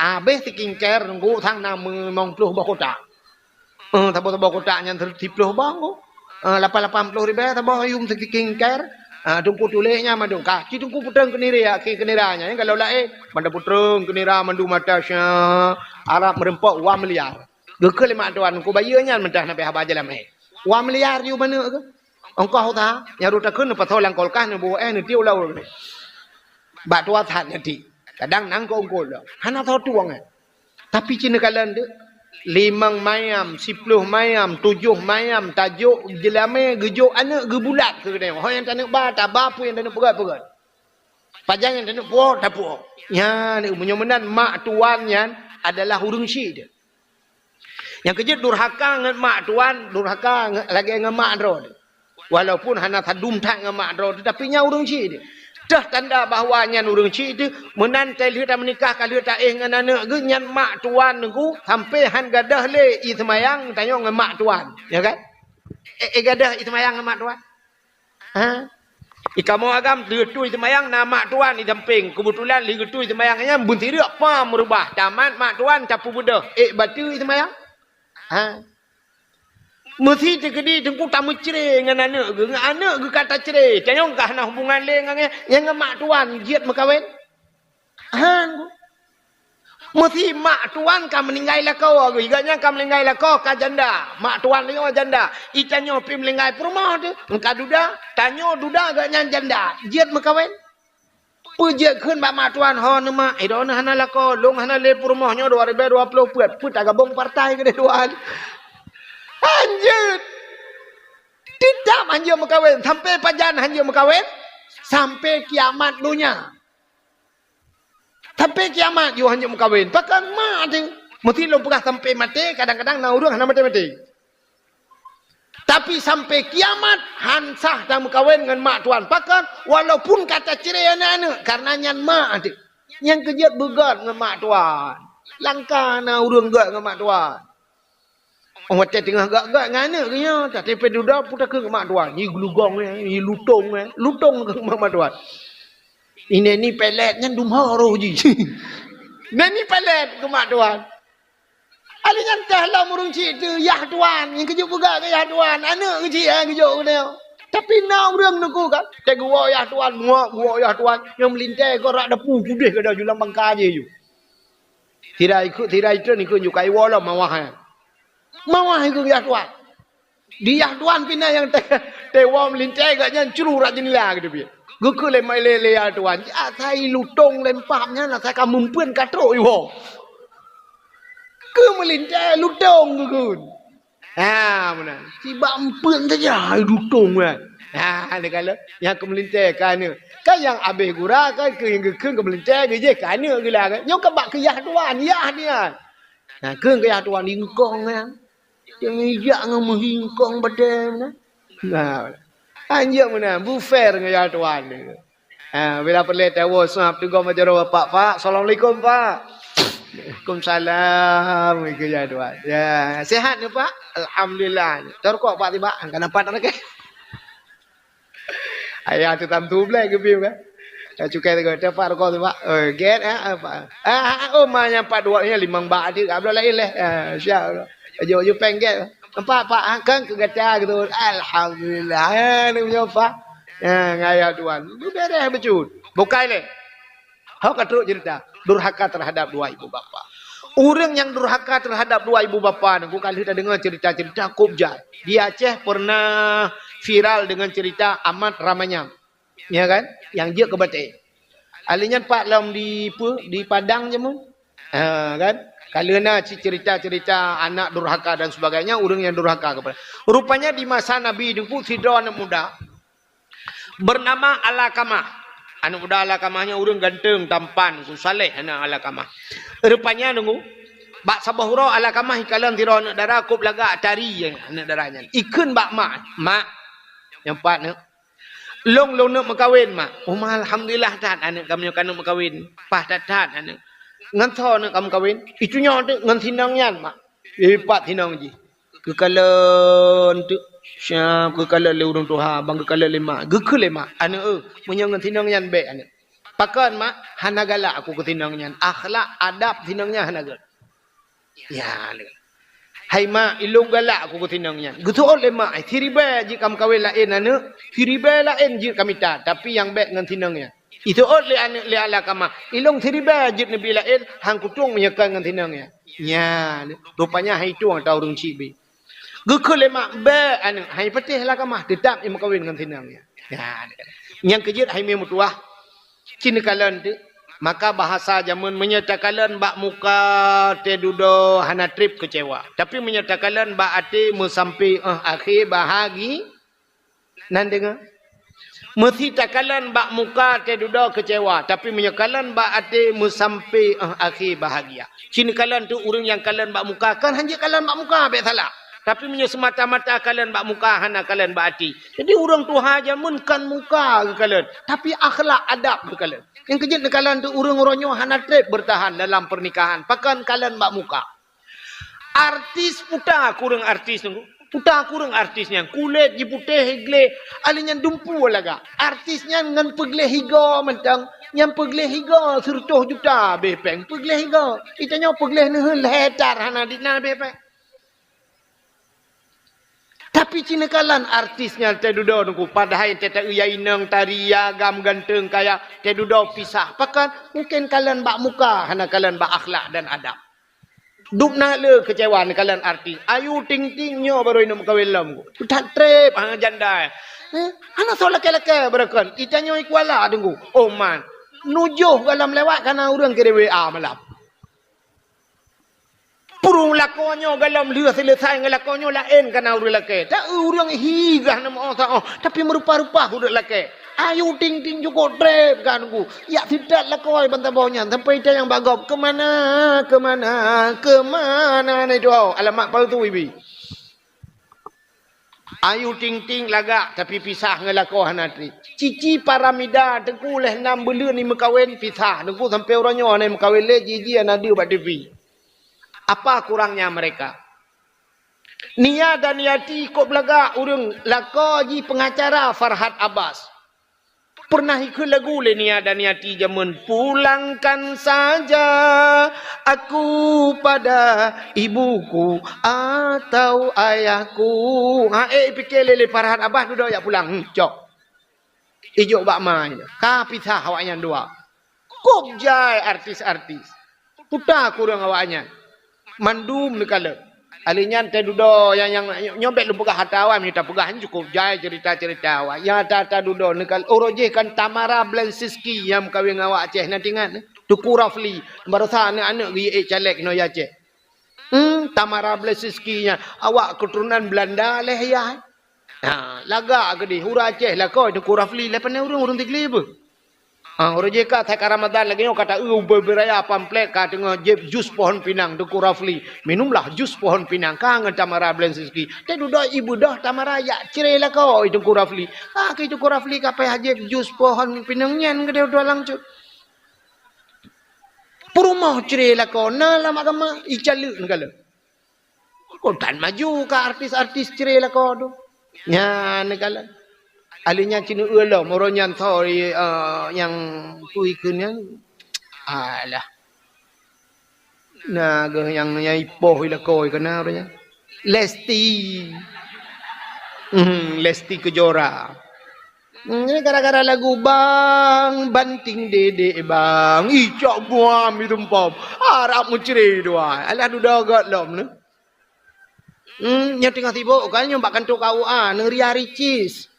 Abéh skincare Teungku sang na limong ploh boh kotak. Eh, saboh-saboh kotak nyan siploh boh Teungku. Eh, lapan-lapan ploh ribèe saboh yum skincare. Ah, Teungku tuléh nyan mandum. Ka, ci Teungku peutrön keu nira, keu nira nyan, kalau laén, mandum peutrön keu nira mandum mata sya, arab meureumpok wang miliar. Geukheun lé mak tuan, Teungku bayeue nyan mantah na pih haba jalan mé. Wang miliar yum aneuk keuh. Ongkoh usaha, nyang rot takheun neupasoe lam kulkas, neubuet eh, neutiek u laôt. Bak tuha that nyan tiek. Kadang nang keu ungkot lom. Hana soe tueng eh. Tapi ci neukalon deuh. Limong mayam, siploh mayam, tujoh mayam, tajok jeulamé, geujok aneuk geubulat keu geutanyoe. Ho nyang taneuk ba, taba, peue nyang taneuk peugöt, peugöt. Pajan nyang taneuk puwoe, tapuwoe. Nyan, meunyoe meunan mak tuan nyan adalah ureueng syik deuh. Nyang keujeuet durhaka ngon mak tuan, durhaka ngon, lagèe ngon mak droe teuh. Walaupun hana sadum that ngon mak droe teuh, tapi nyan ureueng syik teuh. Teuh tanda bahwa nyan ureueng syik teuh, meunan teuh lheueh tameunikah ka lheueh taéh ngon aneuk geuh, nyan mak tuan Teungku, sampoe han gadôh lé ie seumayang tanyoe ngon mak tuan. Ya kan? Eh, eh gadôh ie seumayang ngon mak tuan. Ha? Di kamoe agam, lheueh tui seumayang na mak tuan di sampéng. Keubeutulan lheueh geutui seumayang nyan beunsireuk pam meurubah. Tamat mak tuan tapeubeudôh. Ék bateue seumayang? Ha? Meusi teukeudi Teungku tameucré ngon aneuk geuh. Ngon aneuk geuh ka tacré. Tanyoe ka hana hubungan lé ngon nyan, ngon mak tuan jeuet meukawen. Han. Meusi mak tuan ka meuninggai lakoe, geuh nyan ka meuninggai lakoe ka janda. Mak tuan nyoe janda. Itanyoe pih meuninggai peurumoh teuh, ka duda. Tanyoe duda geuh nyan janda. Jeuet meukawen. Peue jeuet kheun bak mak tuan, "Ho neuh mak, eh, droeneuh hana lakoe, lôn hana lé peurumoh nyoe dua ribèe dua ploh peuet, peue tagabong partai keudeh tuan?" Han jeuet. Teutap han jeuet meukawen. Sampoe pajan han jeuet meukawen? Sampoe kiamat donya. Sampoe kiamat yôh han jeuet meukawen. Pakon mak teuh? Meusti lôn peugah sampoe maté, kadang-kadang na ureueng hana maté-maté. Tapi sampoe kiamat han sah tameukawen ngon mak tuan. Pakon? Walaupun ka tacré aneuk-aneuk, karena nyan mak teuh. Nyang keujeuet beugöt ngon mak tuan. Langka na ureueng göt ngon mak tuan. Oh, watèe teungoh göt-göt ngon aneuk geuh nyoe, tapi pih dudoe peue takheun keu mak tuan. Nyi geulugong, eh, nyi lutông, eh. Lutông keu mak, mak tuan. Ineh ni pelet nyan dum ho roh jih. Neh ni pelet keu mak tuan. Ahli nyan teuh lom ureueng chik teuh, yah tuan. Nyang keujeuet peugah keu yah tuan. Aneuk keuchik, eh, geujok keunoe. Tapi na ureueng neuku kan. Teuh geuwoe yah tuan, muak geuwoe yah tuan. Nyang meulintèe keu rak dapu, pudeh gada julang bangka jih ju. Sira ikheun, sira ikheun, ikheun ju kaiwoe lom mawah, eh. Mawah ikheun yah tuan. Di yah tuan pih na nyang teuwoe meulintèe geuh nyan cru rak jeundela geuteubiet. Geukheun lé, lé, lé yah tuan, "Asai lutông lempam nyan asai ka meumpeuen ka trok iwoe." Keu meulintèe lutông geukheun. Ha, meunan. Sibak meumpeuen saja ai lutông nyan. Ha, neukalon nyang keu meulintèe ka aneuk. Kan nyang abéh gura kan keu nyang geukheun keu meulintèe geujeh ka aneuk geula kan. Nyoe ka bak keu yah tuan, yah nyan. Ha, kheun keu yah tuan ingkong nyan. Nyang ijak ngon meuhingkong badée meunan. Nah, anjeuk meunan, beufair ngon yah tuan. Ha, bila peureulée tawoe sab teugom jaroe bapak, "Pak, assalamualaikum, Pak." "Waalaikumsalam," keu yah tuan. "Ya, sehat ni, Pak?" "Alhamdulillah." "Tarukok, Pak, tiba." Ka nampak tak lagée? Ayah tu tam tu belai geubi kan. Eh, cukai tu, "Tepak rukok tu, Pak." "Oh, get, eh, apa?" "Ah, ah, oh, ma nyang pat dua nyan limong bak adik, abloe lain leh." Ah, siap. Aju, aju pengget. "Empat, Pak, ah, kan keu gata gitu." Alhamdulillah. Eh, ni punya, Pak. Eh, ngaya tuan. Beres becut. Bukai leh. Hok ka trok cerita, durhaka terhadap dua ibu bapa. Ureuëng nyang durhaka terhadap dua ibu bapa nyoe, ka lheueh tadeungoe cerita-cerita kôb jai. Di Aceh pernah viral dengan cerita Amat Ramanyang. Ya kan? Nyang jeuet keu batée. Ahli nyan pat lom di peue? Di Padang jameun. Ha, kan? Kalau na cit cerita-cerita anak durhaka dan sebagainya, ureuëng nyang durhaka kepada. Rupanya di masa Nabi Teungku, sidroe aneuk muda bernama Alakamah. Aneuk muda Alakamah nyan ureuëng ganteng, tampan, saleh aneuk Alakamah. Rupanya Teungku, bak saboh uroe Alakamah ikalon sidroe aneuk dara kôb lagak tari aneuk dara nyan. Ikheun bak mak, "Mak, nyang pat neuk, lôn lôn neuk meukawen, Mak." "Oh, Ma, alhamdulillah that aneuk kamoe ka neuk meukawen. Paih that-that aneuk. Ngon soe neuk ka meukawen?" "Itu nyoe teuk ngon sinong nyan, Mak." Ipat sinong jih. Geukalon teuk. Siap geukalon lé ureuëng tuha, ban geukalon lé mak. Geukheun lé mak, "Aneuk, eh, meunyoe ngon sinong nyan bèk, aneuk." "Pakon, Mak?" "Hana galak aku keu sinong nyan. Akhlak, adab sinong nyan hana gèt." "Ya, aneuk." "Hai, Mak, ilôn galak aku keu sinong nyan." Geuseuôt lé mak, "Siribèe jeuet ka meukawen laén, aneuk. Siribèe laén jeuet ka mita, tapi nyang bèk ngon sinong nyan." Iseuôt lé aneuk lé Alakamah, "Ilôn siribèe jeuet neubi laén, han kutueng meunyoe kon ngon sinong nyan." Nyan, rupanya han itueng ata ureuëng chik bi. Geukheun lé mak, "Bèk, aneuk, han ipatéh Alakamah, teutab imeukawen ngon sinong nyan." Nyan, nyang keujeuet hai mé meutuwah, ci neukalon teuk. Maka bahasa jameun, meunyoe takalon bak muka teududoe hana treb keucewa, tapi meunyoe takalon bak até meusampé 'oh akhé bahagi. Nan deungoe? Meusi takalon bak muka teududoe keucewa, tapi meunyoe kalon bak até meusampé 'oh akhé bahagia. Ci neukalon teuk ureuëng nyang kalon bak muka, kan han jeuet kalon bak muka bèk salah. Tapi meunyoe seumata-mata kalon bak muka, hana kalon bak até. Jadi ureuëng tuha jameun kan muka geukalon, tapi akhlak adab geukalon. Nyang keujeuet neukalon teuk ureuëng uroe nyoe hana treb beurtahan dalam peurnikahan, pakon kalon bak muka. Artis puta kureueng artis nunggu. Puta kureueng artis nyan. Kulét jiputéh gleh, ahli nyan dumpu lagak. Artis nyan ngon peugleh higa mantong. Nyang peugleh higa sireutoh juta beh péng. Peugleh higa. Itanyoe peugleh neuheun lhèe tar hana dina beh péng. Tapi ci neukalon artis nyan teududoe nunggu. Padahai teuta ya inong tari ya agam ganteng kaya teududoe pisah. Pakon? Mungken kalon bak muka, hana kalon bak akhlak dan adab. Dub na le keucewa neukalon artis. Ayu Ting Ting nyoe baru inong meukawen lom. That treb, ha, janda. Eh, hana soe lakèe-lakèe beureukan. Itanyoe i Kuala Teungku. Oh man. Nujoh galom lewat kana ureuëng kirim W A malam. Purung lakoe nyoe galom lheueh seuleusai ngon lakoe nyoe laén kana ureuëng lakèe. Tak ureuëng hi gah nama oh, tapi meurupa-rupa ureuëng lakèe. Ayu Ting Ting cukôp treb ka nunggu. Yak sitat lakoe ban saboh nyan sampai tanyong bak gob, "Keumana, keumana, keumana na itu?" Alamat palsu ibi. Ayu Ting Ting lagak tapi pisah ngon lakoe hana treb. Cici Paramida Teungku lhèe nam buleuen imeukawen pisah. Teungku sampai uroe nyoe hana imeukawen lé, jiji hana deuh bak T V. Apa kurangnya mereka? Nia Daniati kôb lagak ureuëng lakoe jih pengacara Farhad Abbas. Pernah ikheun lagu lé Nia Daniati jameun, "Pulangkan saja aku pada ibuku atau ayahku." Ha, eh, ipike lé, lé Farhad Abbas dudoe jak pulang. Hmm, cok. Ijok bak ma nyan. Ka pisah awaknyan dua. Kôb jai artis-artis. Puta kureueng awaknyan. Mandum neukalon. Ahli nyan teududoe nyang, nyang nyoe bèk lôn peugah ata awai, meunyoe tapeugah nyan cukôp jai cerita-cerita awai. Nyang ata-ata dudoe neukalon. Uroe jih kan Tamara Blazinski nyang meukawen ngon awak Aceh, na teuingat? Teungku Rafli. Baroesa aneuk-aneuk geuék caleg nyoe ya Aceh. Hmm, Tamara Blazinski nyan. Awak keuturonan Beulanda lé ya. Ha, lagak keudeh, ureuëng Aceh lakoe Teungku Rafli, lé pane ureuëng, ureuëng Tigli beuh. Ha, ureuëng jih ka that ka Ramadan lagèe nyoe ka ta-eu ubé-ubé raya pamflet ka teungoh jieb jus pohon pinang Teungku Rafli. "Minumlah jus pohon pinang," ka ngon Tamara Blazinski. Teududoe ibeudôh Tamara yak cre lakoe Teungku Rafli. Ha, keu Teungku Rafli ka payah jieb jus pohon pinang nyan keudeh dua langsung. Peurumoh cre lakoe na lam agama, icaleuek neukalon. Kon tan maju ka artis-artis cre lakoe tu. Nyan neukalon. Ahli nyan ci neueu lom, uroe nyan tho, eh, nyang pui kheun nyan. Alah. Na geuh nyang, nyang ipoh i lakoe keu na uroe nyan. Lesti. Hmm, Lesti Kejora. Hmm, ini gara-gara lagu Bang Banting Dedek Bang. Ih, cok buam itu empom. Harap meucre dua. Alah dudoe göt lom ni. Hmm, nyoe teungoh sibuk kan, nyoe bak kantor K U A, neu Ria Ricis.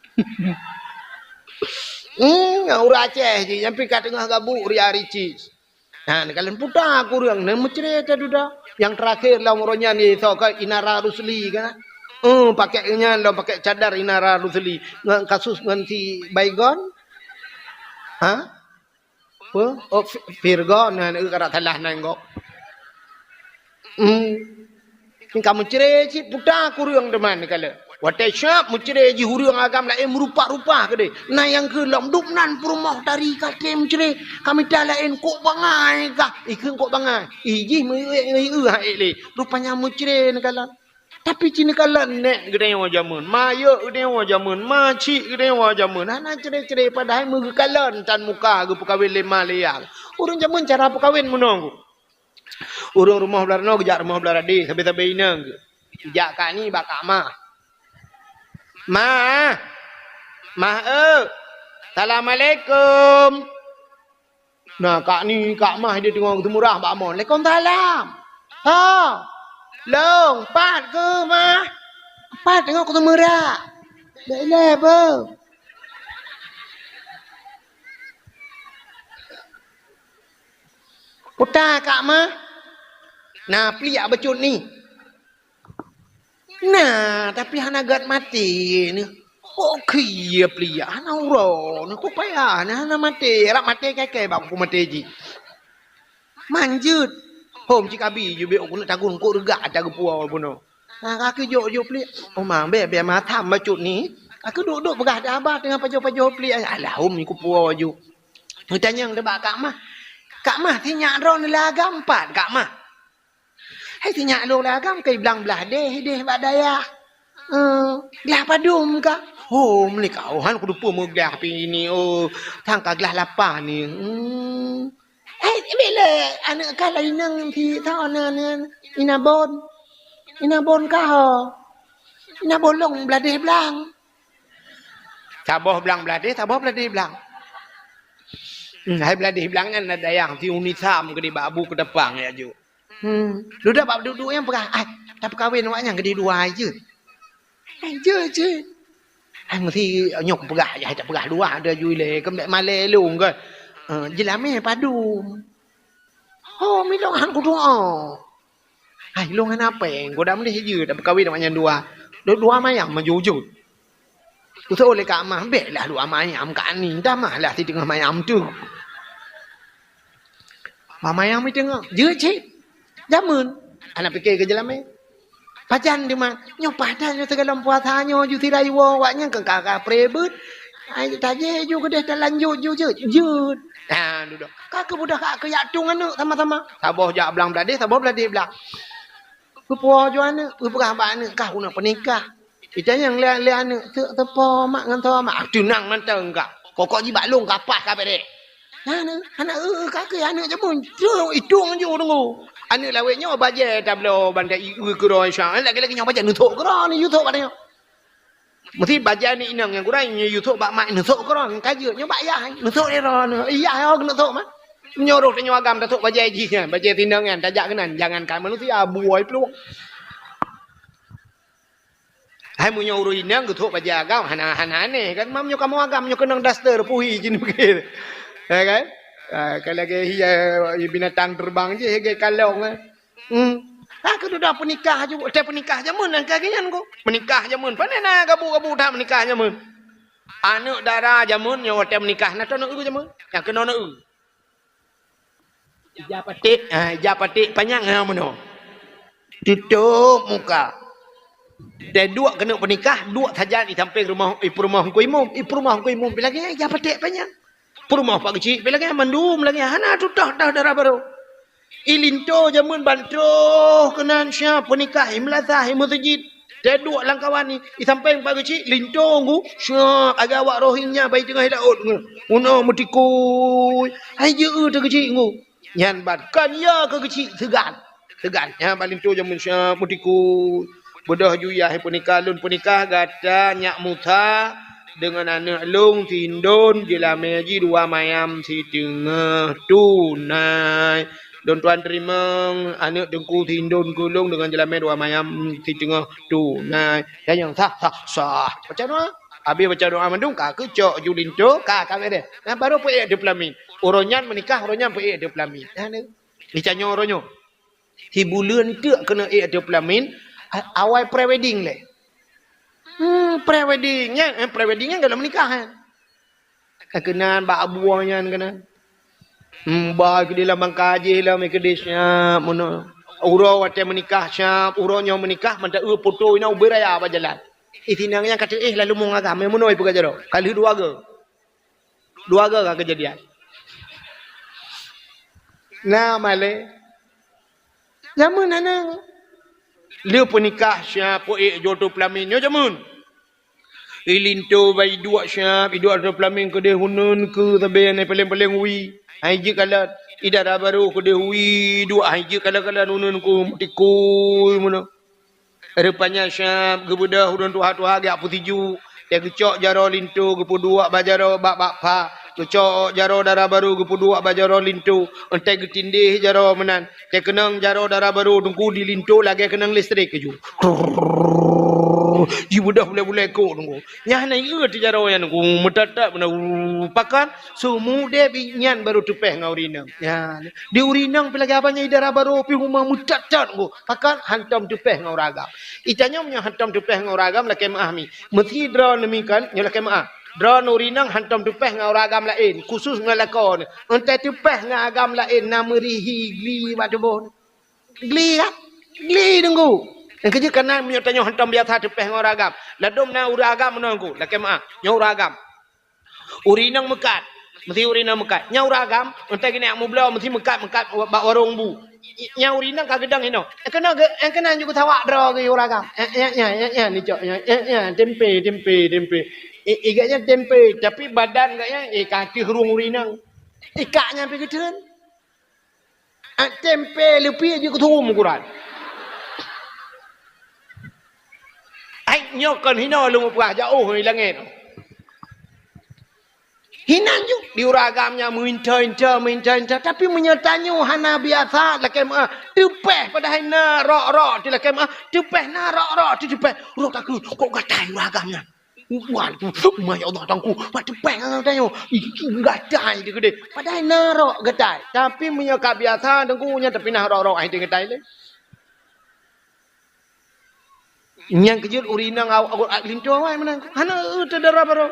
Hmm, ureueng Aceh jih, nyang pih ka teungoh gabuk Ria Ricis. Ha, neukalon puta kureueng, neumeucre teududoe. Nyang teurakhé lom uroe nyan isoe keu Inara Rusli kan. Eh, pakai nyan lom pakai cadar Inara Rusli. Ngon kasus ngon si Baygon. Ha? Apa? Oh, Fi-, Virgon, nah, nah, kada salah nan gob. Hmm. Ka meucre cit puta kureueng teuma neukalon. Watée siab meucre jih ureueng agam laén meurupa-rupa keudeh. Na nyang keu lom dub nan peurumoh tari ka tem meucre. Ka mita laén kok bangai kah? Ikheun kok bangai. Ih jih meuék-ék lé. Rupanya meucre neukalon. Tapi ci neukalon nèk geutanyoe jameun, mayeuek geutanyoe jameun, macik geutanyoe jameun, hana cre-cre padahai meugeukalon tan muka geupeukawen lé ma lé yah. Ureueng jameun cara peukawen meunoe. Ureueng rumoh blah ranoe geujak rumoh blah radé, sabe-sabe inong geuh. Jak kani bak kak mah. Mah. Mah eu. Assalamualaikum. Nah, kak ni, kak mah dia tengok teumurah bak mon. Waalaikumsalam. Ha. Long, pat ke mah? Pat tengok teumurah. Dak ilée apa? Puta kak mah. Nah, pliek bacut ni. Nah, tapi hana gét maté ni. Kok khie pliek hana uroe ni, kok payah ni hana maté, rab maté kèe-kèe bak ku maté jih. Manjeuet. Hom cit kabi jubek ku neuk tagun kok reugak ata geupuwoe bunoe. Nah, kaki jok-jok pliek. Oh, mang bèk, bèk matam bacut ni. Aku duk-duk peugah dah abah teungoh pajoh-pajoh pliek. Alah, hom ku puwoe ju. Tanyong teuh bak kak mah. Kak mah, sinyak droe neulagam pat kak mah. Hai sinyak lôn lagam keu blang blah deh, deh bak dayah. Eh, glah padum ka? Oh, meunyoe ka, oh, han kuteupeu meuglah pi ni, oh, sang ka glah lapan ni. Hmm. Hai, bila aneuk ka lainang si tho na, na, Inabon. Inabon ka ho. Inabon lôn blah deh blang. Saboh blang blah deh, saboh blah deh blang. Hmm, hai blah deh blang nyan na dayah si Uni Sam keudeh bak Abu Keutapang ya ju. Hmm. Dudoe bak dudoe nyang peugah, "Ai, tapeukawen awak nyan keudeh dua ai jeuet." Ai jeuet, jeuet. Ai meusi nyoe kupeugah, ai tapeugah dua ada ju ilée, keumbek malée lôn kan. Eh, jeulamé padum. Oh, milong han kudoa. Hai, lôn hana péng, goda meudeh jeuet tapeukawen awak nyan dua. Dua, dua mayam meujujut. Usoe lé kak mah, bèk lah dua mayam kak ni, damah lah si teungoh mayam tu. Dua mayam mi teungoh, jeuet cit. Jameun, aneuk pike keu jeulamé. Pajan teuma, nyoe pajan nyoe sigohlom puasa nyoe ju sira iwoe awak nyan keu ka, ka preubeuet. Ai tajé ju keudeh talanjut ju jeuet, jeuet. Ha, dudoe. Ka keuh budah ka keuyak tueng aneuk sama-sama. Saboh jak blang blah deh, saboh blah deh blang. Geupuwoe ju aneuk, geupeugah bak aneuk, "Kah keuneuk peunikah." Itanyong lé, lé aneuk, "Teuk teupo mak ngon tho mak?" "Ah, teunang mantong kah. Pokok jih bak lôn ka paih ka bereh." Nah, aneuk, aneuk, eh, eh, ka keuh aneuk jameun. Trok itong ju deungoe. Aneuk lawét nyoe bajèe tabloe bandai i, eh, keudroe Isya. Lagèe-lagèe nyoe bajèe neuthok keudroe, neuyue thok bak nyoe. Meusti bajèe ni inong nyang gurèe nyoe yue thok bak mak, neuthok keudroe, ka jeuet nyoe bak yah, neuthok di droe, neuthok. Yah, oh, neuthok mah. Meunyoe roh tanyoe agam tathok bajèe jih nyan, bajèe tinong nyan, tajak keunan, jangankan manusia, buôi plueng. Hai meunyoe ureueng inong geuthok bajèe agam, hana, hana aneh kan, mam nyoe kamoe agam nyoe keunong daster, puhi jih nibukét. Ya kan? Ah, ka lagèe hiya binatang terbang jih, lagèe kalong, eh. Hmm. Ha, keududoe peunikah ju, watèe peunikah jameun nyang ka geuh nyan ku. Peunikah jameun, pane na gabu-gabu that peunikah jameun. Aneuk dara jameun nyoe watèe meunikah na tô neu jameun. Nyang keunoe neu. Ija paték, ha, ija paték panyang ha meunoe. Tutôp muka. Watèe duek keuneuk peunikah, duek sajan di sampéng rumoh, i peurumoh Teungku Imum, i peurumoh Teungku Imum pi lagèe ija paték panyang. Peurumoh Pak Geuchik pi lagèe mandum lagèe hana tutoh-toh dara barô. I linto jameun ban troh keunan siap peunikah i meulasah i meuseujid. Teuduek lam kawan ni, i sampéng Pak Geuchik linto ngu siap agak awak Rohingya bai teungoh laôt ngu. Unoe meutikui, hai jeuet teuh Geuchik ngu. Nyan ban kon ya keu Geuchik seugan. Seugan nyan ban linto jameun siap meutikui. Beudôh ju yah peunikah lôn peunikah gata nyak Musa deungon aneuk lôn si Indon jeulamé jih dua mayam si teungoh tunai. Lôn tuan teurimong aneuk teungku si Indon keu lôn deungon jeulamé dua mayam si teungoh tunai. Tanyong sah, sah, sah. Baca doa. Abéh baca doa mandum ka keucok ju linto ka, ka beureh. Nah, baru peuék di peulamin. Uroe nyan meunikah, uroe nyan peuék di peulamin. Nah, ni. Ditanyoe uroe nyoe. Sibuleuen teuk keuneuk ék ateueh peulamin, a-, awai pre-wedding lé. Hmm, pre-wedding nyan, eh, pre-wedding nyan gohlom meunikah, eh. Keunan bak abueng nyan keunan. Hmm, ba keudéh lam bangka jih lom, keudéh siap meunoe. Uroe watée meunikah siap, uroe nyoe meunikah, mantong eu foto inoe ubé raya bak jalan. Isinang nyang ka teuéh lalu meuagam, meunoe peugah jaroe. Ka lheueh dua goe. Dua goe ka keujadian. Na malée. Jameun hana. Lheueh peunikah siap, po ék jok ateueh peulamin nyoe jameun. Ilinto bai duek siap, iduek ateueh peulamin keudéh uneuen keu sabe nyang paleng-paleng wie. Hai jeuet kalon, i dara barô keudéh wie duek, hai jeuet kalon-kalon uneuen keu meutikui meunoe. Rupanya siap geubeudôh ureuëng tuha-tuha geujak peusijuek. Teuh geucok jaroe linto geupeuduek bak jaroe bak, bak pha. Geucok jaroe dara barô geupeuduek bak jaroe linto. Entée geutindéh jaroe meunan. Teuh keunong jaroe dara barô teungku di linto lagée keunong listrik keujeuet. Jibeudôh bulée-bulée kok teungku. Nyan na ié teuh jaroe nyan teungku. Meutat-tat beuna, pakon? Seumudeb nyan barô teupeh ngon ureuëng inong. Ya, di ureuëng inong pih lagée abang nyan i dara barô pih huma meutat-tat teungku. Pakon? Hantom teupeh ngon ureuëng agam. Itanyong meunyoe hantom teupeh ngon ureuëng agam lakée meuáh mi. Meusi droeneuh mi kon, nyoe lakée meuáh. Droeneuh ureuëng inong hantom teupeh ngon ureuëng agam laén, khusus ngon lakoe nyoe. Entée teupeh ngon agam laén na meurihi gli bak tuboh. Gli kan? Gli teungku. Nyang keujeuet kana meunyoe tanyoe hantom biasa teupeh ngon ureuëng agam. Ladôm na ureuëng agam meunoe teungku, lakée meuáh. Nyoe ureuëng agam. Ureuëng inong meukat. Meusi ureuëng inong meukat. Nyan ureuëng agam, entée geuneuk mubloe, meusi meukat-meukat bak warong bu. Nyan ureuëng inong ka geudong inoe. Eh, keunoe geu-, eh, keunoe jeuet geusawak droe geu ureuëng agam. Eh, eh, nyan, nyan, nyan, nicok, nyan, eh, nyan, tempe, tempe, tempe. Eh, eh, gobnyan tempe, tapi badan gobnyan, eh, ka ateueh rhueng ureuëng inong. Eh, kak nyan pih geutheun. Ah, tempe leupie jeuet keu turum ukuran. Ai, nyoe kon hinoe lôn mupeugah jaoh di langét. Hinan ju, di ureuëng agam nyan meuinta-inta, meuinta-inta. Tapi meunyoe tanyoe hana biasa lakée meuáh, teupeh padahai na rok-rok teuh lakée meuáh, teupeh na rok-rok teuh teupeh. Rok takheun, kok gatai ureuëng agam nyan. Wan, ma ya Allah, teungku, pat teupeh ngon tanyoe. Ih, gatai di keudeh. Padahai na rok gatai. Tapi meunyoe ka biasa, teungku, nyan tapi na rok-rok ai teuh gatai lé. Nyang keujeuet ureuëng inong aw-, aw-, linto awai meunan. Hana eu teuh dara barô.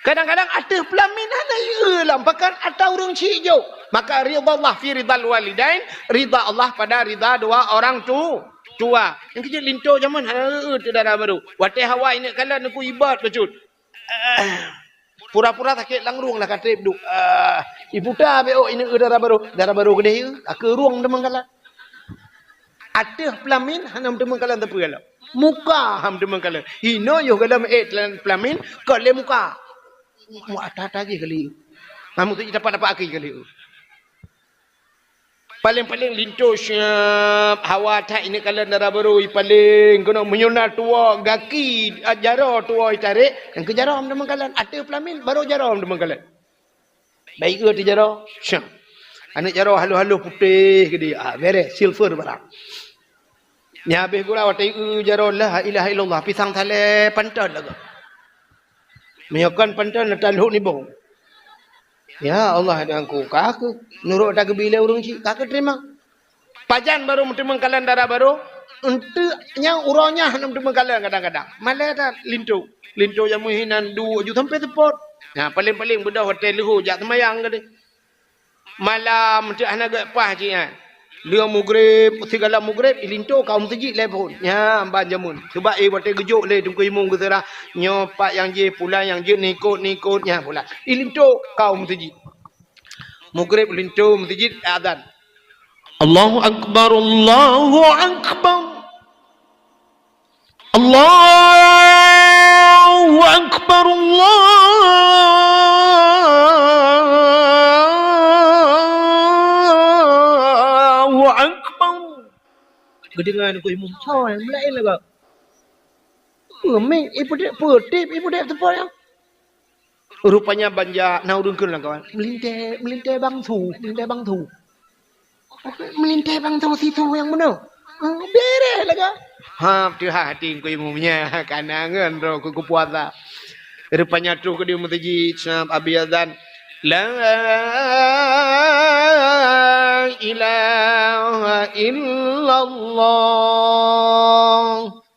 Kadang-kadang ateueh peulamin hana eu lam pakan atau ureuëng chik jok. Maka ridha Allah fi ridhal walidain, ridha Allah pada ridha dua orang tu. Tua. Nyang keujeuet linto jameun hana eu teuh dara barô. Watée hawa ineuk kalon teungku ibat bacut. Pura-pura sakét lam rhueng lah ka trép duek. Ah, iputa bék ôk ineuk eu dara barô. Dara barô keudeh eu, ka keu rhueng teumeukalon. Ateueh peulamin hana teumeukalon teupeu lom. Muka ham teumeukalon. Hinoe yoh galom ék peulamin, ka lé muka. Mu ata-ata jih kali. Kamu tu jitapak-tapak aki kali. Paleng-paleng linto siab, hawa that ineuk kalon dara barô, i paleng keunoe meunyoe na tuwoe gaki, a, jaroe tuwoe itarek, nyang keu jaroe teumeukalon, ateueh peulamin barô jaroe teumeukalon. Baik eu teuh jaroe, siab. Aneuk jaroe haloh-haloh putéh keudeh, ah, bereh, silver barang. Nyan habéh gura watée eu jaroe la ilaha illallah, pisang salée panton lagoe. Meunyoe kon panton, na talhok nibong. Ya Allah, Tuhanku, ka keu nurot ata geubi lé ureuëng chik, ka keu teurimong. Pajan barô meuteumeukalon dara barô, eunteuk nyang uroe nyan hana meuteumeukalon kadang-kadang. Malée that linto. Linto nyang meuhinan duek ju sampoe seupôt. Nah, paleng-paleng beudôh watée leuhô jak seumayang keudeh. Malam teuk hana gét paih jih nyan. Lheueh mugreb, sigohlom mugreb, ilinto ka u meuseujid lé phon. Nyan ban jameun. Sabab, eh, watée geujok lé teungku imum geuseurah, nyoe pat nyang jih, pulan nyang jeuet, nikot-nikot, nyan pulan. Ilinto ka u meuseujid. Mugreb linto meuseujid, azan. Allahu Akbar, Allahu Akbar. Allahu Akbar, Allahu Akbar. Geudeungoe ngon imum, soe nyang meulaén lagak. Peumik, ipeudeuk, peutip, ipeudeuk teupeu nyan. Rupanya banja na ureuëng kheun lam kawan. Meulintée, meulintée bangsu, meulintée bangsu. Meulintée bangsu sisu nyang meunoe. Ah, bereh lagak. Ha, teuhah hati Teungku Imum nyan, kana ngon droe keu, keu puasa. Rupanya troh keudeh meuseujid, sab abéh azan. La ilaha illallah.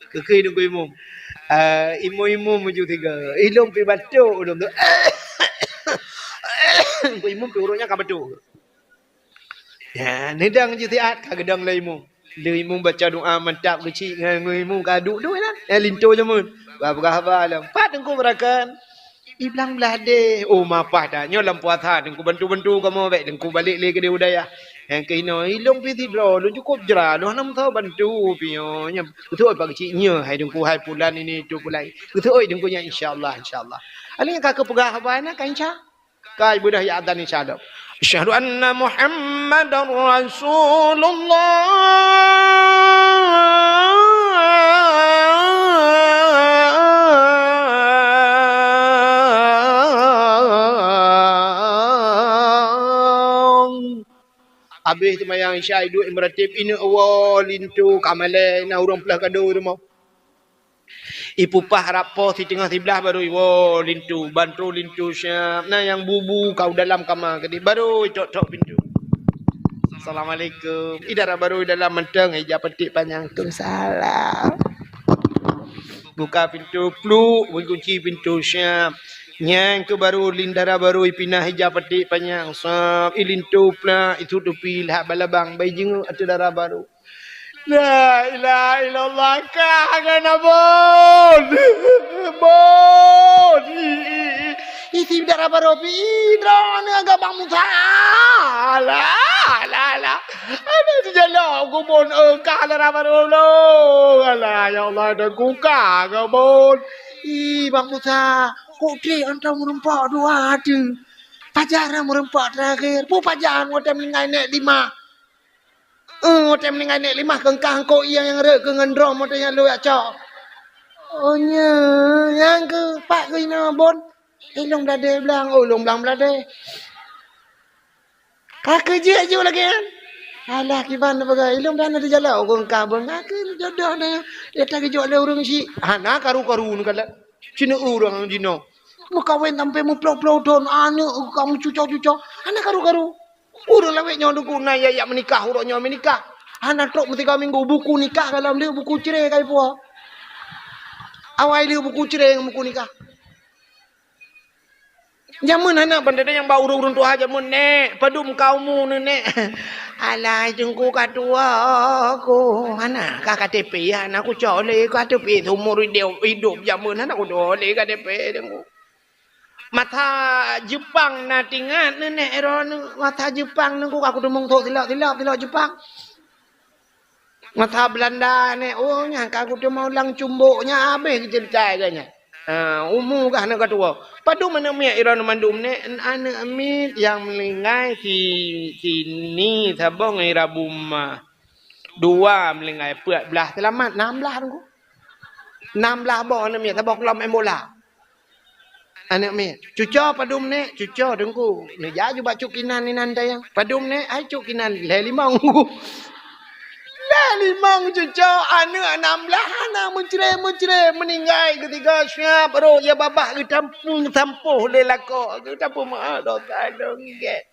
Keu-keu Teungku Imum. Ah, imum-imum meujeuet tiga. Ilôn pi batuk ulôn tu. Teungku Imum pi ureueng nyan ka batuk. Ya, neudong jih siat ka geudong lé imum. Lé imum baca doa mantap geuchik ngon imum ka duek-duek lah. Ya, linto jameun. Bah peugah haba lom. Pat Teungku beurakan. Di blang blah deh. Oh, mapah dah. Nyoe lam puasa Teungku bantu-bantu kamoe bèk Teungku balek lé keudeh u dayah. Nyang keunoe ilôn pi sidroe, lôn cukôp jra, lôn hana meusaboh bantu pi nyoe. Nyan beutôi Pak Geuchik nyoe, hai Teungku, hai pulan ini, itu pulan. Beutôi Teungku nyan, insya Allah, insya Allah. Alèh ka keupeugah haba na ka insya. Ka ibeudôh ya adzan insya Allah. Asyhadu anna Muhammadar Rasulullah. Abéh seumayang Isya, iduek imeuratéb, ineuk woe linto ka malèe, na ureueng peuleueh kado rumoh. Ipupah rab po siteungoh siblaih baru iwoe linto, bantu linto siap. Na nyang bu-bu ka u dalam kama keudéh, baru itok-tok pintoe. Assalamualaikum. I dara baru i dalam mantong, ija paték panyang. Waalaikumsalam. Buka pintoe, pluk, bri kunci pintoe, siap. Nyang keu baru, lin dara baru, ipinah ija paték panyang, sab, ilinto plak, itutupi lhak balabang, bai jingeuk ateueh dara baru. La ilaha illallah, ka gana bon. Bon. I, i, i. Isi dara baru pi, i, droeneuh agak Bang Musa. Alah, alah, alah. Aduh, sijalok kubon, eh, ka dara baru lo. Alah, ya Allah, dah kuka ke bon. Ih, Bang Musa, kok trek hantom meureumpok dua tu? Pajan meureumpok terakhir. Peue pajan watèe meuninggai nèk limah? Eh, watèe meuninggai nèk limah keungkah eungkôt ié nyang rhot keu ngon drom watèe nyan lôn jak cok. Oh, nyo, nyang keu pat keu inoe bon. Ilôn bladé blang, oh, ilôn blang bladé. Ka keu jeuet ju lagèe nyan. Alah, kiban na peugah, ilôn dan na teujalok ureueng ka bon. Ka keu jodoh na, ya tageujok lé ureueng syiek. Hana karu-karu neukalon. Cina ureueng jinoe. Meukawen sampai meuplôh-plôh thôn, aneuk ka meucuco-cuco. Hana karu-karu. Ureueng lawét nyoe Teungku na ya, ya meunikah, uroe nyoe meunikah. Hana trok meusigoe minggu, buku nikah ka lheueh, buku cerai ka ipuwoe. Awai lheueh buku cerai ngon buku nikah. Jameun hana ban teudeung nyang ba ureueng-ureueng tuha jameun, "Nèk, padum ka umu neuh, Nèk?" "Alah, Teungku ka tuwo ku." "Hana ka K T P, hana kucok lé K T P seumur idop, idop jameun hana kucok lé K T P, Teungku." Masa Jeupang na teuingat neuh, Nèk, droeneuh. Masa Jeupang neuh ku ka kuteumong sôk silop-silop, silop Jeupang. Masa Beulanda nèh, oh, nyan ka kuteumé lam cumbok nyan habéh geuceurita lagèe nyan. Ha, umu gah na ka tuwo. Padum aneuk miet droeneuh mandum nèh, aneuk miet nyang meuninggai si, si Ni saboh ngon Ira Buma. Dua meuninggai, peuet blah seulamat, nam blah Teungku. Nam blah boh aneuk miet saboh keulom main bola. Aneuk miet, "Cuco padum, Nèk?" "Cuco, Teungku." Neujak ju bak cut kinan inan tayang. "Padum, Nèk?" "Hai cut kinan, lhèe limong." Lhèe limong cuco, aneuk nam blah hana meucré-meucré, meuninggai geusigoe siap rhot ya babah geutampu-, geutampoh lé lakoe, geutampoh meu'ah dosa dong gèt.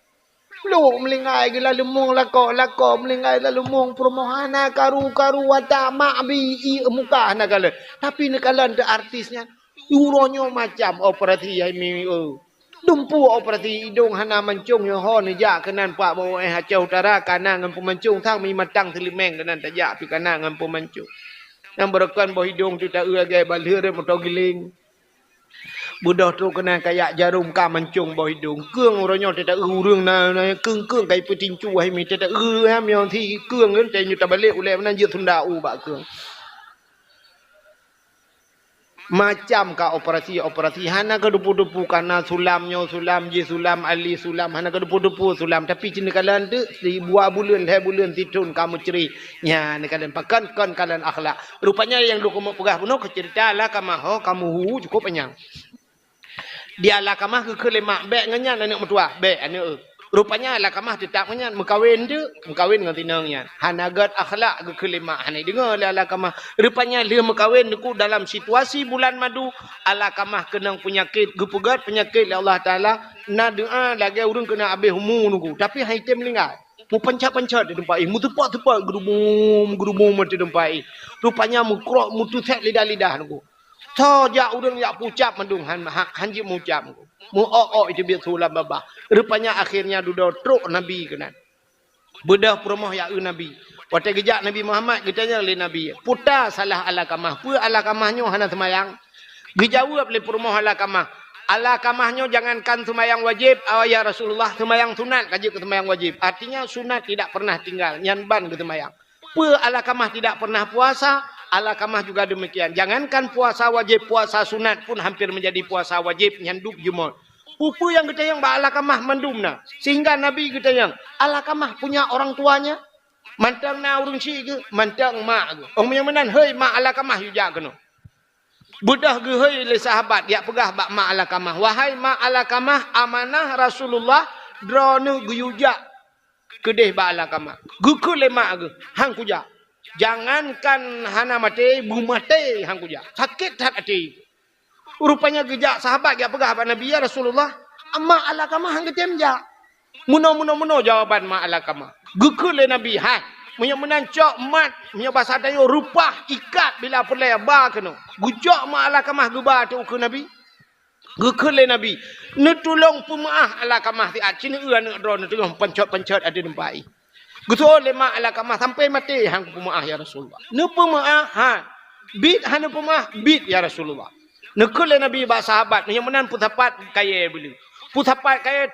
Lhok meuninggai geulaleumoe lakoe, lakoe meuninggai laleumoe peurumoh, hana karu-karu watak mak bi i muka hana kalon. Tapi neukalon teuh artis nyan. Uroe nyoe macam operasi hai mi, eh. Dumpeue operasi idong hana mancong nyoe ho neujak keunan Pak Boh eh Aceh Utara kana ngon peumancong sang mi matang seuleumeng keunan tajak pi kana ngon peumancong. Nyang beureukan boh idong teuh taeu lagèe balheueh rot moto giling. Beudôh trok keunan kayak jarom ka mancong boh idong. Keueng uroe nyoe teuh taeu ureueng na, na keueng-keueng kai peutincu hai mi teuh taeu ha miyong si keueng kan teuh nyoe tabalek ulèe meunan jeuet sunda u bak keueng. Macam ka operasi-operasi, hana keudeupu-deupu, kana sulam nyoe sulam, jih sulam, ali sulam, hana keudeupu-deupu sulam. Tapi cit neukalon teuh, sibuah buleuen, lhèe buleuen, sithon ka meucré. Nyan neukalon pakon, kon kalon akhlak. Rupanya nyang lôn keumeung peugah bunoe keu ceurita Alkamah ho ka meuhu cukôp panyang. Di Alkamah geukheun lé mak, "Bèk ngon nyan aneuk meutuwah, bèk aneuk." Rupanya Alkamah teutap ngon nyan, meukawen teuk, meukawen ngon si inong nyan. Hana gèt akhlak geukheun lé mak, hana ideungoe lé Alkamah. Rupanya lheueh meukawen Teungku dalam situasi bulan madu, Alkamah keunong peunyakét, geupeugèt peunyakét lé Allah Taala, na doa lagèe ureueng keuneuk abéh umu Teungku, tapi han item meuninggai. Meupancet-pancet di teumpat jih, meuteupot-teupot, geurubum-geurubum di teumpat jih. Rupanya meukrok, meuteusek lidah-lidah nunggu. Tho jak ureuëng jak peucab mandum han, han, han jeuet meucab nunggu. Meu-ok-ok itu biet su lam babah. Rupanya akhirnya dudoe trok Nabi keunan. Beudôh peurumoh ya eu Nabi. Watée geujak Nabi Muhammad, geutanyong lé Nabi, "Puta salah Alqamah, peue Alqamah nyoe hana seumayang?" Geujaweueb lé peurumoh Alqamah, "Alqamah nyoe jangankan seumayang wajéb, ya Rasulullah, seumayang sunat ka jeuet keu seumayang wajéb." Artinya sunat tidak pernah tinggal, nyan ban geuseumayang. Peue Alqamah tidak pernah puasa, Alqamah juga demikian. Jangankan puasa wajéb, puasa sunat pun hampir menjadi puasa wajéb, nyan dub jeumot. Peue-peue nyang geutanyong bak Alqamah mandum na. Sehingga Nabi geutanyong, "Alqamah punya orang tuanya?" Mantong na ureuëng syiek geuh, mantong mak geuh. Oh, meunyoe meunan, "Hei mak Alqamah, yue jak keunoe." Beudôh geuhôi lé sahabat, jak peugah bak mak Alqamah, "Wahai mak Alqamah, amanah Rasulullah, droeneueh geuyue jak keudeh bak Alqamah." Geukheun lé mak geuh, "Han kujak. Jangankan hana maté, beumaté han kujak. Sakét that até." Rupanya geujak sahabat jak peugah bak Nabi, "Ya Rasulullah, mak Alqamah han geutem jak." Meunoe, meunoe, meunoe jawaban mak Alqamah. Geukheun lé Nabi, "Hai, meunyoe meunan cok mat, meunyoe basa tanyoe reupah, ikat bila peureulée ba keunoe." Geucok mak Alqamah geuba ateueh ukeue Nabi. Geukheun lé Nabi, "Neutulông peumeuáh Alqamah siat, ci neueu aneuëk droeneueh teungoh pancot-pancot ateueh teumpat jih." Geuseuôt lé mak Alqamah, "Sampai maté han kupeumeuáh, ya Rasulullah." "Neupeumeuáh?" "Han." "Biet han neupeumeuáh?" "Biet, ya Rasulullah." Neukheun lé Nabi bak sahabat, "Meunyoe meunan peusapat kayée beuleue." Peusapat kayée